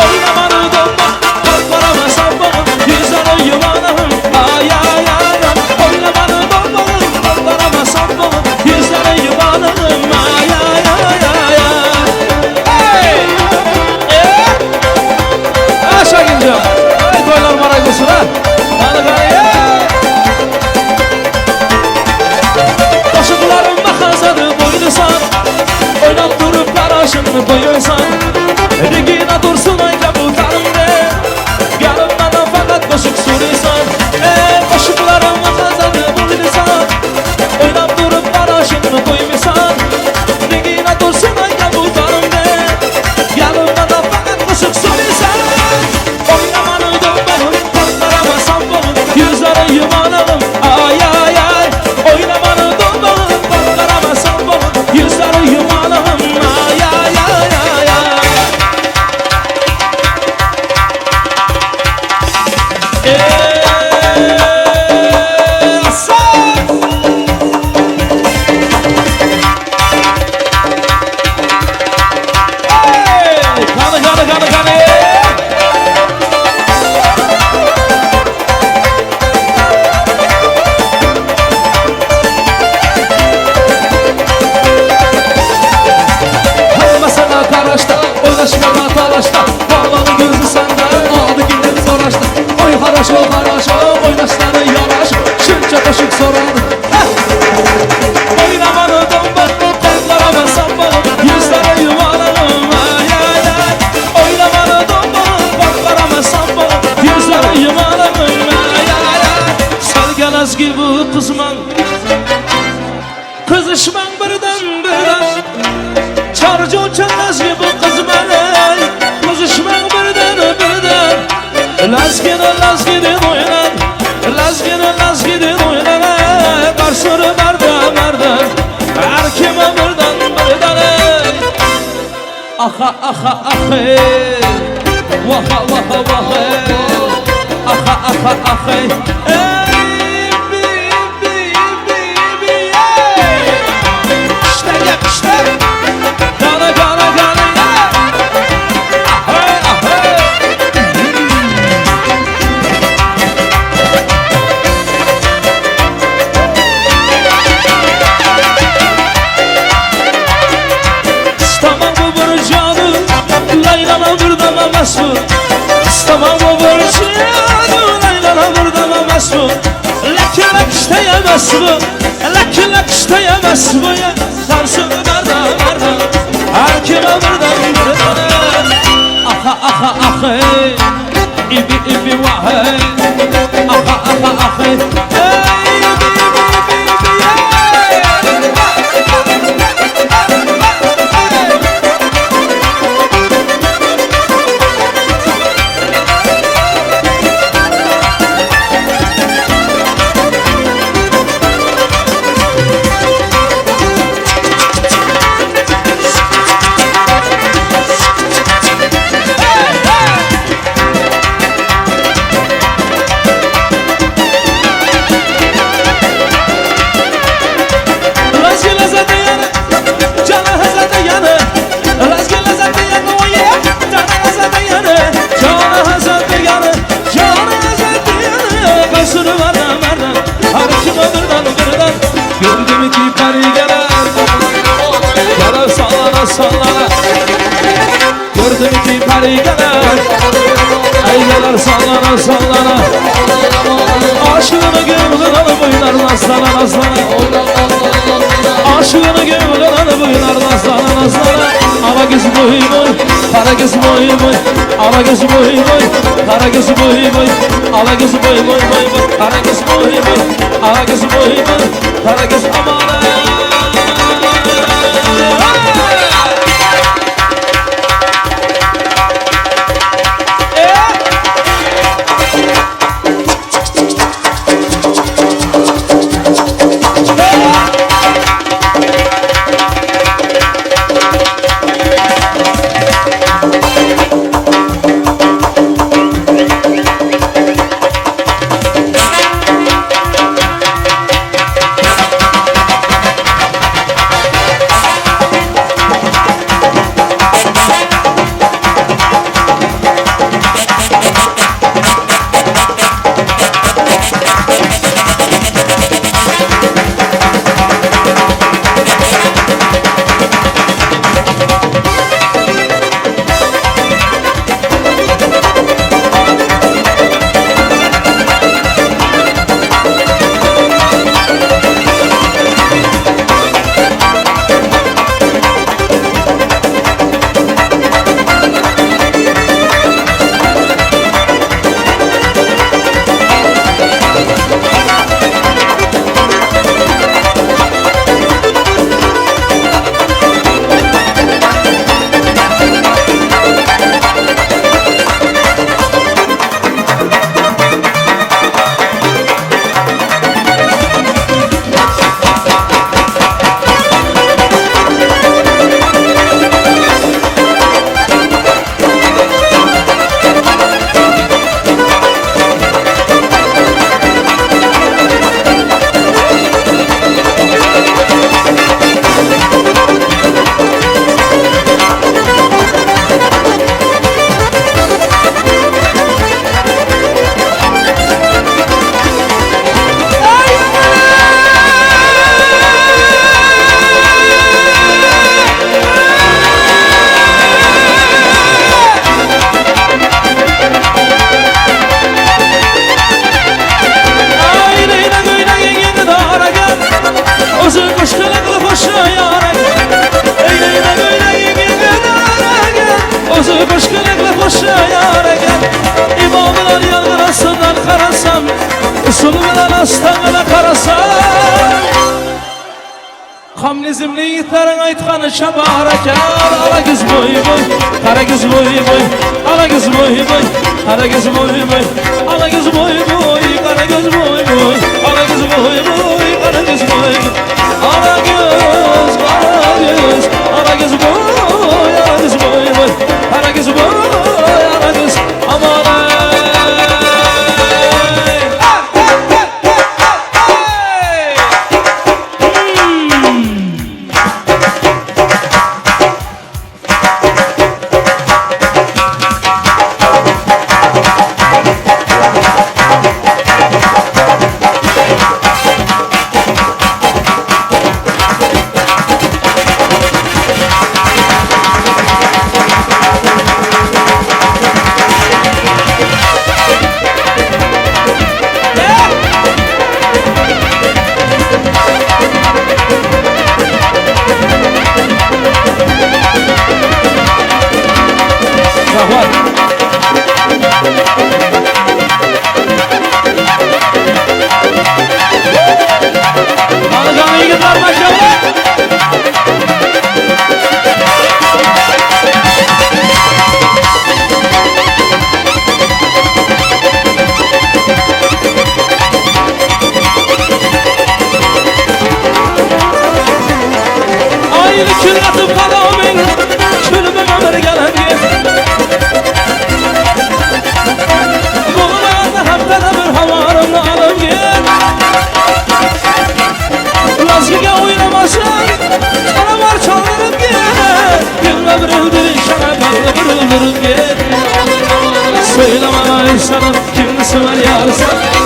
O'ynamani do'mma, qop-qorama sopog'im, yuzlari yumonig'im, ay ay ay. O'ynamani do'mbog'im, qop-qorama sopog'im, yuzlari yumonig'im, ay ay ay ay. Hey! Şahincan, ey to'ylar muborak bo'lsin ha. Qani qani. Qo'shiqlarim mahazadi bo'ynisan, o'ynab turib qaroshimni qo'ysan. Regina tursun ay kabutarimda, galim mana faqat qo'shiq so'raysan. Ey qo'shiqlarim mahazadi bo'ynisan, o'ynab turib qaroshimni qo'ymaysan. Regina tursun ay kabutarimda, galim mana faqat qo'shiq so'raysan. O'ynamani do'mbog'im, qop-qorama sopog'im, yuzlari yumonig'im, ay ay ay. O'ynamani do'mbog'im, qop-qorama sopog'im, yuzlari yumonig'im, ay ay ay ay ay. Qani qani qani qani. Hammasına qarashda, o'ynashmana talashda, bog'lani ko'zi senda, oldi kelib so'rashda. Oy xarasho xarasho, o'ynashlari yarash, shuncha qo'shiq so'radi. O'ynamani do'mbog'im, qop-qorama sopog'im, yuzlari yumonig'im, ay ay ay. O'ynamani do'mbog'im, qop-qorama sopog'im, yuzlari yumonig'im, ay ay ay. Salgalazgi bu qizman, qizishmang birdan birdan. Charjo'cha lazgi bu qizman, ey, qizishmang birdan birdan. Lazgini lazgini o'ynan, lazgini lazgini o'ynan, ey, qarsuri bardan bardan, har kimi birdan birdan, ey. Aha aha ah ey, vaha vaha vaha ey, aha aha ah ey, ey bi bi bi bi ey. İşte işte. Gana gana gana, ahey ahey. İstemem bu bir canı, Leyla'na bir dememez bu. İstemem bu bir canı, Leyla'na bir dememez bu. Lakin lak isteyemez bu, lakin lak isteyemez bu. Tarsını nereden nereden, her kime birden birden. Aha aha ah ey, ibi ibi vah ey, aha aha ah ey, ey ibi ibi ibi ibi ey. Gördüm ki peri gelir, gelir sallana sallana. Gördüm ki peri gelir, ey gelir sallana sallana. Aşığını gönlün alıp oynar nazlana nazlana. Aşığını gönlün alıp oynar nazlana nazlana. Ala kız boy boy, kara kız boy boy, ala kız boy boy, kara kız boy boy, ala kız boy boy boy boy, kara kız boy boy, ala kız boy boy, kara kız aman. qilakli qo'sha yor ekan. Eynayda ko'ylaging dar ekan, o'zi qo'shqilakli qo'sha yor ekan. İbo bilan yolg'irasidan qarasam, usul bilan astag'ina qarasam. Komünizmli yigitlaring aytgani shabar ekan. Alagiz bo'y bo'y, qaragiz bo'y bo'y, alagiz bo'y bo'y, qaragiz bo'y bo'y, alagiz bo'y bo'y, qaragiz bo'y bo'y, alagiz bo'y bo'y, qaragiz bo'y bo'y, alagiz, qaragiz, alagiz bo'y, alagiz bo'y bo'y, qaragiz bo'y, alagiz aman.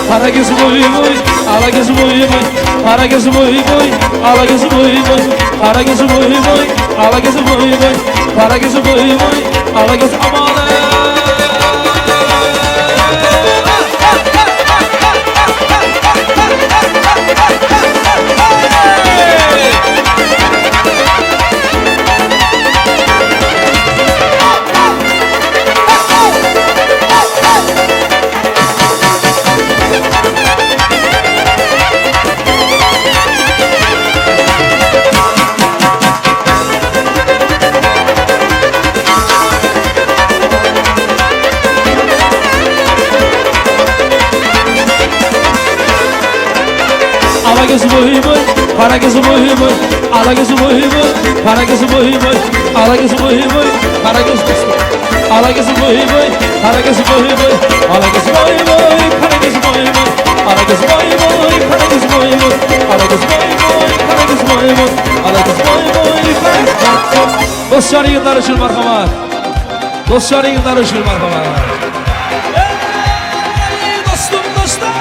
Qaragiz bo'y bo'y, alagiz bo'y bo'y, qaragiz bo'y bo'y, alagiz bo'y bo'y, qaragiz bo'y bo'y, alagiz bo'y bo'y, qaragiz bo'y bo'y, alagiz aman. Alagiz bo'y bo'y, qaragiz bo'y bo'y, alagiz bo'y bo'y, qaragiz bo'y bo'y, alagiz bo'y bo'y, qaragiz alagiz bo'y bo'y, qaragiz bo'y bo'y, alagiz bo'y bo'y, qaragiz bo'y bo'y, alagiz bo'y bo'y, qaragiz bo'y bo'y, alagiz bo'y bo'y, qaragiz bo'y bo'y, alagiz bo'y bo'y, qaragiz. Do'stlar yigitlar uchun marhamat. Do'stlar yigitlar uchun marhamat. Ey do'stim, do'stlar.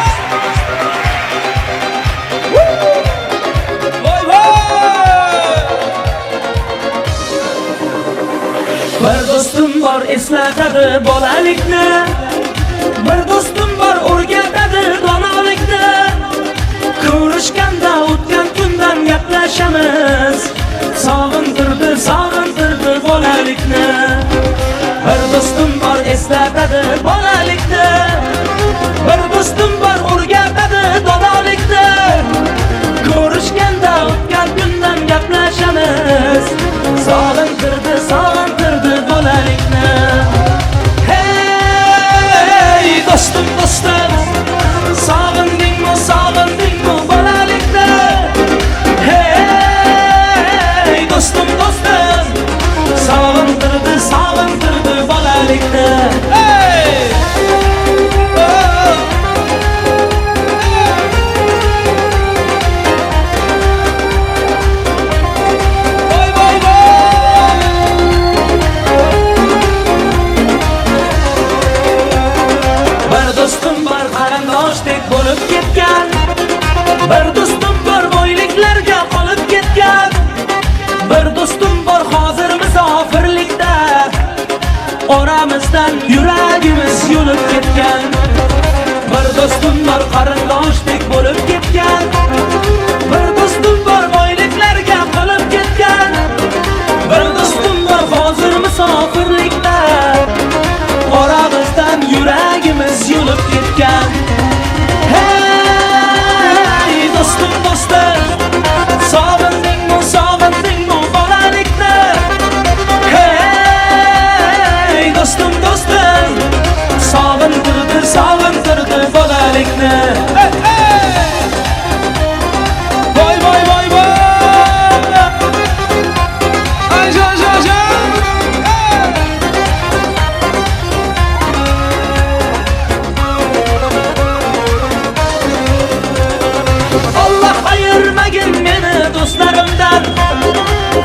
Bir do'stim bor eslatadi bolalikni, bir do'stim bor o'rgatadi donolikni. Ko'rishganda o'tgan kundan gaplashamiz, sog'intirdi, sog'intirdi bolalikni. Bir do'stim bor eslatadi bolalikni, bir do'stim bor o'rgatadi donolikni. Ko'rishganda o'tgan kundan gaplashamiz, sog'intirdi, sog'intirdi bolalikni. Hey do'stim, do'stim, sog'indingmi, sog'indingmi bolalikni? Hey do'stim, do'stim, sog'intirdi, sog'intirdi bolalikni. Hey! Bo'lib ketgan bir do'stim bor, boyliklarga qolib ketgan bir do'stim bor, hozir musofirlikda, oramizdan yuragimiz yulib ketgan bir do'stim bor, qarindoshdek bo'lib ketgan bir do'stim bor, boyliklarga Do'stlarimdan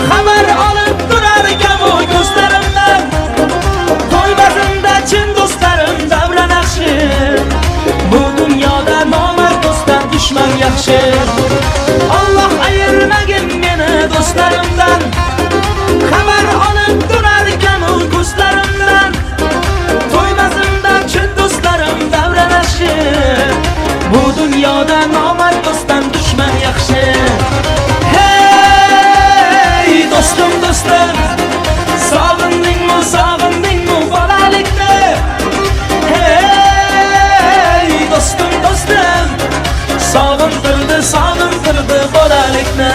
xabar olib turar kamu ko'zlarimdan. To'y bazmda chin do'stlarim davra naqshi. Bu dunyoda nomard do'stdan dushman yaxshi. Alloh ayirmagin meni do'stlarimdan. Xabar olib turar kamu ko'zlarimdan. To'y bazmda chin do'stlarim davra naqshi. Bu dunyoda nomard do'stdan dushman yaxshi. Hey do'stim do'stim, sog'indingmi sog'indingmi bolalikni? Hey do'stim do'stim, sog'intirdi sog'intirdi bolalikni.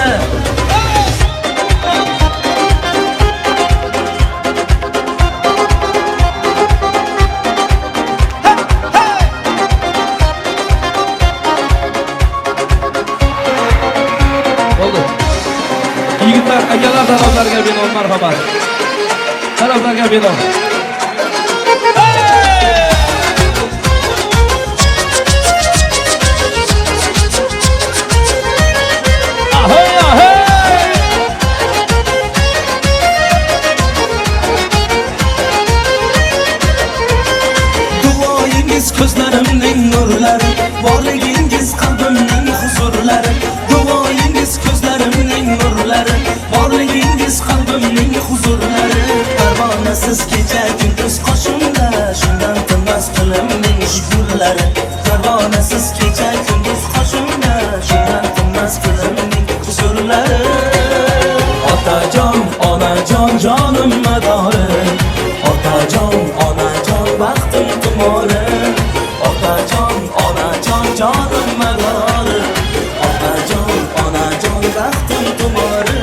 Yigitlar, akalar taraflarga bino marhamat. Taraflarga bino. Ahoy, ahoy! Duoyingiz ko'zlarimning nurlari, borligingiz qalbimning huzurlari. Duoyingiz ko'zlarimning nurlari, borligingiz qalbimning huzurlari. Parvonasiz kecha kunduz qoshimda, shundan tinmas tilimning shukurlari. Parvonasiz kecha kunduz qoshimda, shundan tinmas tilimning huzurlari. Otajon, onajon, jonim madori. Otajon, onajon, baxtim tumori. Otajon, onajon, jonim madori. Otajon, onajon, baxtim tumori.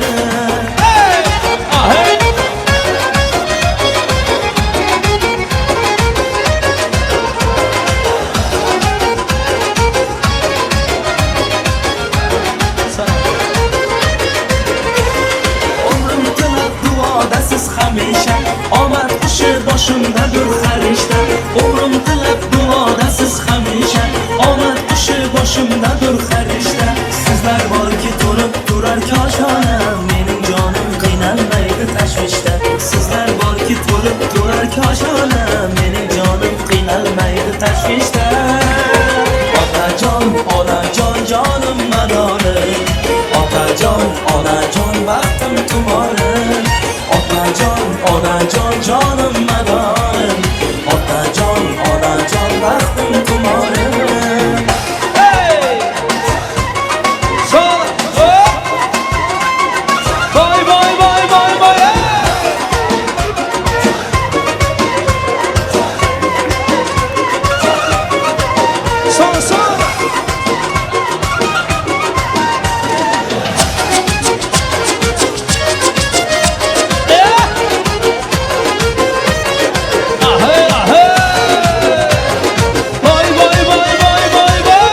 Umrim tilab duodasiz hamisha, omad qushi boshimdadir harishta. Umrim tilab duodasiz hamisha, omad qushi boshimdadir harishta. Sizlar borki to'lib turar koshonam, mening jonim qiynalmaydi tashvishda. Sizlar borki to'lib turar koshonam, mening jonim qiynalmaydi tashvishda. Otajon, onajon, jonim madori. Otajon, onajon, baxtim tumori. Otajon, onajon, jonim madori. Otajon, onajon, baxtim tumori. Hey! Sol! Hop! Voy voy voy voy voy! Sol sol! Ahoy ahoy! Voy voy voy voy voy voy!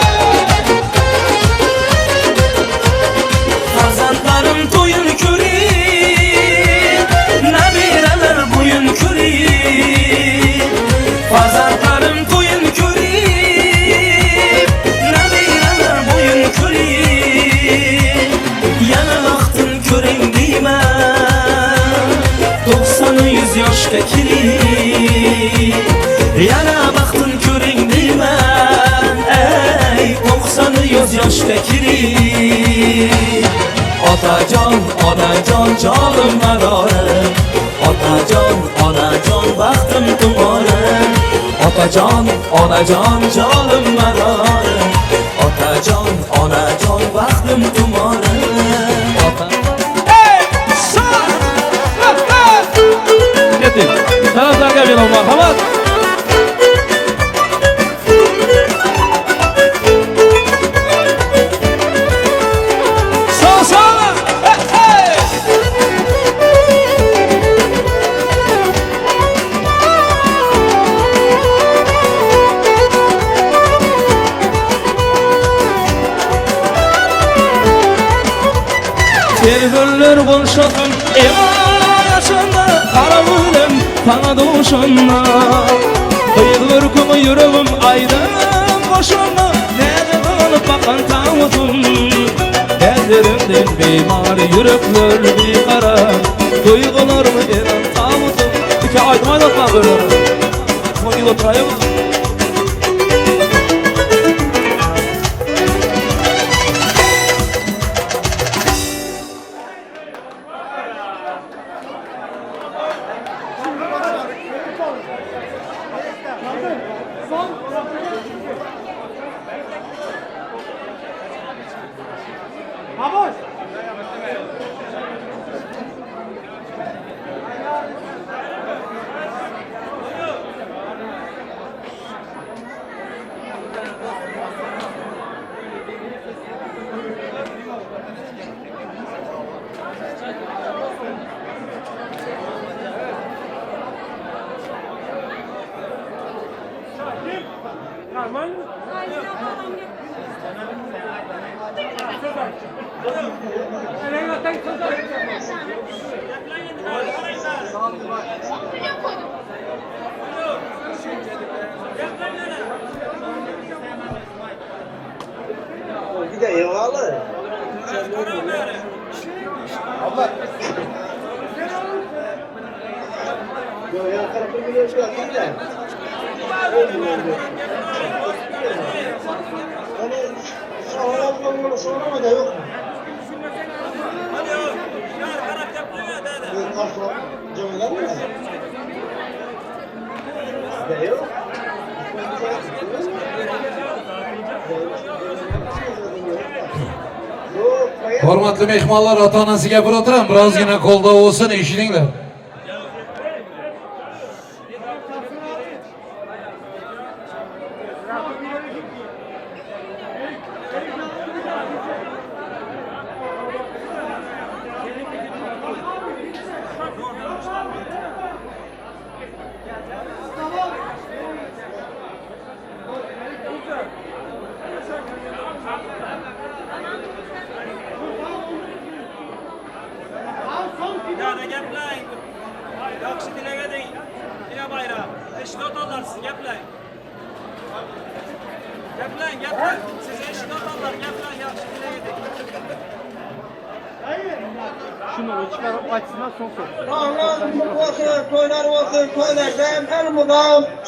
Farzandlarim to'yin ko'ring, nabiralar bo'yin ko'ring. Farzandlarim to'yin ko'ring, nabiralar bo'yin ko'ring. Yana vaqtin ko'ring deyman, 90-100 yoshga kiring. Yana baxtin ko'ring deyman, ey 90-100 yoshga kiring. Otajon, onajon, jonim madori. Otajon, onajon, baxtim tumori. Otajon, onajon, jonim madori. Otajon, onajon, baxtim tumori. Hey! Sol! Ketdik. Taraflarga bino marhamat. Sol sol! Hey, hey! Tergüller qo'shog'im yaşında, qaravulım sana doğuşunda. Kıyılır kumu yüreğim aydın boşuna, ne de dolup bakan tavuzum. Ellerimden bimar, yürekler bir karar. Duygularımı eren tabutum. İki aydım aydatma böyle. Son yıl oturayım. Bir de eyvallah. Abla. Yo ya 41 milyon çıkarttım da. Onu sonra da yok mu? Yok. Hurmatli mehmonlar, ota-onasiga gapirib o'tiraman, birozgina qo'lda bo'lsin, eshitinglar.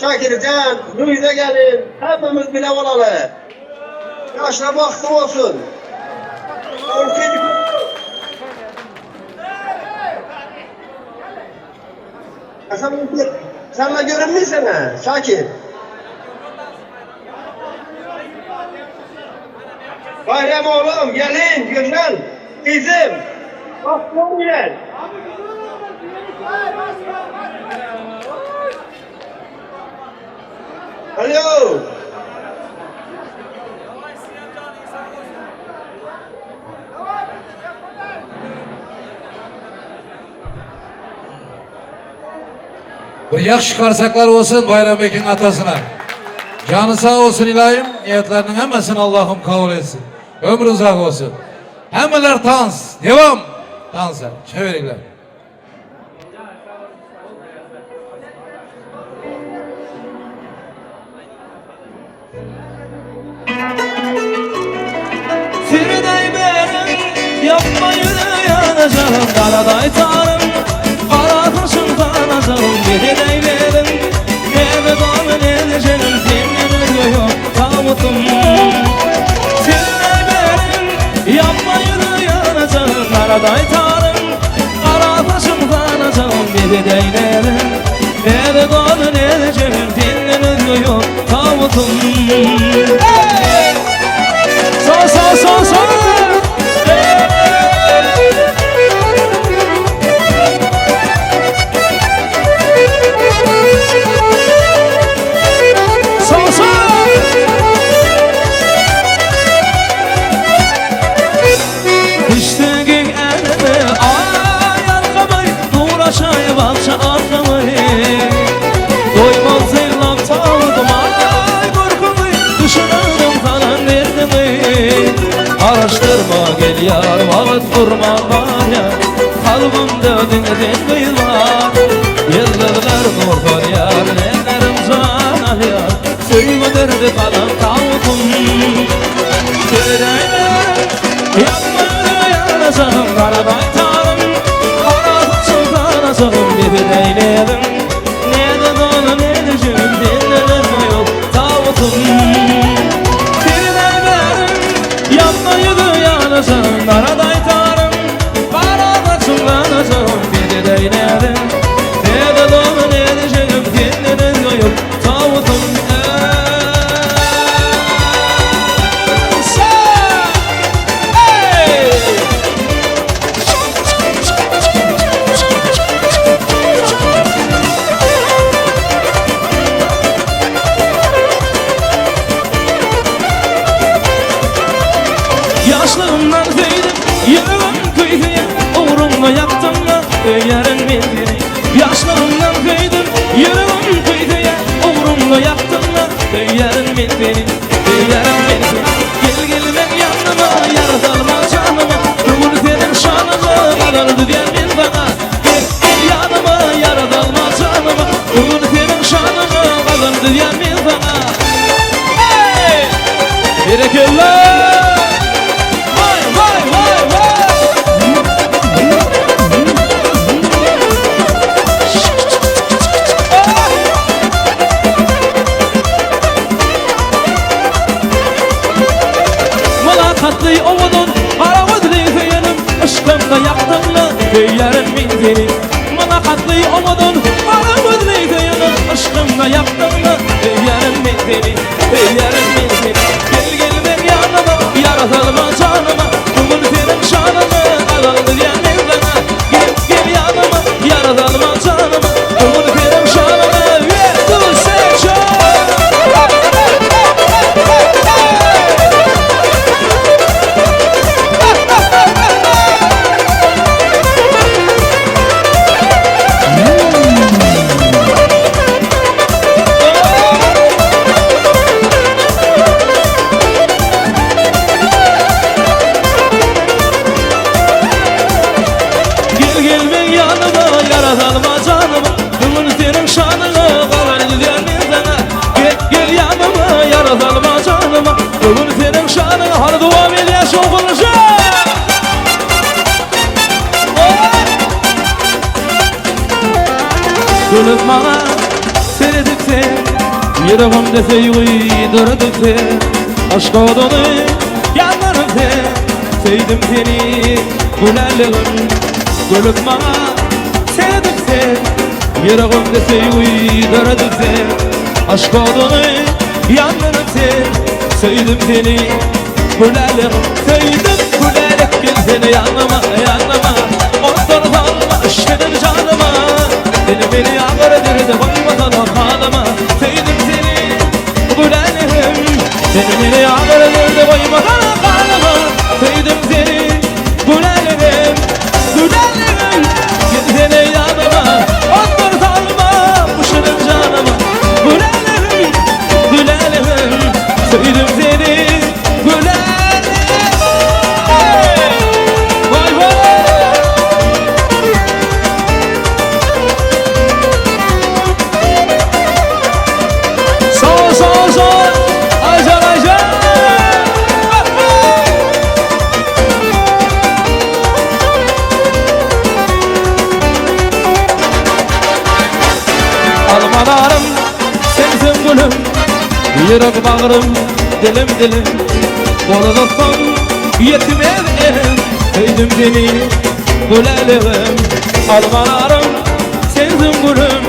Şakircan, Nuri'de gelin, hepimiz bile olalı. Yaşına baktı olsun. Sen de görünmüyorsun ha, Şakir. Bayram oğlum, gelin, Gülşen, kızım. Bak, gel. Alo. Bir yaxshi qarsaklar olsun Bayram Bek'in atasına. Canı sağ olsun ilohim, niyetlerinin hemesini Allah'ım kabul etsin. Ömrü uzak olsun. Hemmeler dans, devam dansa. Çeviringlar. Yapma yürü yanacağım, karaday tarım, kara taşım kanacağım, bir deylerim, ne dolu ne canım, dinlenir yok tabutum. Benim, yapma yürü yanacağım, karaday tarım, kara taşım kanacağım, bir deylerim, ne dolu ne canım, dinlenir yok tabutum. Hey! Sağ sağ sağ sağ. Araştırma gel yar, vaxt kurma var ya, kalbimde dinledin kıyılar. Yıldızlar nur yar, ellerim can alıyor, suyumu derdi kalan tavukum. Yapma Neyledim, ne de dolu ne düşüm, dinledim yok tavutum. Seni benim yanma yüzü yanacağım, araday tarım, parada çımlanacağım. Bir de neyledim, ne de dolu ne düşüm, dinledim yok tavutum. Yaşlığımdan söyledim, yüreğim kıydıya, uğrumda yaktım da öyerim ben seni. Yaşlığımdan söyledim, yüreğim kıydıya, uğrumda yaktım da öyerim ben seni, öyerim ben seni. Gel gel ben yanıma, yaratalma canıma, bugün senin şanıma, kadar düzen ben sana. Gel gel yanıma, yaratalma canıma, bugün senin şanıma, kadar düzen ben sana. Hey! Bereketler! Mulakatlı ovadan qaravudli söyenim, ışkımda yaktımla söylerim men seni. Mulakatlı ovadan qaravudli söyenim, ışkımda yaktımla söylerim men seni, söylerim men seni. Gel gel men yanıma, yaratalma canıma, bugün senin şanıma, qalandır ya men sana. Gel gel yanıma, yaratalma canıma, bugün senin şanıma, ver dur sen şan. Bugün senin şanına har dua bile şokuluşa. Gülüp bana seyredip sen, yüreğimde sevgi durduk sen, aşk odunu yanlarım sen, sevdim seni gülerliğim. Gülüp bana seyredip sen, yüreğimde sevgi durduk sen, aşk odunu yanlarım sen, sevdim seni gülelim, sevdim gülerek gel seni yanıma yanıma, ondan alma şirin canıma, seni beni ağır derdi koymadan halıma, sevdim seni gülelim, seni beni ağır derdi koymadan halıma, sevdim seni gülelim, gülelim gel seni yanıma, ondan alma şirin canıma, gülelim, gülelim. Sevdim seni gülerim. Vay vay. Sağ ol sağ ol sağ ol. Aycan Aycan. Almalarım sensin gülüm, yürek bağrım, dilim dilim, kolu tutsam yetmez elim, sevdim seni gülelim. Almalarım sensin gülüm,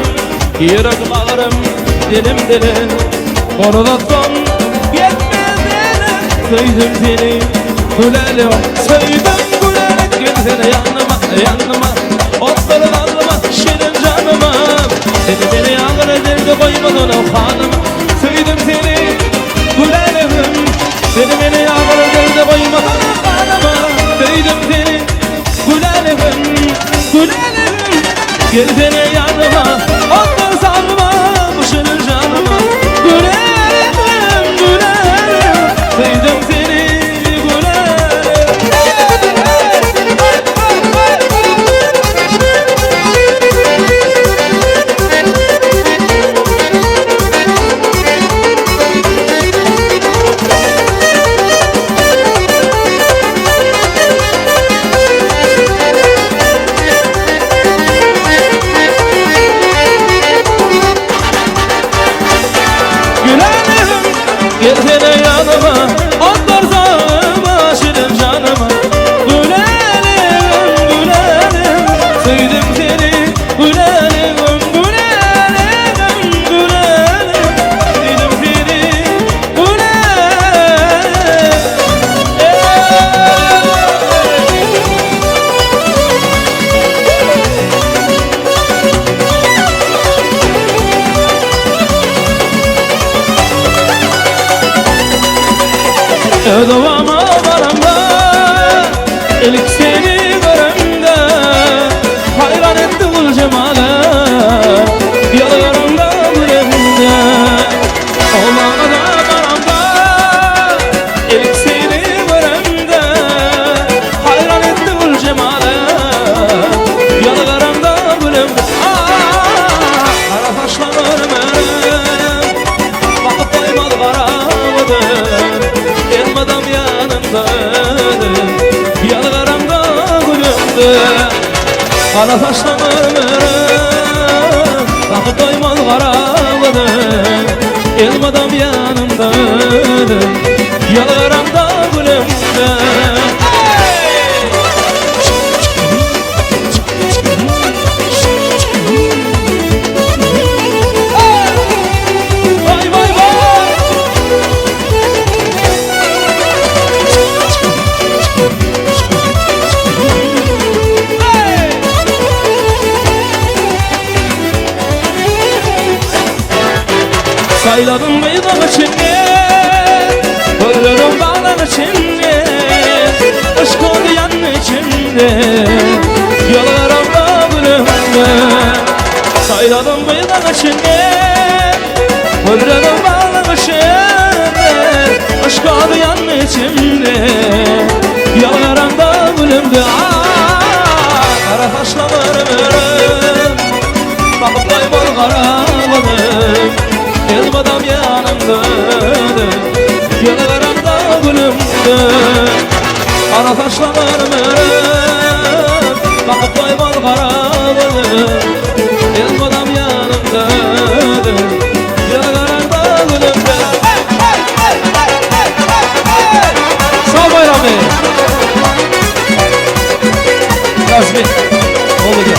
yürek bağrım, dilim dilim, kolu tutsam yetmez elim, sevdim seni gülelim. Sevdim gülerek gel seni yanıma yanıma, otları alma şirin canıma, seni beni ağır ederdi koymadın o hanıma, sevdim seni gülelim, seni beni ağır ederdi koymadın o hanıma, sevdim seni gülelim, gülelim, gel seni yanıma, otları sarma bu şirin canıma, gülelim, gülelim, sevdim seni gülelim. Ödovama varamda ilk seni göremde hayran etti gül cemale yollarımda gülümde. Ovama da varamda ilk seni göremde hayran etti gül cemale yollarımda gülümde. Kara taşlanır benim bakıp doymaz qarağıdım elmadam yanımda ödüm yalgaramda gülümdü. Kara taşlanır benim bakıp doymaz qarağıdım elmadam yanımda ödüm yalgaramda gülümdü. Vay vay vay. Sayladım bıyığım içinde, ölürüm bağlar içinde, aşk oldu içinde, yollarımda gülümde. Sayladım bıyığım içinde, ölürüm bağlar içinde, aşk oldu içinde, yollarımda gülümde. Kara taşlanır ömrüm, bakıp doymaz qarağıdım, elmadam yanımda ödüm, yollarımda gülümdü. Kara taşlanır ömrüm, bakıp doymaz qarağıdım, elmadam yanımda ödüm, yollarımda gülümdü. Sağ Bayram Bey. Yazmin. Oldu gel.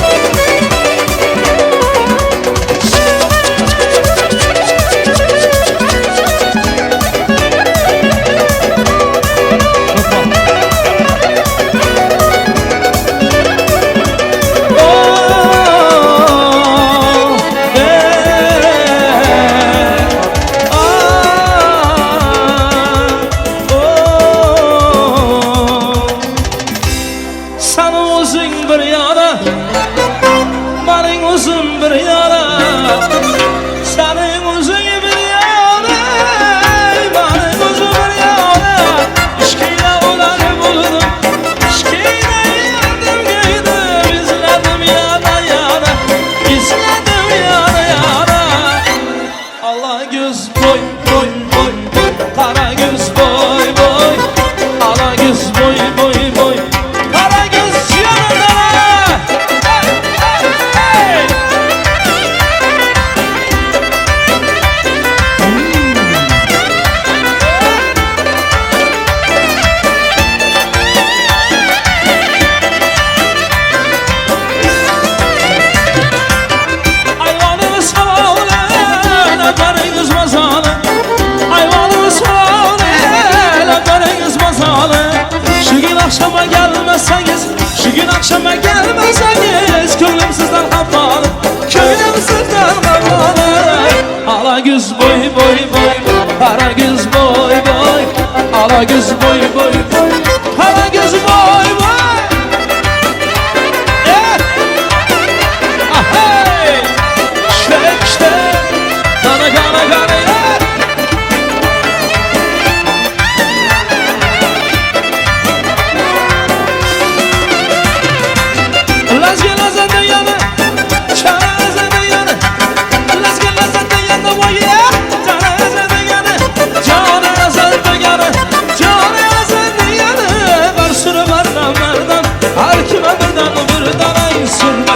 Akşama gelmezseniz, şu gün akşama gelmezseniz, könlüm sizden kapalı, könlüm sizden kapalı. Ala göz boy boy boy, kara göz boy boy, ala göz boy boy boy, kara göz boy boy. Ahey, işte işte, kana kana kana.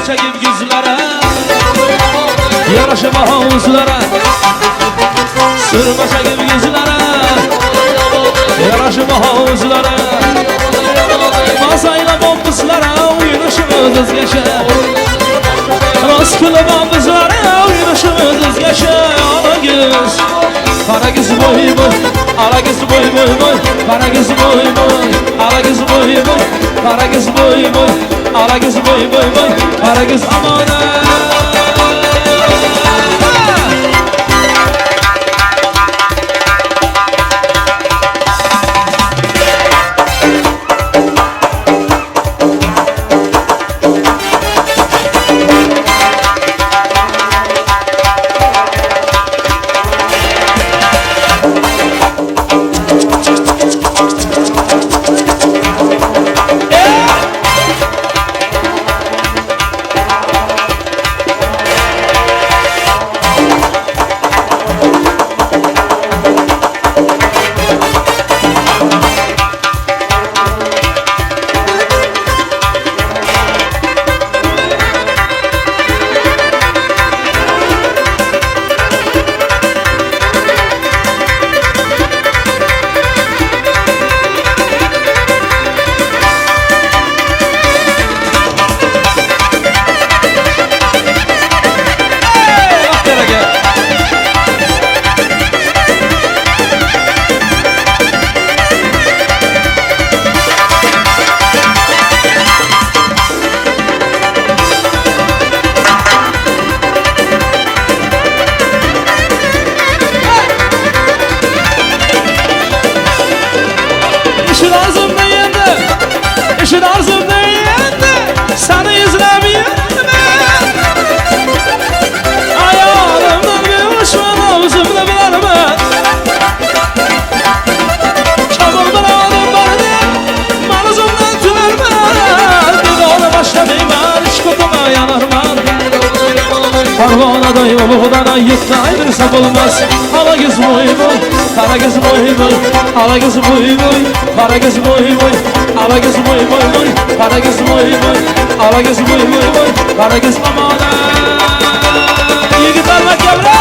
Çekip yüzlere, yaraşıma havuzlara, sürme çekip yüzlere, yaraşıma havuzlara, masayla bombuzlara, uyunuşumuz geçer. Rast kılıp bombuzlara, uyunuşumuz geçer. Ala göz, kara göz boy boy, ala göz boy boy boy, kara göz boy boy, ala göz boy boy, kara göz boy boy, ala göz boy boy boy, kara göz aman. Anaday ulug'dan yetti ayirsa bo'lmas. Alagiz voy voy, qaragiz voy voy, alagiz voy voy, qaragiz voy voy, alagiz voy voy voy, qaragiz voy voy, alagiz voy voy voy, qaragiz amana. Yigitlar maktablar.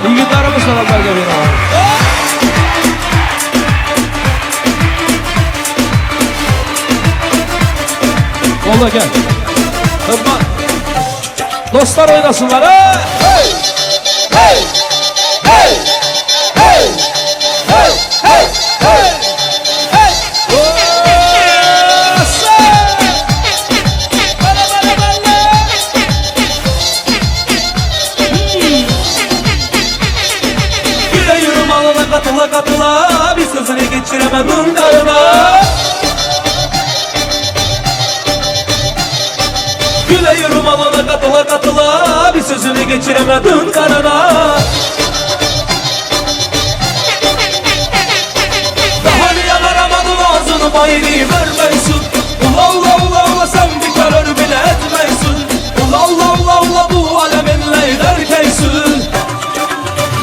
Yigitlarimiz talablarga bino. Bo'ldi aka. Hurmat. Do'stlar o'ynasinlar. Hey! Hey! Hey! Hey! Hey! Hey! Hey! Hey! Katıla katıla bir sözünü geçiremedim karına. Gülüyorum alana katıla katıla bir sözünü geçiremedim karına. Daha niye varamadın ağzını bayrağı vermeysin. Ula ula ula ula sen bir terör bile etmeysin. Ula ula ula ula bu aleminle derkeysin.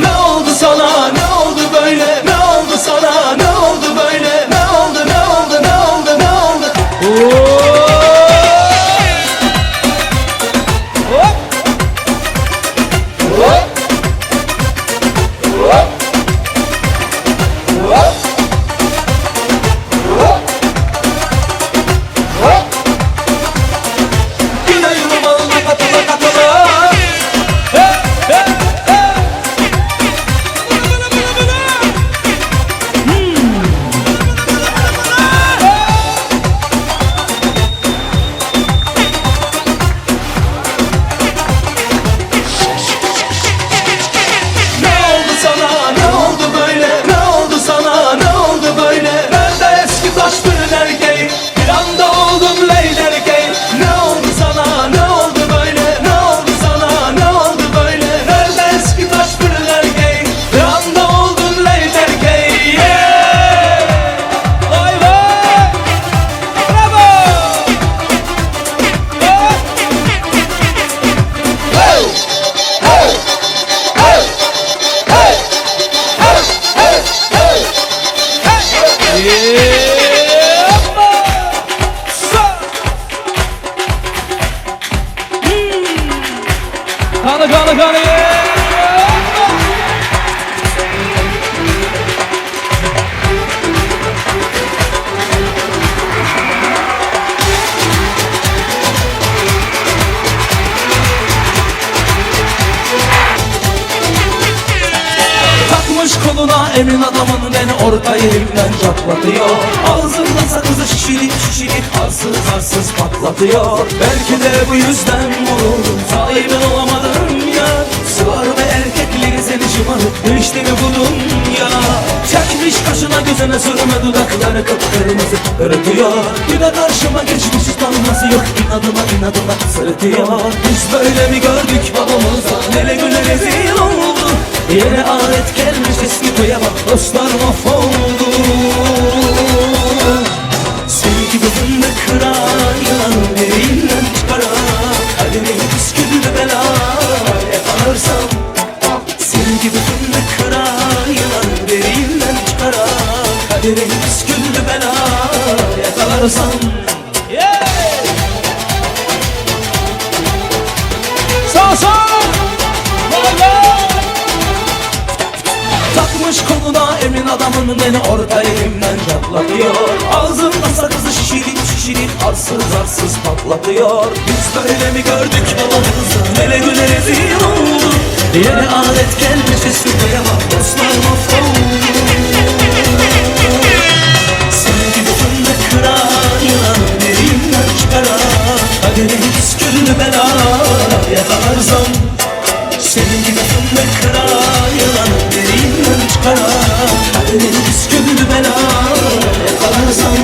Ne oldu sana, ne oldu böyle, ne oldu sana, ne oldu böyle, ne oldu, ne oldu, ne oldu, ne oldu? Hop! Hop! Hop! Hop! Hop! Qani qani. Takmış koluna emin adamın beni orta yerimden çatlatıyor. Ağzımda sakızı şişirip şişirip arsız arsız patlatıyor. Belki de bu yüzden vuruldum, sahibin olamadım ya. Sığar ve erkekleri seni şımarık işte mi bu dünya? Çekmiş kaşına gözüne sürme, dudakları kıpkırmızı kırıtıyor. Bir de karşıma geçmiş utanması yok, inadına inadına sırıtıyor. Biz böyle mi gördük babamızdan, nele güne rezil oldu. Yeni alet gelmiş eski köye bak, dostlar mahvoldu. Seni gibi fındık kıran, yılan derinden çıkaran, kaderim püsküllü bela yakalırsam. Senin gibi fındık kıran, yılan derinden çıkaran, kaderim püsküllü bela yakalarsam. Yeah! Sağ sağ! Takmış koluna emin adamın beni orta yerimden çatlatıyor. Ağzımda sakızı şişirip şişirip arsız arsız patlatıyor. Biz böyle mi gördük babamızı, nele güne rezil oldu. Yeni alet gelmiş eski köye bak, dostlar mahvoldu. Senin gibi fındık kıran, yılan derinden çıkaran, kaderin püsküllü bela yakalarsam. Senin gibi fındık kıran, yılan derinden çıkaran, kaderin püsküllü bela yakalarsam.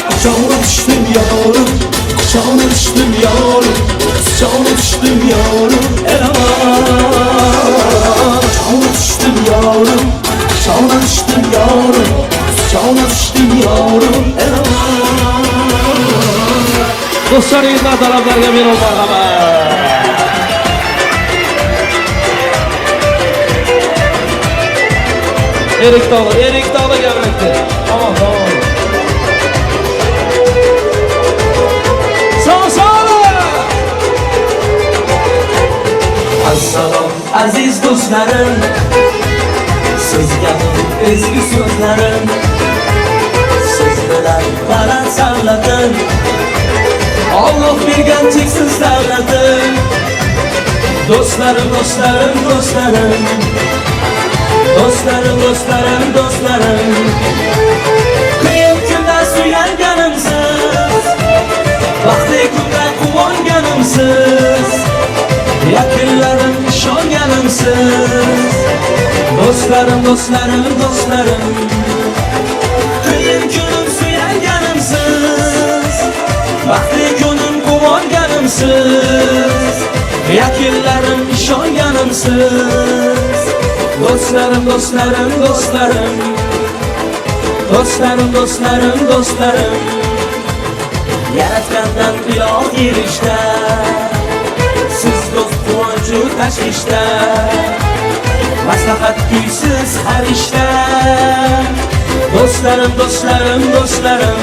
Kucağına düştüm yavrum, kucağına düştüm yavrum, kucağına düştüm yavrum, el aman. Kucağına düştüm yavrum, kucağına düştüm yavrum, kucağına düştüm yavrum, el aman. Dostlar, yıllar taraflarga bir marhamat. Erik Dağlı, Erik Dağlı gelmekte. Tamam tamam. Sağ sağ. Assalom aziz dostlarım, sizga ezgi so'zlarim, siz bilan baland savlatim, Alloh bergan cheksiz davlatim. Do'stlarim, do'stlarim, do'stlarim, do'stlarim, do'stlarim, do'stlarim, qiyin kunda suyanganimsiz, baxtli kunda quvonganimsiz, yaqinlarim ishonganimsiz. Do'stlarim, do'stlarim, do'stlarim, qiyin kunim suyanganimsiz, baxtli kunim quvonganimsiz, yaqinlarim ishonganimsiz. Do'stlarim, do'stlarim, do'stlarim, do'stlarim, do'stlarim, do'stlarim, yaratgandan iloh yerishda, siz do'st quvonchu tashvishda, maslahat kuysiz har ishda. Do'stlarim, do'stlarim, do'stlarim,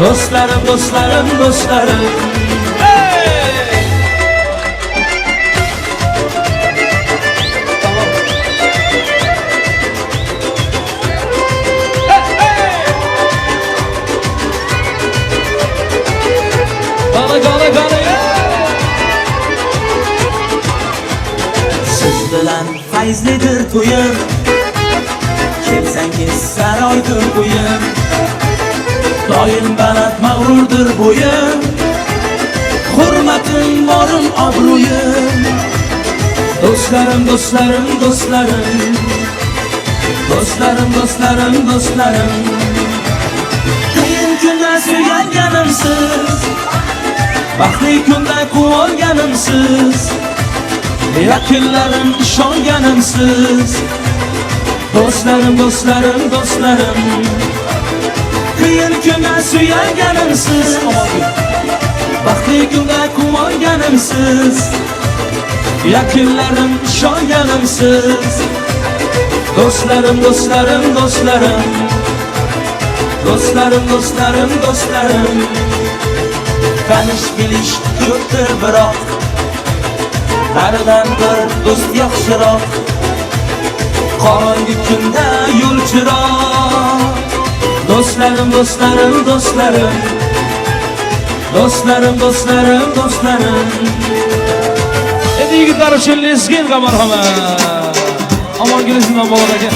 do'stlarim, do'stlarim, do'stlarim. Siz bilan fayzlidir to'yim, kelsangiz saroydir uyim, doim baland mag'rurdir bo'yim, hurmatim borim obro'yim. Do'stlarim, do'stlarim, do'stlarim, do'stlarim, do'stlarim, do'stlarim, qiyin kunda suyanganimsiz, baxtli kunda quvonganimsiz, yaqinlarim ishonganimsiz. Do'stlarim, do'stlarim, do'stlarim, qiyin kunda suyanganimsiz, baxtli kunda quvonganimsiz, yaqinlarim ishonganimsiz. Do'stlarim, do'stlarim, do'stlarim, do'stlarim, do'stlarim, do'stlarim, tanish bilish ko'pdir biroq, Haridan bir do'st yaxshiroq, qorong'i kunda yo'l chiroq. Do'stlarim, do'stlarim, do'stlarim, do'stlarim, do'stlarim, do'stlarim. Endi yigitlar uchun lezginka marhamat. Omon kelsin Bolat aka.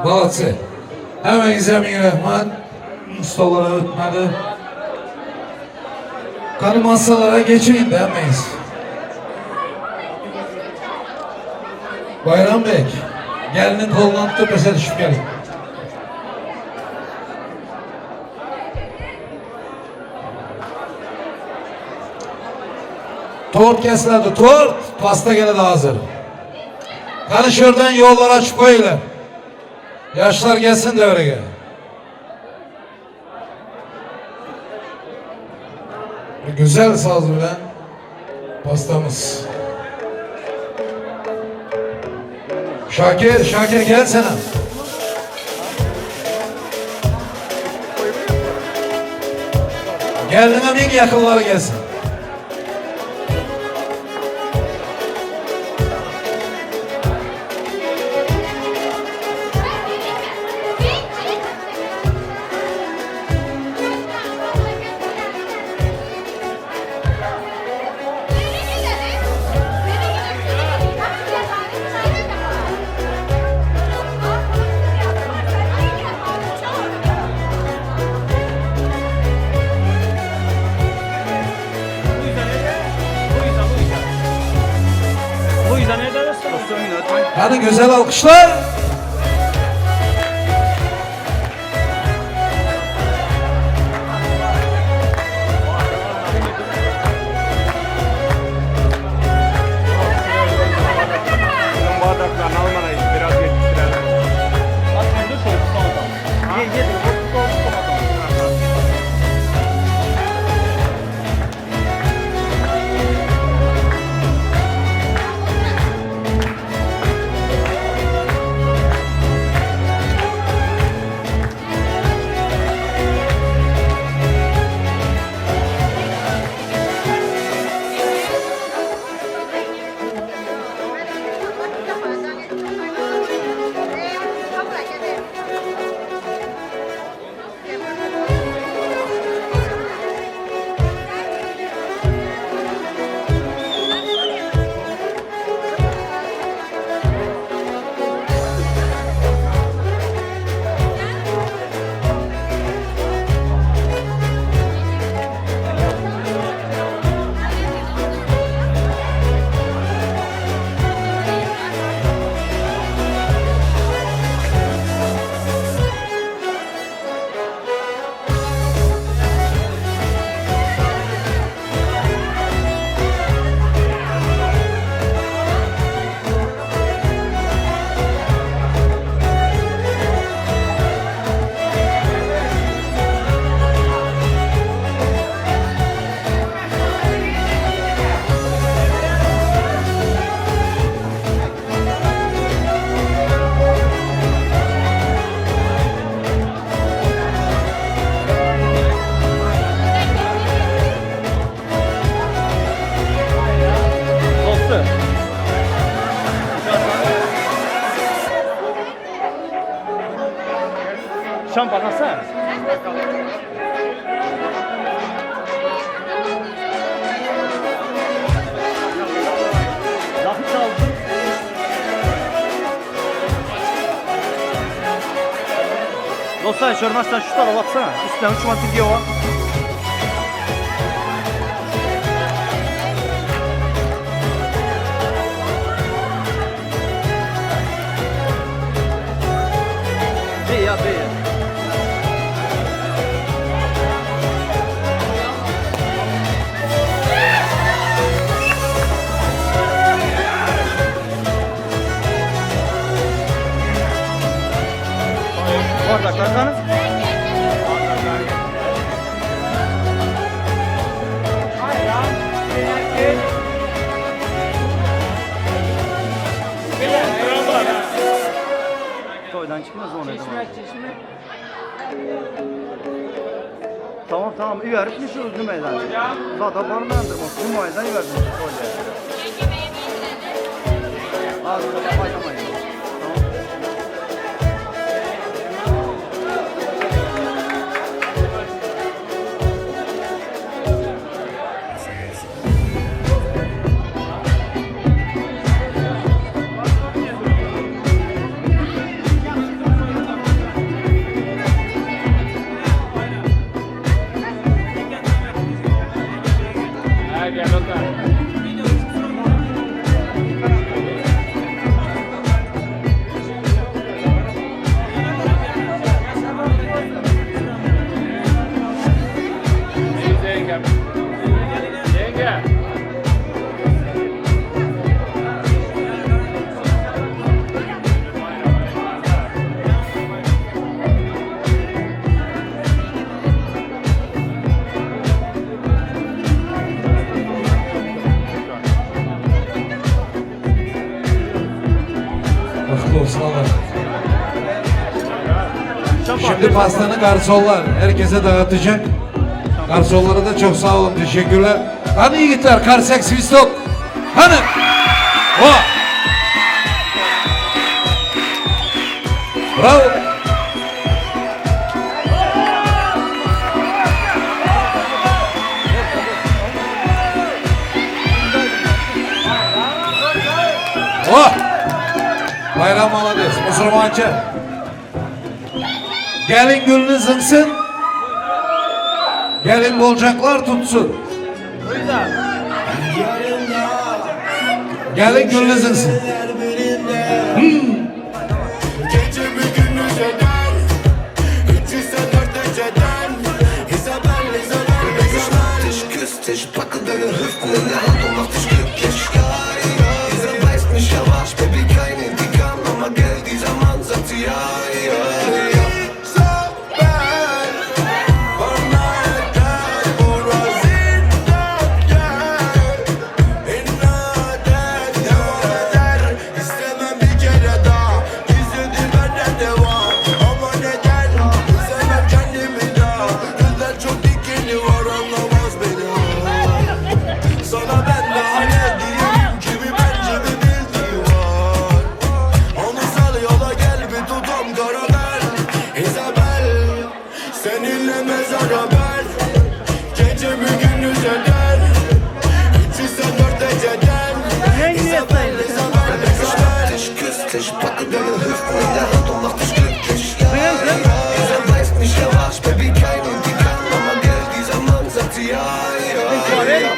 Молодцы. Hammangizga ming rahmat. Stollara o'tmadi. Qani masalara geçin endi hammangiz. Bayrambek, gelinin qo'lidan tutib pastga tushib keling. Tort kesiladi, tort pasta keladi hozir. Qani shu yerdan yo'llar ochib qo'yinglar. Yoshlar gelsin devreye. Bir güzel saz bilen pastamız. Şakir, Şakir gelsene. Geline en yakınları gelsin. Hadi güzel alkışlar. Olsa şörmezsen şu tarafa atsana. Üstten 3 metre var. Ya be. Orada kalkanız. Toydan çıkmaz o ne zaman? Çeşme. Tamam tamam, üyerip şu meydan. Zaten bana mendırmaz. Bu meydan üyerdim. Az da Şimdi pastanı garsonlar herkese dağıtacak. Garsonlara da çok sağ olun, teşekkürler. Hani yiğitler, karsek, svistok? Hani? O! Bravo! Oh! Bayram malades, Musulmanca. Gelin gülünü zıngsın, gelin bolcaklar tutsun. Gelin gülünü zıngsın.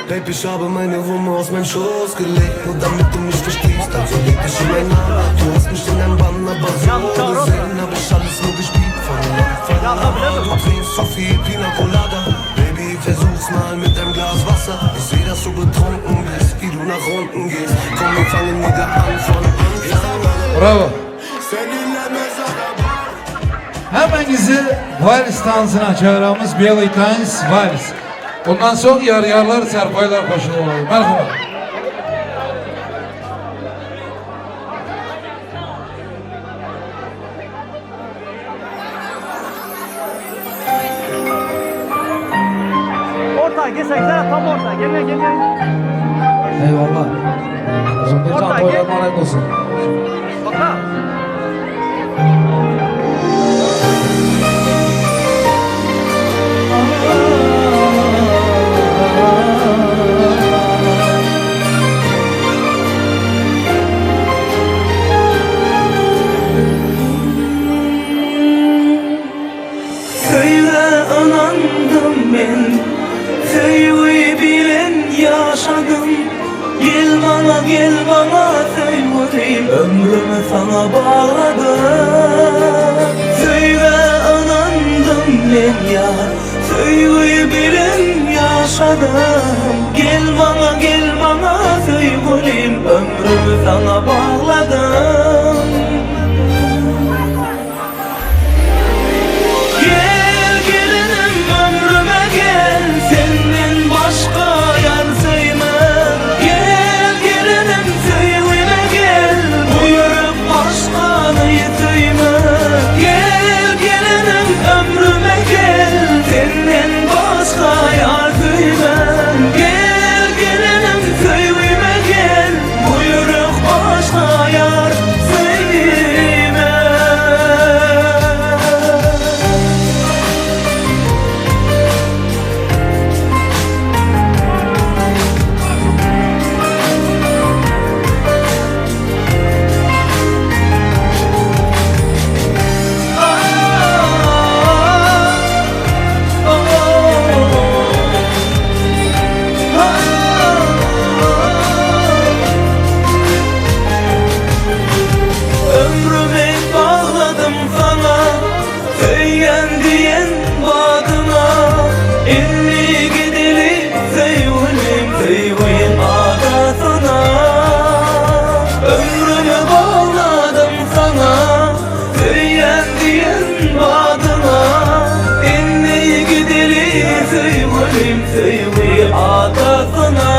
Baby, ich habe meine Wumme aus meinem Schoß gelegt, nur damit du mich verstehst, also leg dich in meinen Arm. Du hast mich in deinem Bann, aber so gesehen hab ich alles nur gespielt von Anfang an. Du trinkst zu viel Pina Colada, Baby, versuch's mal mit einem Glas Wasser. Ich seh, dass du betrunken bist, wie du nach unten gehst. Komm, wir fangen wieder an von Anfang an. Bravo. Hemenizi vals dansına çağıramız, Белый tanz, vals. Ondan sonra yar-yarlar, serpaylar koşulur. Merhaba. Orta, gel tam orta. Gel, gel, gel. Eyvallah. Orta, gel. Olsun. Bak. Ömrümü sana bağladım. Söyle anandım men yar, söygüyü bilen yaşadım. Gel bana, gel bana söygülim, ömrümü sana bağladım. Gel gelinim ömrüme gel, senden başka yar sevmem. Gel gelinim söygüme gel, buyurup başkanı sevmem. Gel gelinim ömrüme gel, senden başka yar sevmem. Gel gelinim söygüme gel, buyurup başka yar sevmem. Ömrümü bağladım sana, söylen diyen badına. Elli gideli sevgilim, sevgim adasına. Ömrümü bağladım sana, söylen diyen badına. Elli gideli sevgilim, sevgim adasına.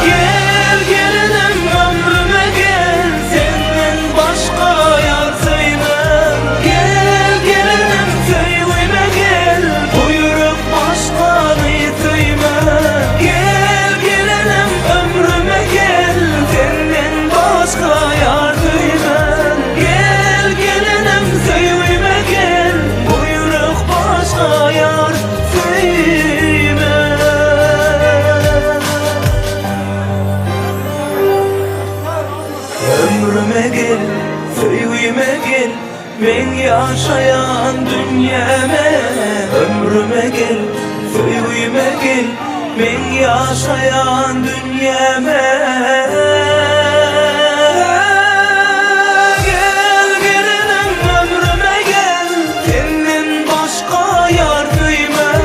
Gel gelinim ömrüme gel, senden başka yar sevmem. Gel gelinim sevgime gel, buyurup başkanı sevmem. Gel gelinim ömrüme gel, senden başka yar sevmem. Gel gelinim sevgime gel, buyurup başka yar sevmem. Ömrüme gel, söygüme gel, men yaşayan dünyeme. Ömrüme gel, söygüme gel, men yaşayan dünyeme. Gel gelinim ömrüme gel, senden başka yar sevmem.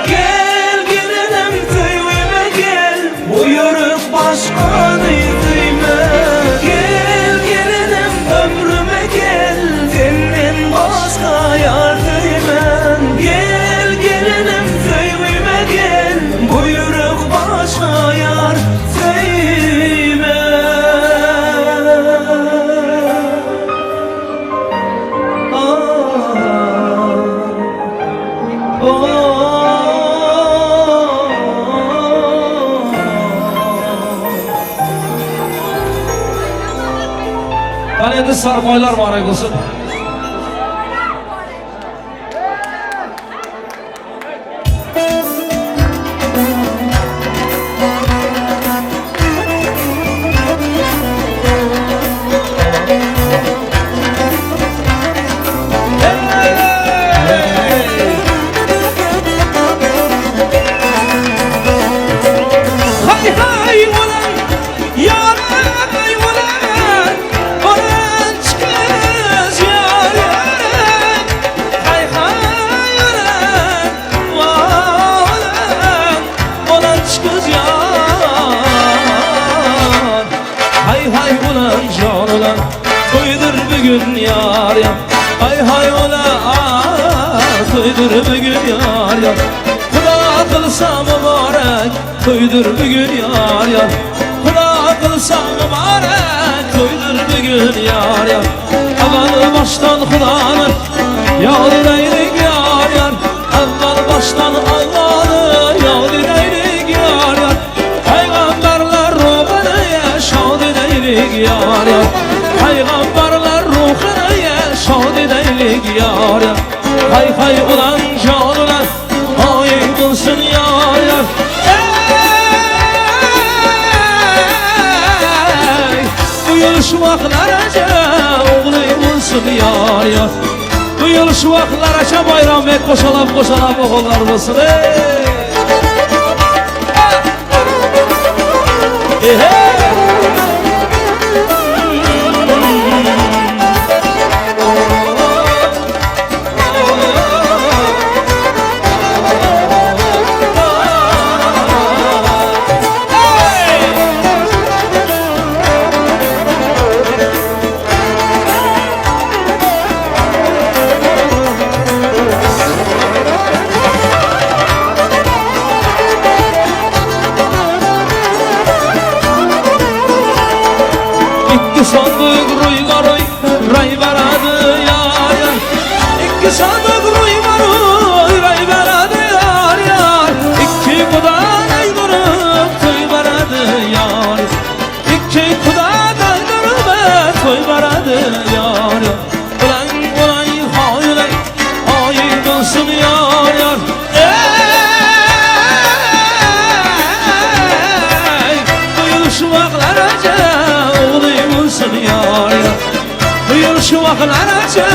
Gel gelinim söygüme gel, buyurup başkanı sevmem. Gel gelinim ömrüme gel, senden başka yar sevmem. Gel gelinim sevgime gel, buyurup başka yar sevmem. Qani endi sarmoylar muborak bo'lsin. Hay hay ulan, yar ay ulan, ulan çıkız yar yar. Hay hay ulan, ulan, ulan çıkız yar. Hay hay ulan can ulan, to'ydir bugun yar yar. Hay hay ulan, to'ydir bugun yar yar. Xudo qilsa muborak, to'ydir bugun yar yar. Xudo qilsa muborak, to'ydir bugun yar yar. Avval boshdan Xudoni yod edaylik yar yar. Avval boshdan Allohni yod edaylik yar yar. Payg'ambarlar ruhini shod edaylik yar yar. Payg'ambarlar ruhini shod edaylik yar yar. Hay hay ulan jon ulan, oying bo'lsin yar yar. Ey, bu yil shu vaqtlarcha o'g'ling bo'lsin yar yar. Bu yil shu vaqtlarcha Bayrombek qo'shalab qo'shalab o'g'illar bo'lsin. Ey! Sandık roy ray beradi yar yar. İki sandık roy ray beradi yar yar. İki kuda durup toy beradi yar. İki kuda durup toy beradi yar. Ulan ulan hay ulan ay olsun yar yar. Ey duyuşmaklarca yar yar. Yürüşmaklarca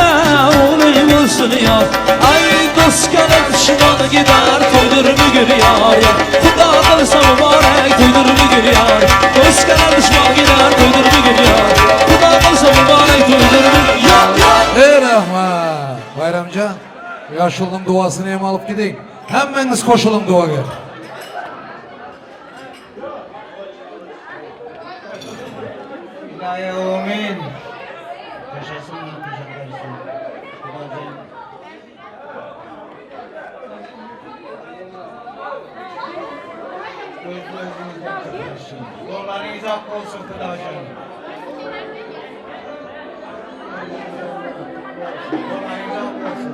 oğlum olsun yar. Ay dost gelip düşman gider toydur bugün yar yar. Xuda qılsa mübarek toydur bugün yar. Dost gelip düşman gider toydur bugün yar. Xuda qılsa mübarek toydur bugün yar yar. Ey rahmat Bayramcan, yaşlının duasını hem alıp gidin. Hemmeniz koşulun duaya. İlahi amin. Yaşasın, teşekkür. Yollarınız ak olsun Kudacan. Yollarınız ak olsun.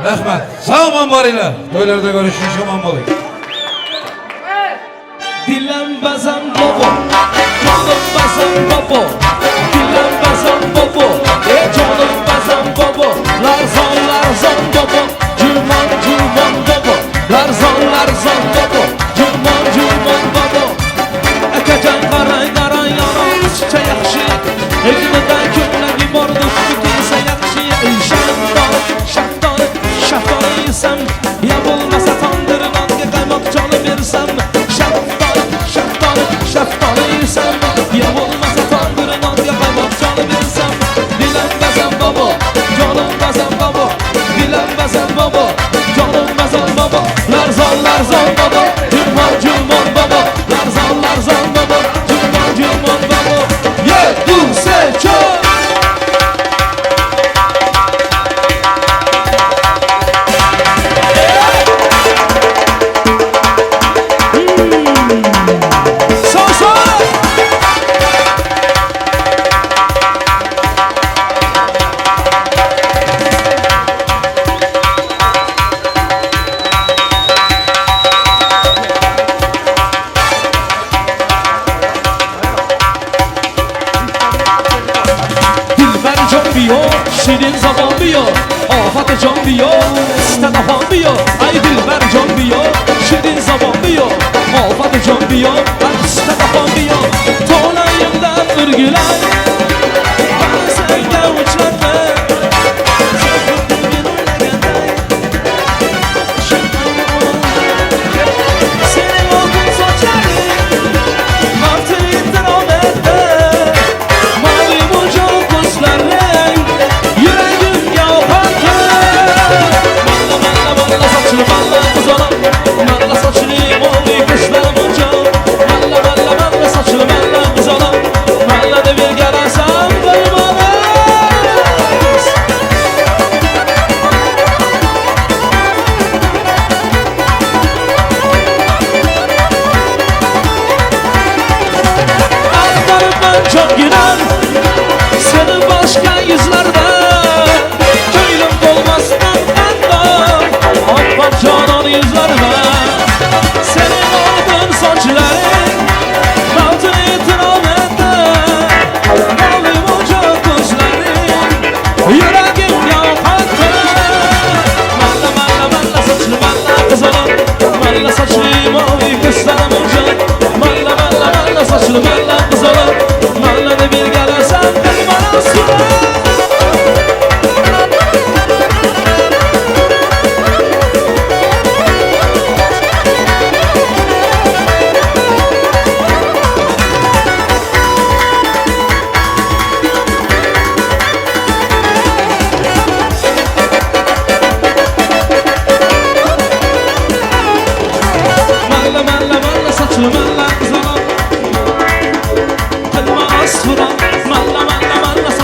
Rahmat. Sağ olun varıyla. Toylarda görüşürüz. Aman olayım. Dilan bazam bobo, canım bazam bobo. Dilan bazam bobo, canım bazam bobo. Larzon larzon bobo, cuman cuman bobo. Larzon larzon bobo, cuman cuman bobo. Akacan qaray qaray yaramızcha yaxshi. Egnidan ko'ylagi bor do'sti kelsa yaxshi. Shaftoli shaftoli shaftoli yesam, ya bo'lmasa tandir nonga qaymoq cholib bersam. Şaftoli yesem, ya olmasa tandır nonga qaymoq cholib bersam. Dilan bazam bobo, jonim bazam bobo. Dilan bazam bobo, jonim bazam bobo. Larzon larzon bobo, jumon jumon bobo. Larzon larzon bobo, jumon jumon bobo. Ye du se cho. Şirin zaman biyo, afat can biyo, istedafan biyo. Ay dilber can biyo, şirin zaman biyo, afat can biyo, istedafan biyo. Tolayımdan ürgülay, ben senga uçlatma. Senin olgun saçların, martı idramette, mavi burcu kuşların. Malla saçlı, mavi kuşlar burcu. Malla malla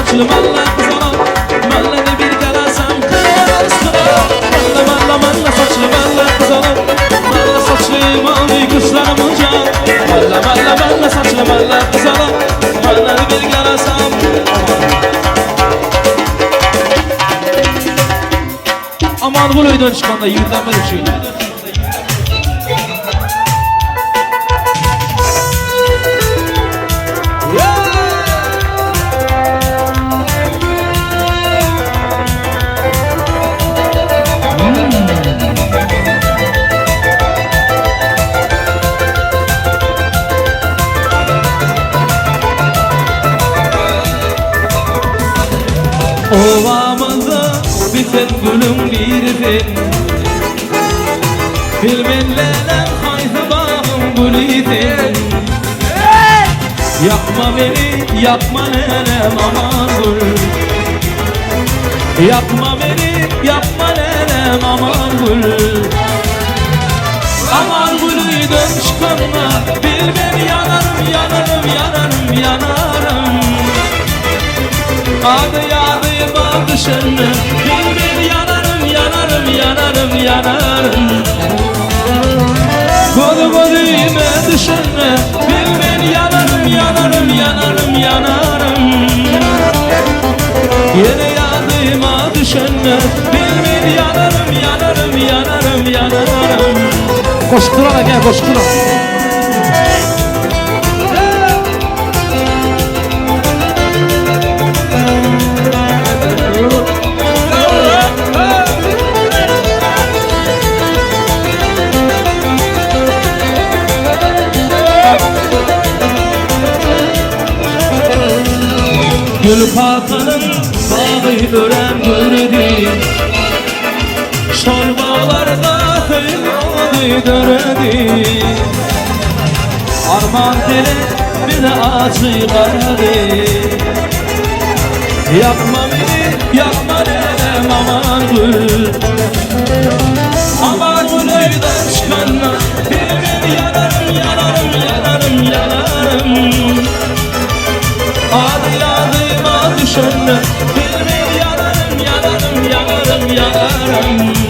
Sochli malla qizaloq, mallani bir galasam qizaloq. Malla malla malla sochli malla qizaloq, malla sochli mavi ko'zlarim ujan. Malla malla malla sochli malla qizaloq, mallani bir galasam. Aman gul uydan chiqqanda yigitlar bir uchun. Ovamızda biten gülün bir fen, Bilmenlelem haydi bağım gülüden. Yakma beni, yakma lelem aman gül. Yakma beni, yakma lelem aman gül. Aman gülü dön çıkanma, bil beni yanarım, yanarım, yanarım, yanarım. Adı yadıma düşenme, bil beni yanarım, yanarım, yanarım, yanarım. Kodu koduyma düşenme, bil beni yanarım, yanarım, yanarım, yanarım. Yine yadıma düşenme, bil beni yanarım, yanarım, yanarım, yanarım. Qo'shiq aka, qo'shiq. Gül pakanın bağı ören gördü, Şorbalarda kıymadı döredi. Arman dili bir acı karadı. Yakma beni, yakma lelem aman gül. Aman gül evden çıkanla, bir beni yanarım, yanarım, yanarım, yanarım. Adı yadıma düşenle, bir beni yanarım, yanarım, yanarım, yanarım.